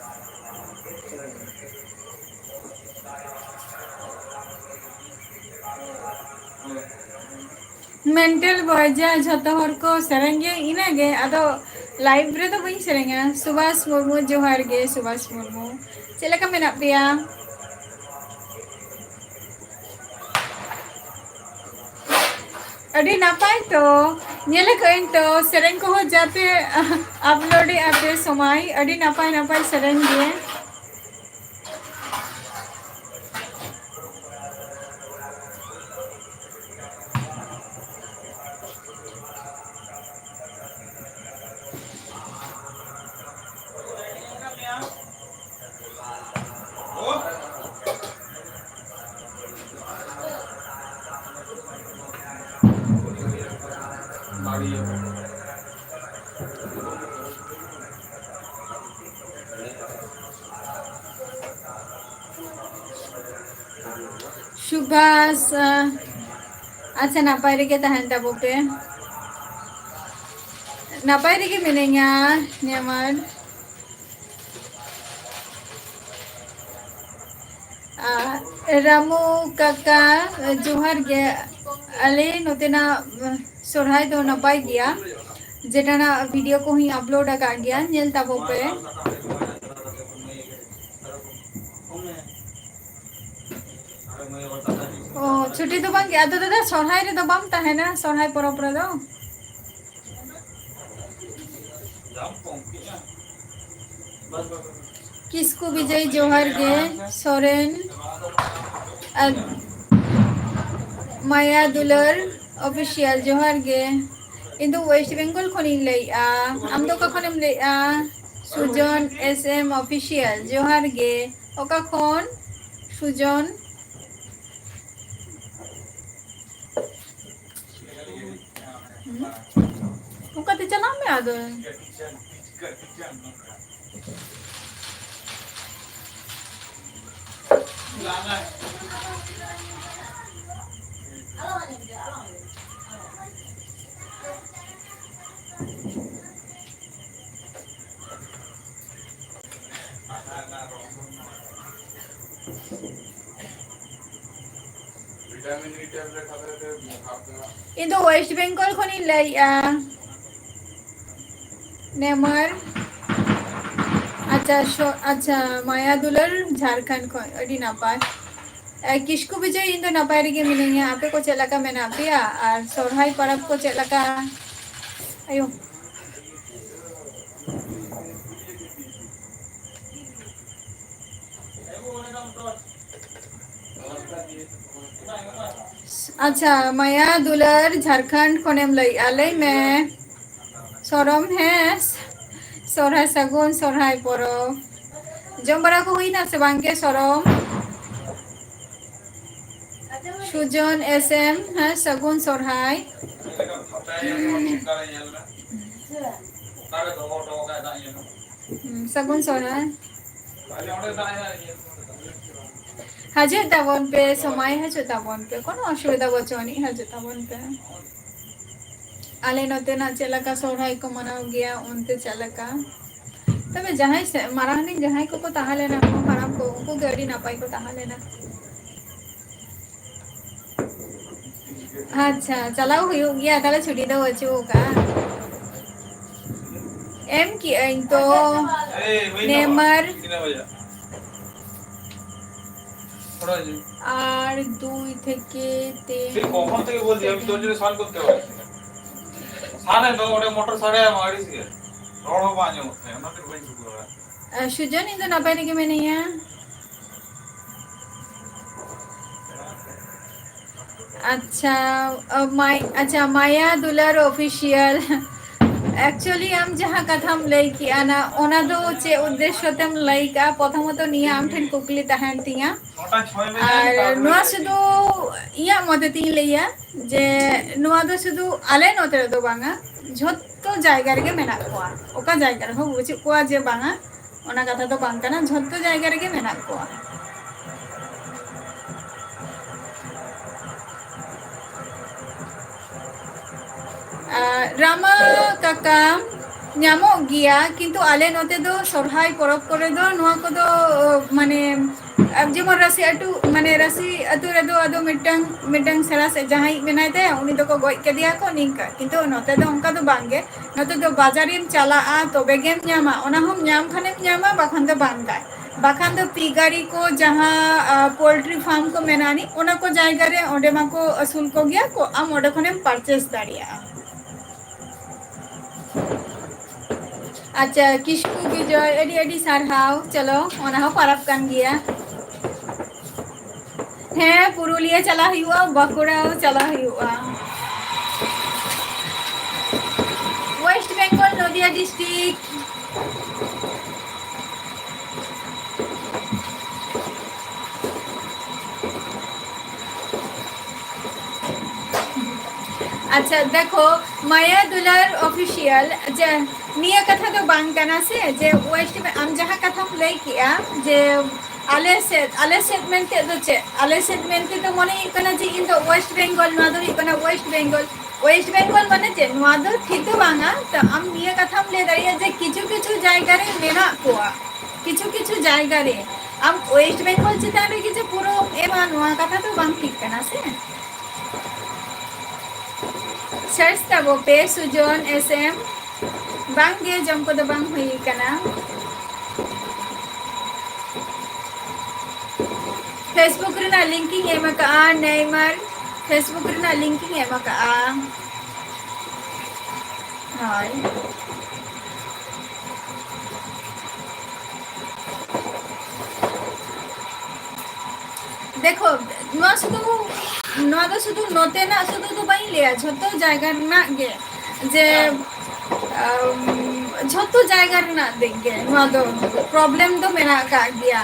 ᱢᱮᱱᱴᱟᱞ ᱵᱚᱭ ᱡᱟ ᱡᱷᱚᱛᱚ ᱦᱚᱲ ᱠᱚ ᱥᱮᱨᱮᱧ ᱜᱮ ᱤᱱᱟᱹᱜᱮ, ᱟᱫᱚ ᱞᱟᱭᱤᱵᱷ ᱨᱮᱫᱚ ᱵᱟᱹᱧ ᱥᱮᱨᱮᱧᱟ᱾ ᱥᱩᱵᱷᱟᱥ ᱢᱩᱨᱢᱩ, ᱡᱚᱦᱟᱨ ᱜᱮ ᱥᱩᱵᱷᱟᱥ ᱢᱩᱨᱢᱩ, ᱪᱮᱫ ᱞᱮᱠᱟ ᱢᱮᱱᱟᱜ ᱯᱮᱭᱟ? ᱟᱹᱰᱤ ᱱᱟᱯᱟᱭ ᱛᱚ, ᱧᱮᱞ ᱟᱠᱟᱫᱟᱹᱧ ᱛᱚ, ᱥᱮᱨᱮᱧ ᱠᱚᱦᱚᱸ ᱡᱟᱯᱮ ᱟᱯᱞᱳᱰ ᱮᱫᱼᱟ ᱯᱮ ᱥᱚᱢᱚᱭ, ᱟᱹᱰᱤ ᱱᱟᱯᱟᱭ ᱱᱟᱯᱟᱭ ᱥᱮᱨᱮᱧ ᱜᱮ᱾ ᱥᱩᱵᱷᱟᱥ, ᱟ, ᱟᱪᱪᱷᱟ, ᱱᱟᱯᱟᱭ ᱨᱮᱜᱮ ᱛᱟᱦᱮᱱ ᱛᱟᱵᱚ ᱯᱮ᱾ ᱱᱟᱯᱟᱭ ᱨᱮᱜᱮ ᱢᱤᱱᱟᱹᱧᱟ, ᱱᱮᱢᱟᱨ᱾ ᱟ, ᱨᱟᱢᱩ ᱠᱟᱠᱟ, ᱡᱚᱦᱟᱨ ᱜᱮ᱾ ᱟᱞᱮ ᱱᱚᱛᱮᱱᱟᱜ ᱥᱚᱨᱦᱟᱭ ᱫᱚ ᱱᱟᱯᱟᱭ ᱜᱮᱭᱟ᱾ ᱡᱮᱴᱟᱱᱟᱜ video ᱠᱚᱦᱚᱸᱧ upload ᱟᱠᱟᱫ ᱜᱮᱭᱟ, ᱧᱮᱞ ᱛᱟᱵᱚ ᱯᱮ᱾ ᱚ, ᱪᱷᱩᱴᱤ ᱫᱚ ᱵᱟᱝ ᱜᱮ᱾ ᱟᱫᱚ ᱫᱟᱫᱟ, ᱥᱚᱨᱦᱟᱭ ᱨᱮᱫᱚ ᱵᱟᱢ ᱛᱟᱦᱮᱱᱟ, ᱥᱚᱨᱦᱟᱭ ᱯᱚᱨᱚᱵᱽ ᱨᱮᱫᱚ? ᱠᱤᱥᱠᱩ ᱵᱤᱡᱚᱭ, ᱡᱚᱦᱟᱨ ᱜᱮ᱾ ᱥᱚᱨᱮᱱ ᱟᱨ ᱢᱟᱭᱟ ᱫᱩᱞᱟᱹᱲ Official, ᱡᱚᱦᱟᱨ ᱜᱮ᱾ ᱤᱧ ᱫᱚ West Bengal ᱠᱷᱚᱱᱤᱧ ᱞᱟᱹᱭᱮᱜᱼᱟ᱾ ᱟᱢ ᱫᱚ ᱚᱠᱟ ᱠᱷᱚᱱᱮᱢ ᱞᱟᱹᱭᱮᱜᱼᱟ? ᱥᱩᱡᱚᱱ S M Official, ᱡᱚᱦᱟᱨ ᱜᱮ᱾ ᱚᱠᱟ ᱠᱷᱚᱱ ᱥᱩᱡᱚᱱ? ᱦᱩᱸ? ᱚᱱᱠᱟᱛᱮ ᱪᱟᱞᱟᱜ ᱢᱮ ᱟᱫᱚ᱾ ᱤᱧ ᱫᱚ West Bengal ᱠᱷᱚᱱᱤᱧ ᱞᱟᱹᱭᱮᱜᱼᱟ᱾ ᱱᱮᱢᱟᱨ᱾ ᱟᱪᱪᱷᱟ, ᱥᱚ-, ᱟᱪᱪᱷᱟ, ᱢᱟᱭᱟ ᱫᱩᱞᱟᱹᱲ ᱡᱷᱟᱲᱠᱷᱚᱸᱰ ᱠᱷᱚᱱ, ᱟᱹᱰᱤ ᱱᱟᱯᱟᱭ᱾ ᱮ, ᱠᱤᱥᱠᱩ ᱵᱤᱡᱚᱭ, ᱤᱧ ᱫᱚ ᱱᱟᱯᱟᱭ ᱨᱮᱜᱮ ᱢᱤᱱᱟᱹᱧᱟ᱾ ᱟᱯᱮ ᱠᱚ ᱪᱮᱫ ᱞᱮᱠᱟ ᱢᱮᱱᱟᱜ ᱯᱮᱭᱟ? ᱟᱨ ᱥᱚᱨᱦᱟᱭ ᱯᱚᱨᱚᱵᱽ ᱠᱚ ᱪᱮᱫ ᱞᱮᱠᱟ? ᱟᱭᱳ᱾ ᱟᱪᱪᱷᱟ, ᱢᱟᱭᱟ ᱫᱩᱞᱟᱹᱲ ᱡᱷᱟᱲᱠᱷᱚᱸᱰ ᱠᱷᱚᱱᱮᱢ ᱞᱟᱹᱭᱮᱜᱼᱟ, ᱞᱟᱹᱭ ᱢᱮ᱾ ᱥᱚᱨᱚᱢ, ᱦᱮᱸ, ᱥᱚᱨᱦᱟᱭ, ᱥᱟᱹᱜᱩᱱ ᱥᱚᱨᱦᱟᱭ ᱯᱚᱨᱚᱵᱽ᱾ ᱡᱚᱢ ᱵᱟᱲᱟ ᱠᱚ ᱦᱩᱭᱱᱟ ᱥᱮ ᱵᱟᱝ ᱜᱮ, ᱥᱚᱨᱚᱢ? ᱥᱩᱡᱚᱱ S M, ᱦᱮᱸ, ᱥᱟᱹᱜᱩᱱ ᱥᱚᱨᱦᱟᱭ᱾ ᱦᱩᱸ, ᱥᱟᱹᱜᱩᱱ ᱥᱚᱨᱦᱟᱭ᱾ ᱦᱤᱡᱩᱜ ᱛᱟᱵᱚᱱ ᱯᱮ, ᱥᱚᱢᱚᱭ ᱦᱤᱡᱩᱜ ᱛᱟᱵᱚᱱ ᱯᱮ, ᱠᱳᱱᱳ ᱚᱥᱩᱵᱤᱫᱷᱟ ᱵᱟᱹᱪᱩᱜ ᱟᱹᱱᱤᱡ, ᱦᱤᱡᱩᱜ ᱛᱟᱵᱚᱱ ᱯᱮ᱾ ᱟᱞᱮ ᱱᱚᱛᱮᱱᱟᱜ ᱪᱮᱫ ᱞᱮᱠᱟ ᱥᱚᱨᱦᱟᱭ ᱠᱚ ᱢᱟᱱᱟᱣ ᱜᱮᱭᱟ, ᱚᱱᱛᱮ ᱪᱮᱫ ᱞᱮᱠᱟ? ᱛᱚᱵᱮ ᱡᱟᱦᱟᱸᱭ ᱥᱮ, ᱢᱟᱨᱟᱝ ᱨᱮᱱ ᱡᱟᱦᱟᱸᱭ ᱠᱚᱠᱚ ᱛᱟᱦᱮᱸ ᱞᱮᱱᱟ, ᱠᱚ ᱦᱟᱲᱟᱢ ᱠᱚ, ᱩᱱᱠᱩ ᱜᱮ ᱟᱹᱰᱤ ᱱᱟᱯᱟᱭ ᱠᱚ ᱛᱟᱦᱮᱸ ᱞᱮᱱᱟ᱾ ᱟᱪᱪᱷᱟ, ᱪᱟᱞᱟᱣ ᱦᱩᱭᱩᱜ ᱜᱮᱭᱟ, ᱛᱟᱦᱞᱮ ᱪᱷᱩᱴᱤ ᱫᱚ ᱵᱟᱹᱪᱩᱜ ᱟᱠᱟᱫᱼᱟ᱾ ᱮᱢ ᱠᱮᱜᱼᱟᱹᱧ ᱛᱚ, ᱱᱮᱭᱢᱟᱨ᱾ ᱟᱨ ᱫᱩᱭ ᱛᱷᱮᱠᱮ ᱛᱤᱱ᱾ ᱥᱮ কখন থেকে বলছি আমি, তোর জন্য সান করতে পারছি না। সান তো ওটা মোটর সাড়ে আমার বাড়ি থেকে। রড় হবা আঞ্জম হচ্ছে, আমরা তো বই শুরু করা। ᱟᱨ ᱥᱩᱡᱚᱱ, ᱤᱧ ᱫᱚ ᱱᱟᱯᱟᱭ ᱨᱮᱜᱮ ᱢᱮᱱᱟᱹᱧᱟ᱾ ᱟᱪᱪᱷᱟ, ᱟ, ᱢᱟᱭ-, ᱟᱪᱪᱷᱟ, ᱢᱟᱭᱟ ᱫᱩᱞᱟᱨ ᱚᱯᱷᱤᱥᱤᱭᱟᱞ᱾ Actually, ᱟᱢ ᱡᱟᱦᱟᱸ ᱠᱟᱛᱷᱟᱢ ᱞᱟᱹᱭ ᱠᱮᱜᱼᱟ ᱱᱟ, ᱚᱱᱟ ᱫᱚ ᱪᱮᱫ ᱩᱫᱽᱫᱮᱥᱥᱚ ᱛᱮᱢ ᱞᱟᱹᱭ ᱠᱮᱜᱼᱟ? ᱯᱨᱚᱛᱷᱚᱢᱚᱛᱚ, ᱱᱤᱭᱟᱹ ᱟᱢ ᱴᱷᱮᱱ ᱠᱩᱠᱞᱤ ᱛᱟᱦᱮᱱ ᱛᱤᱧᱟ᱾ ᱟᱨ ᱱᱚᱣᱟ ᱥᱩᱫᱷᱩ ᱤᱧᱟᱹᱜ ᱢᱚᱛᱮ ᱛᱤᱧ ᱞᱟᱹᱭᱟ ᱡᱮ ᱱᱚᱣᱟ ᱫᱚ ᱥᱩᱫᱷᱩ ᱟᱞᱮ ᱱᱚᱛᱮ ᱨᱮᱫᱚ ᱵᱟᱝᱟ, ᱡᱷᱚᱛᱚ ᱡᱟᱭᱜᱟ ᱨᱮᱜᱮ ᱢᱮᱱᱟᱜ ᱠᱚᱣᱟ᱾ ᱚᱠᱟ ᱡᱟᱭᱜᱟ ᱨᱮᱦᱚᱸ ᱵᱟᱹᱪᱩᱜ ᱠᱚᱣᱟ ᱡᱮ ᱵᱟᱝᱟ, ᱚᱱᱟ ᱠᱟᱛᱷᱟ ᱫᱚ ᱵᱟᱝ ᱠᱟᱱᱟ, ᱡᱷᱚᱛᱚ ᱡᱟᱭᱜᱟ ᱨᱮᱜᱮ ᱢᱮᱱᱟᱜ ᱠᱚᱣᱟ᱾ ᱟᱨ ᱨᱟᱢᱟ ᱠᱟᱠᱟ, ᱧᱟᱢᱚᱜ ᱜᱮᱭᱟ, ᱠᱤᱱᱛᱩ ᱟᱞᱮ ᱱᱚᱛᱮ ᱫᱚ ᱥᱚᱨᱦᱟᱭ ᱯᱚᱨᱚᱵᱽ ᱠᱚᱨᱮ ᱫᱚ ᱱᱚᱣᱟ ᱠᱚᱫᱚ, ᱢᱟᱱᱮ, ᱡᱮᱢᱚᱱ ᱨᱟᱹᱥᱤ ᱟᱹᱛᱩ, ᱢᱟᱱᱮ, ᱨᱟᱹᱥᱤ ᱟᱹᱛᱩ ᱨᱮᱫᱚ ᱟᱫᱚ ᱢᱤᱫᱴᱟᱝ, ᱢᱤᱫᱴᱟᱝ ᱥᱮᱬᱟ ᱥᱮᱫ ᱡᱟᱦᱟᱸᱭᱤᱡ ᱢᱮᱱᱟᱭ ᱛᱟᱭᱟ, ᱩᱱᱤ ᱫᱚᱠᱚ ᱜᱚᱡ ᱠᱮᱫᱮᱭᱟ ᱠᱚ, ᱱᱤᱝᱠᱟ᱾ ᱠᱤᱱᱛᱩ ᱱᱚᱛᱮ ᱫᱚ ᱚᱱᱠᱟ ᱫᱚ ᱵᱟᱝ ᱜᱮ᱾ ᱱᱚᱛᱮ ᱫᱚ ᱵᱟᱡᱟᱨᱮᱢ ᱪᱟᱞᱟᱜᱼᱟ, ᱛᱚᱵᱮ ᱜᱮᱢ ᱧᱟᱢᱟ, ᱚᱱᱟ ᱦᱚᱸᱢ ᱧᱟᱢ ᱠᱷᱟᱱᱮᱢ ᱧᱟᱢᱟ, ᱵᱟᱠᱷᱟᱱ ᱫᱚ ᱵᱟᱝ ᱜᱮ᱾ ᱵᱟᱠᱷᱟᱱ ᱫᱚ ᱯᱤᱜᱟᱨᱤ ᱠᱚ ᱡᱟᱦᱟᱸ, ᱟ, ᱯᱳᱞᱴᱨᱤ ᱯᱷᱟᱨᱢ ᱠᱚ ᱢᱮᱱᱟᱜ ᱟᱹᱱᱤᱡ, ᱚᱱᱟ ᱠᱚ ᱡᱟᱭᱜᱟ ᱨᱮ ᱚᱸᱰᱮ ᱢᱟᱠᱚ ᱟᱹᱥᱩᱞ ᱠᱚᱜᱮᱭᱟ ᱠᱚ, ᱟᱢ ᱚᱸᱰᱮ ᱠᱷᱚᱱᱮᱢ ᱯᱟᱨᱪᱮᱥ ᱫᱟᱲᱮᱭᱟᱜᱼᱟ᱾ ᱟᱪᱪᱷᱟ, ᱠᱤᱥᱠᱩ ᱵᱤᱡᱚᱭ, ᱟᱹᱰᱤ ᱟᱹᱰᱤ ᱥᱟᱨᱦᱟᱣ᱾ ᱪᱚᱞᱚ, ᱚᱱᱟ ᱦᱚᱸ ᱯᱟᱨᱟᱵᱽ ᱠᱟᱱ ᱜᱮᱭᱟ᱾ ᱦᱮᱸ, ᱯᱩᱨᱩᱞᱤᱭᱟᱹ ᱪᱟᱞᱟᱜ ᱦᱩᱭᱩᱜᱼᱟ, ᱵᱟᱸᱠᱩᱲᱟ ᱪᱟᱞᱟᱜ ᱦᱩᱭᱩᱜᱼᱟ᱾ West Bengal, ᱱᱚᱫᱤᱭᱟ district᱾ ᱟᱪᱪᱷᱟ, ᱫᱮᱠᱷᱚ, ᱢᱟᱭᱟ ᱫᱩᱞᱟᱞ ᱚᱯᱷᱤᱥᱤᱭᱟᱞ, ᱡᱮ ᱱᱤᱭᱟᱹ ᱠᱟᱛᱷᱟ ᱫᱚ ᱵᱟᱝ ᱠᱟᱱᱟ ᱥᱮ, ᱡᱮ ᱳᱭᱮᱥᱴ ᱵᱮ-, ᱟᱢ ᱡᱟᱦᱟᱸ ᱠᱟᱛᱷᱟᱢ ᱞᱟᱹᱭ ᱠᱮᱜᱼᱟ, ᱡᱮ ᱟᱞᱮ ᱥᱮᱫ, ᱟᱞᱮ ᱥᱮᱫ ᱢᱮᱱᱛᱮ ᱫᱚ ᱪᱮᱫ? ᱟᱞᱮ ᱥᱮᱫ ᱢᱮᱱᱛᱮ ᱫᱚ ᱢᱚᱱᱮ ᱦᱩᱭᱩᱜ ᱠᱟᱱᱟ ᱡᱮ ᱤᱧ ᱫᱚ ᱳᱭᱮᱥᱴ ᱵᱮᱝᱜᱚᱞ, ᱱᱚᱣᱟ ᱫᱚ ᱦᱩᱭᱩᱜ ᱠᱟᱱᱟ ᱳᱭᱮᱥᱴ ᱵᱮᱝᱜᱚᱞ᱾ ᱳᱭᱮᱥᱴ ᱵᱮᱝᱜᱚᱞ ᱢᱟᱱᱮ ᱪᱮᱫ? ᱱᱚᱣᱟ ᱫᱚ ᱴᱷᱤᱠ ᱫᱚ ᱵᱟᱝᱟ᱾ ᱛᱚ ᱟᱢ ᱱᱤᱭᱟᱹ ᱠᱟᱛᱷᱟᱢ ᱞᱟᱹᱭ ᱫᱟᱲᱮᱭᱟᱜᱼᱟ ᱡᱮ ᱠᱤᱪᱷᱩ ᱠᱤᱪᱷᱩ ᱡᱟᱭᱜᱟ ᱨᱮ ᱢᱮᱱᱟᱜ ᱠᱚᱣᱟ, ᱠᱤᱪᱷᱩ ᱠᱤᱪᱷᱩ ᱡᱟᱭᱜᱟ ᱨᱮ᱾ ᱟᱢ ᱳᱭᱮᱥᱴ ᱵᱮᱝᱜᱚᱞ ᱪᱮᱛᱟᱱ ᱨᱮᱜᱮ ᱡᱮ ᱯᱩᱨᱟᱹᱢ ᱮᱢᱟ, ᱱᱚᱣᱟ ᱠᱟᱛᱷᱟ ᱫᱚ ᱵᱟᱝ ᱴᱷᱤᱠ ᱠᱟᱱᱟ ᱥᱮ᱾ ᱥᱟᱨᱪ ᱛᱟᱵᱚ ᱯᱮ ᱥᱩᱡᱚᱱ ᱮᱥ ᱮᱢ᱾ ᱵᱟᱝ ᱜᱮ, ᱡᱚᱢ ᱠᱚᱫᱚ ᱵᱟᱝ ᱦᱩᱭ ᱠᱟᱱᱟ᱾ Facebook ᱨᱮᱱᱟᱜ ᱞᱤᱝᱠ ᱤᱧ ᱮᱢ ᱟᱠᱟᱜᱼᱟ, ᱱᱮᱭᱢᱟᱨ᱾ Facebook ᱨᱮᱱᱟᱜ ᱞᱤᱝᱠ ᱤᱧ ᱮᱢ ᱟᱠᱟᱜᱼᱟ᱾ ᱦᱳᱭ᱾ ᱫᱮᱠᱷᱚ, ᱱᱚᱣᱟ ᱥᱩᱫᱷᱩ, ᱱᱚᱣᱟ ᱫᱚ ᱥᱩᱫᱷᱩ ᱱᱚᱛᱮᱱᱟᱜ ᱥᱩᱫᱷᱩ ᱫᱚ ᱵᱟᱹᱧ ᱞᱟᱹᱭᱟ, ᱡᱷᱚᱛᱚ ᱡᱟᱭᱜᱟ ᱨᱮᱱᱟᱜ ᱜᱮ, ᱡᱮ, ᱟᱢ, ᱡᱷᱚᱛᱚ ᱡᱟᱭᱜᱟ ᱨᱮᱱᱟᱜ ᱫᱤᱠ ᱜᱮ ᱱᱚᱣᱟ ᱫᱚ ᱯᱨᱚᱵᱞᱮᱢ ᱫᱚ ᱢᱮᱱᱟᱜ ᱟᱠᱟᱫ ᱜᱮᱭᱟ᱾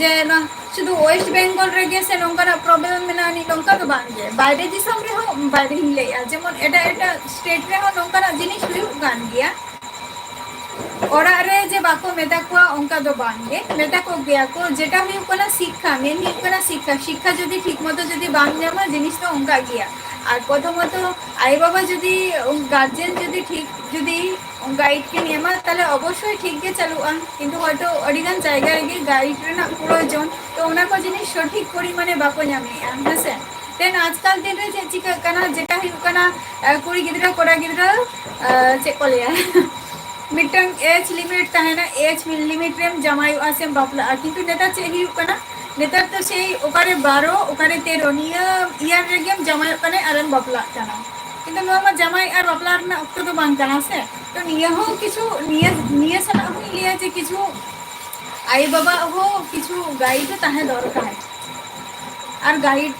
ᱡᱮ ᱱᱚᱣᱟ ᱥᱩᱫᱷᱩ ᱳᱭᱮᱥᱴ ᱵᱮᱝᱜᱚᱞ ᱨᱮᱜᱮ ᱥᱮ ᱱᱚᱝᱠᱟᱱᱟᱜ ᱯᱨᱚᱵᱞᱮᱢ ᱢᱮᱱᱟᱜᱼᱟ, ᱱᱚᱝᱠᱟ ᱫᱚ ᱵᱟᱝ ᱜᱮ᱾ ᱵᱟᱭᱨᱮ ᱫᱤᱥᱚᱢ ᱨᱮᱦᱚᱸ, ᱵᱟᱭᱨᱮᱧ ᱞᱟᱹᱭᱮᱫᱼᱟ, ᱡᱮᱢᱚᱱ ᱮᱴᱟᱜ ᱮᱴᱟᱜ ᱥᱴᱮᱴ ᱨᱮᱦᱚᱸ ᱱᱚᱝᱠᱟᱱᱟᱜ ᱡᱤᱱᱤᱥ ᱦᱩᱭᱩᱜ ᱠᱟᱱ ᱜᱮᱭᱟ᱾ ᱚᱲᱟᱜ ᱨᱮ ᱡᱮ ᱵᱟᱠᱚ ᱢᱮᱛᱟ ᱠᱚᱣᱟ, ᱚᱱᱠᱟ ᱫᱚ ᱵᱟᱝ ᱜᱮ, ᱢᱮᱛᱟ ᱠᱚ ᱜᱮᱭᱟ ᱠᱚ᱾ ᱡᱮᱴᱟ ᱦᱩᱭᱩᱜ ᱠᱟᱱᱟ ᱥᱤᱠᱠᱷᱟ, ᱢᱮᱱ ᱦᱩᱭᱩᱜ ᱠᱟᱱᱟ ᱥᱤᱠᱠᱷᱟ᱾ ᱥᱤᱠᱠᱷᱟ ᱡᱩᱫᱤ ᱴᱷᱤᱠ ᱢᱚᱛᱚ ᱡᱩᱫᱤ ᱵᱟᱢ ᱧᱟᱢᱟ, ᱡᱤᱱᱤᱥ ᱫᱚ ᱚᱱᱠᱟ ᱜᱮᱭᱟ᱾ ᱟᱨ ᱯᱨᱚᱛᱷᱚᱢᱚᱛᱚ ᱟᱭᱳ ᱵᱟᱵᱟ ᱡᱩᱫᱤ, ᱜᱟᱨᱡᱮᱱ ᱡᱩᱫᱤ ᱴᱷᱤᱠ ᱡᱩᱫᱤ ᱜᱟᱭᱤᱰ ᱠᱤᱱ ᱮᱢᱟ, ᱛᱟᱦᱞᱮ ᱚᱵᱚᱥᱥᱳᱭ ᱴᱷᱤᱠ ᱜᱮ ᱪᱟᱹᱞᱩᱜᱼᱟ᱾ ᱠᱤᱱᱛᱩ ᱦᱚᱭᱛᱳ ᱟᱹᱰᱤ ᱜᱟᱱ ᱡᱟᱭᱜᱟ ᱨᱮᱜᱮ ᱜᱟᱭᱤᱰ ᱨᱮᱱᱟᱜ ᱯᱨᱚᱭᱳᱡᱚᱱ, ᱛᱚ ᱚᱱᱟ ᱠᱚ ᱡᱤᱱᱤᱥ ᱥᱚᱴᱷᱤᱠ ᱯᱚᱨᱤᱢᱟᱱᱮ ᱵᱟᱠᱚ ᱧᱟᱢᱮᱜᱼᱟ, ᱦᱮᱸᱥᱮ? ᱛᱮᱦᱮᱧ ᱟᱡᱠᱟᱞ ᱫᱤᱱ ᱨᱮ ᱪᱮᱫ ᱪᱤᱠᱟᱹᱜ ᱠᱟᱱᱟ, ᱡᱮᱴᱟ ᱦᱩᱭᱩᱜ ᱠᱟᱱᱟ, ᱟᱸ, ᱠᱩᱲᱤ ᱜᱤᱫᱽᱨᱟᱹ, ᱠᱚᱲᱟ ᱜᱤᱫᱽᱨᱟᱹ, ᱟᱸ, ᱪᱮᱫ ᱠᱚ ᱞᱟᱹᱭᱟ, ᱢᱤᱫᱴᱟᱝ ᱮᱡᱽ ᱞᱤᱢᱤᱴ ᱛᱟᱦᱮᱱᱟ, ᱮᱡᱽ ᱞᱤᱢᱤᱴ ᱨᱮᱢ ᱡᱟᱶᱟᱭᱚᱜᱼᱟ ᱥᱮᱢ ᱵᱟᱯᱞᱟᱜᱼᱟ᱾ ᱠᱤᱱᱛᱩ ᱱᱮᱛᱟᱨ ᱪᱮᱫ ᱦᱩᱭᱩᱜ ᱠᱟᱱᱟ? ᱱᱮᱛᱟᱨ ᱫᱚ ᱥᱮᱭ ᱚᱠᱟᱨᱮ ᱵᱟᱨᱚ, ᱚᱠᱟᱨᱮ ᱛᱮᱨᱚ, ᱱᱤᱭᱟᱹ ᱤᱭᱟᱨ ᱨᱮᱜᱮᱢ ᱡᱟᱶᱟᱭᱚᱜ ᱠᱟᱱᱟ ᱟᱨᱮᱢ ᱵᱟᱯᱞᱟᱜ ᱠᱟᱱᱟ᱾ ᱠᱤᱱᱛᱩ ᱱᱚᱣᱟ ᱢᱟ ᱡᱟᱶᱟᱭ ᱟᱨ ᱵᱟᱯᱞᱟ ᱨᱮᱱᱟᱜ ᱚᱠᱛᱚ ᱫᱚ ᱵᱟᱝ ᱠᱟᱱᱟ ᱥᱮ᱾ ᱛᱚ ᱱᱤᱭᱟᱹ ᱦᱚᱸ ᱠᱤᱪᱷᱩ, ᱱᱤᱭᱟᱹ, ᱱᱤᱭᱟᱹ ᱥᱟᱞᱟᱜ ᱦᱚᱸᱧ ᱞᱟᱹᱭᱟ ᱡᱮ ᱠᱤᱪᱷᱩ ᱟᱭᱳ ᱵᱟᱵᱟᱣᱟᱜ ᱦᱚᱸ ᱠᱤᱪᱷᱩ ᱜᱟᱭᱤᱰ ᱫᱚ ᱛᱟᱦᱮᱸ ᱫᱚᱨᱠᱟᱨ᱾ ᱟᱨ ᱜᱟᱭᱤᱰ,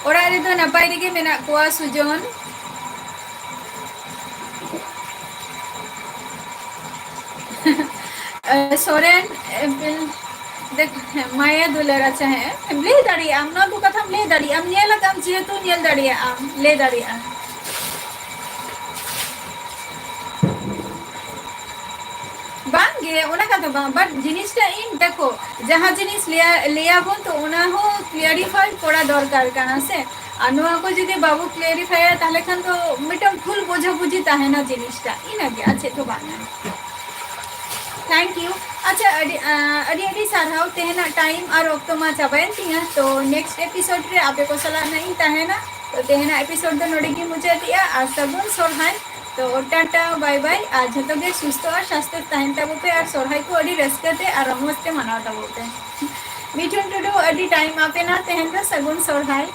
ᱚᱲᱟᱜ ᱨᱮᱫᱚ ᱱᱟᱯᱟᱭ ᱨᱮᱜᱮ ᱢᱮᱱᱟᱜ ᱠᱚᱣᱟ, ᱥᱩᱡᱚᱱ᱾ ᱥᱚᱨᱮᱱ, ᱮ, ᱵᱤᱞ-, ᱫᱮᱠᱷ, ᱦᱮᱸ, ᱢᱟᱭᱟ ᱫᱩᱞᱟᱹᱲ, ᱟᱪᱪᱷᱟ, ᱦᱮᱸ, ᱞᱟᱹᱭ ᱫᱟᱲᱮᱭᱟᱜ ᱟᱢ, ᱱᱚᱣᱟ ᱠᱚ ᱠᱟᱛᱷᱟᱢ ᱞᱟᱹᱭ ᱫᱟᱲᱮᱭᱟᱜ ᱟᱢ, ᱧᱮᱞ ᱟᱠᱟᱫ ᱟᱢ, ᱡᱮᱦᱮᱛᱩ ᱧᱮᱞ ᱫᱟᱲᱮᱭᱟᱜ ᱟᱢ, ᱞᱟᱹᱭ ᱫᱟᱲᱮᱭᱟᱜ ᱟᱢ᱾ ᱵᱟᱝ ᱜᱮ, ᱚᱱᱟ ᱠᱟᱛᱷᱟ ᱵᱟᱝ, but ᱡᱤᱱᱤᱥᱴᱟ ᱤᱧ ᱫᱮᱠᱷᱚ, ᱡᱟᱦᱟᱸ ᱡᱤᱱᱤᱥ ᱞᱟᱹᱭᱟ, ᱞᱟᱹᱭᱟᱵᱚᱱ ᱛᱚ ᱚᱱᱟ ᱦᱚᱸ clarify ᱠᱚᱨᱟ ᱫᱚᱨᱠᱟᱨ ᱠᱟᱱᱟ ᱥᱮ᱾ ᱟᱨ ᱱᱚᱣᱟ ᱠᱚ ᱡᱩᱫᱤ ᱵᱟᱵᱚ clarifyᱟ, ᱛᱟᱦᱞᱮ ᱠᱷᱟᱱ ᱫᱚ ᱢᱤᱫᱴᱟᱝ ᱵᱷᱩᱞ ᱵᱩᱡᱷᱟᱹᱵᱩᱡᱷᱤ ᱛᱟᱦᱮᱱᱟ ᱡᱤᱱᱤᱥᱴᱟ, ᱤᱱᱟᱹᱜᱮ, ᱟᱨ ᱪᱮᱫ ᱦᱚᱸ ᱵᱟᱝ᱾ Thank you᱾ ᱟᱪᱪᱷᱟ, ᱟᱹᱰᱤ, ᱟᱸ, ᱟᱹᱰᱤ ᱟᱹᱰᱤ ᱥᱟᱨᱦᱟᱣ᱾ ᱛᱮᱦᱮᱧᱟᱜ time ᱟᱨ ᱚᱠᱛᱚ ᱢᱟ ᱪᱟᱵᱟᱭᱮᱱ ᱛᱤᱧᱟ, ᱛᱚ next episode ᱨᱮ ᱟᱯᱮ ᱠᱚ ᱥᱟᱞᱟᱜ ᱱᱟᱜ ᱤᱧ ᱛᱟᱦᱮᱱᱟ᱾ ᱛᱚ ᱛᱮᱦᱮᱧᱟᱜ episode ᱫᱚ ᱱᱚᱰᱮ ᱜᱮ ᱢᱩᱪᱟᱹᱫ ᱮᱜᱼᱟ, ᱟᱨ ᱥᱟᱹᱜᱩᱱ ᱥᱚᱨᱦᱟᱭ᱾ ᱛᱚ ᱴᱟᱴᱟ, bye bye, ᱟᱨ ᱡᱷᱚᱛᱚ ᱜᱮ ᱥᱩᱥᱛᱷᱚ ᱟᱨ ᱥᱟᱥᱛᱷᱚ ᱛᱟᱦᱮᱱ ᱛᱟᱵᱚ ᱯᱮ, ᱟᱨ ᱥᱚᱨᱦᱟᱭ ᱠᱚ ᱟᱹᱰᱤ ᱨᱟᱹᱥᱠᱟᱹ ᱛᱮ ᱟᱨ ᱨᱚᱢᱚᱡᱽ ᱛᱮ ᱢᱟᱱᱟᱣ ᱛᱟᱵᱚ ᱯᱮ᱾ ᱢᱤᱴᱷᱩᱱ ᱴᱩᱰᱩ, ᱟᱹᱰᱤ time ᱟᱯᱮᱱᱟ, ᱛᱮᱦᱮᱧ ᱫᱚ ᱥᱟᱹᱜᱩᱱ ᱥᱚᱨᱦᱟᱭ᱾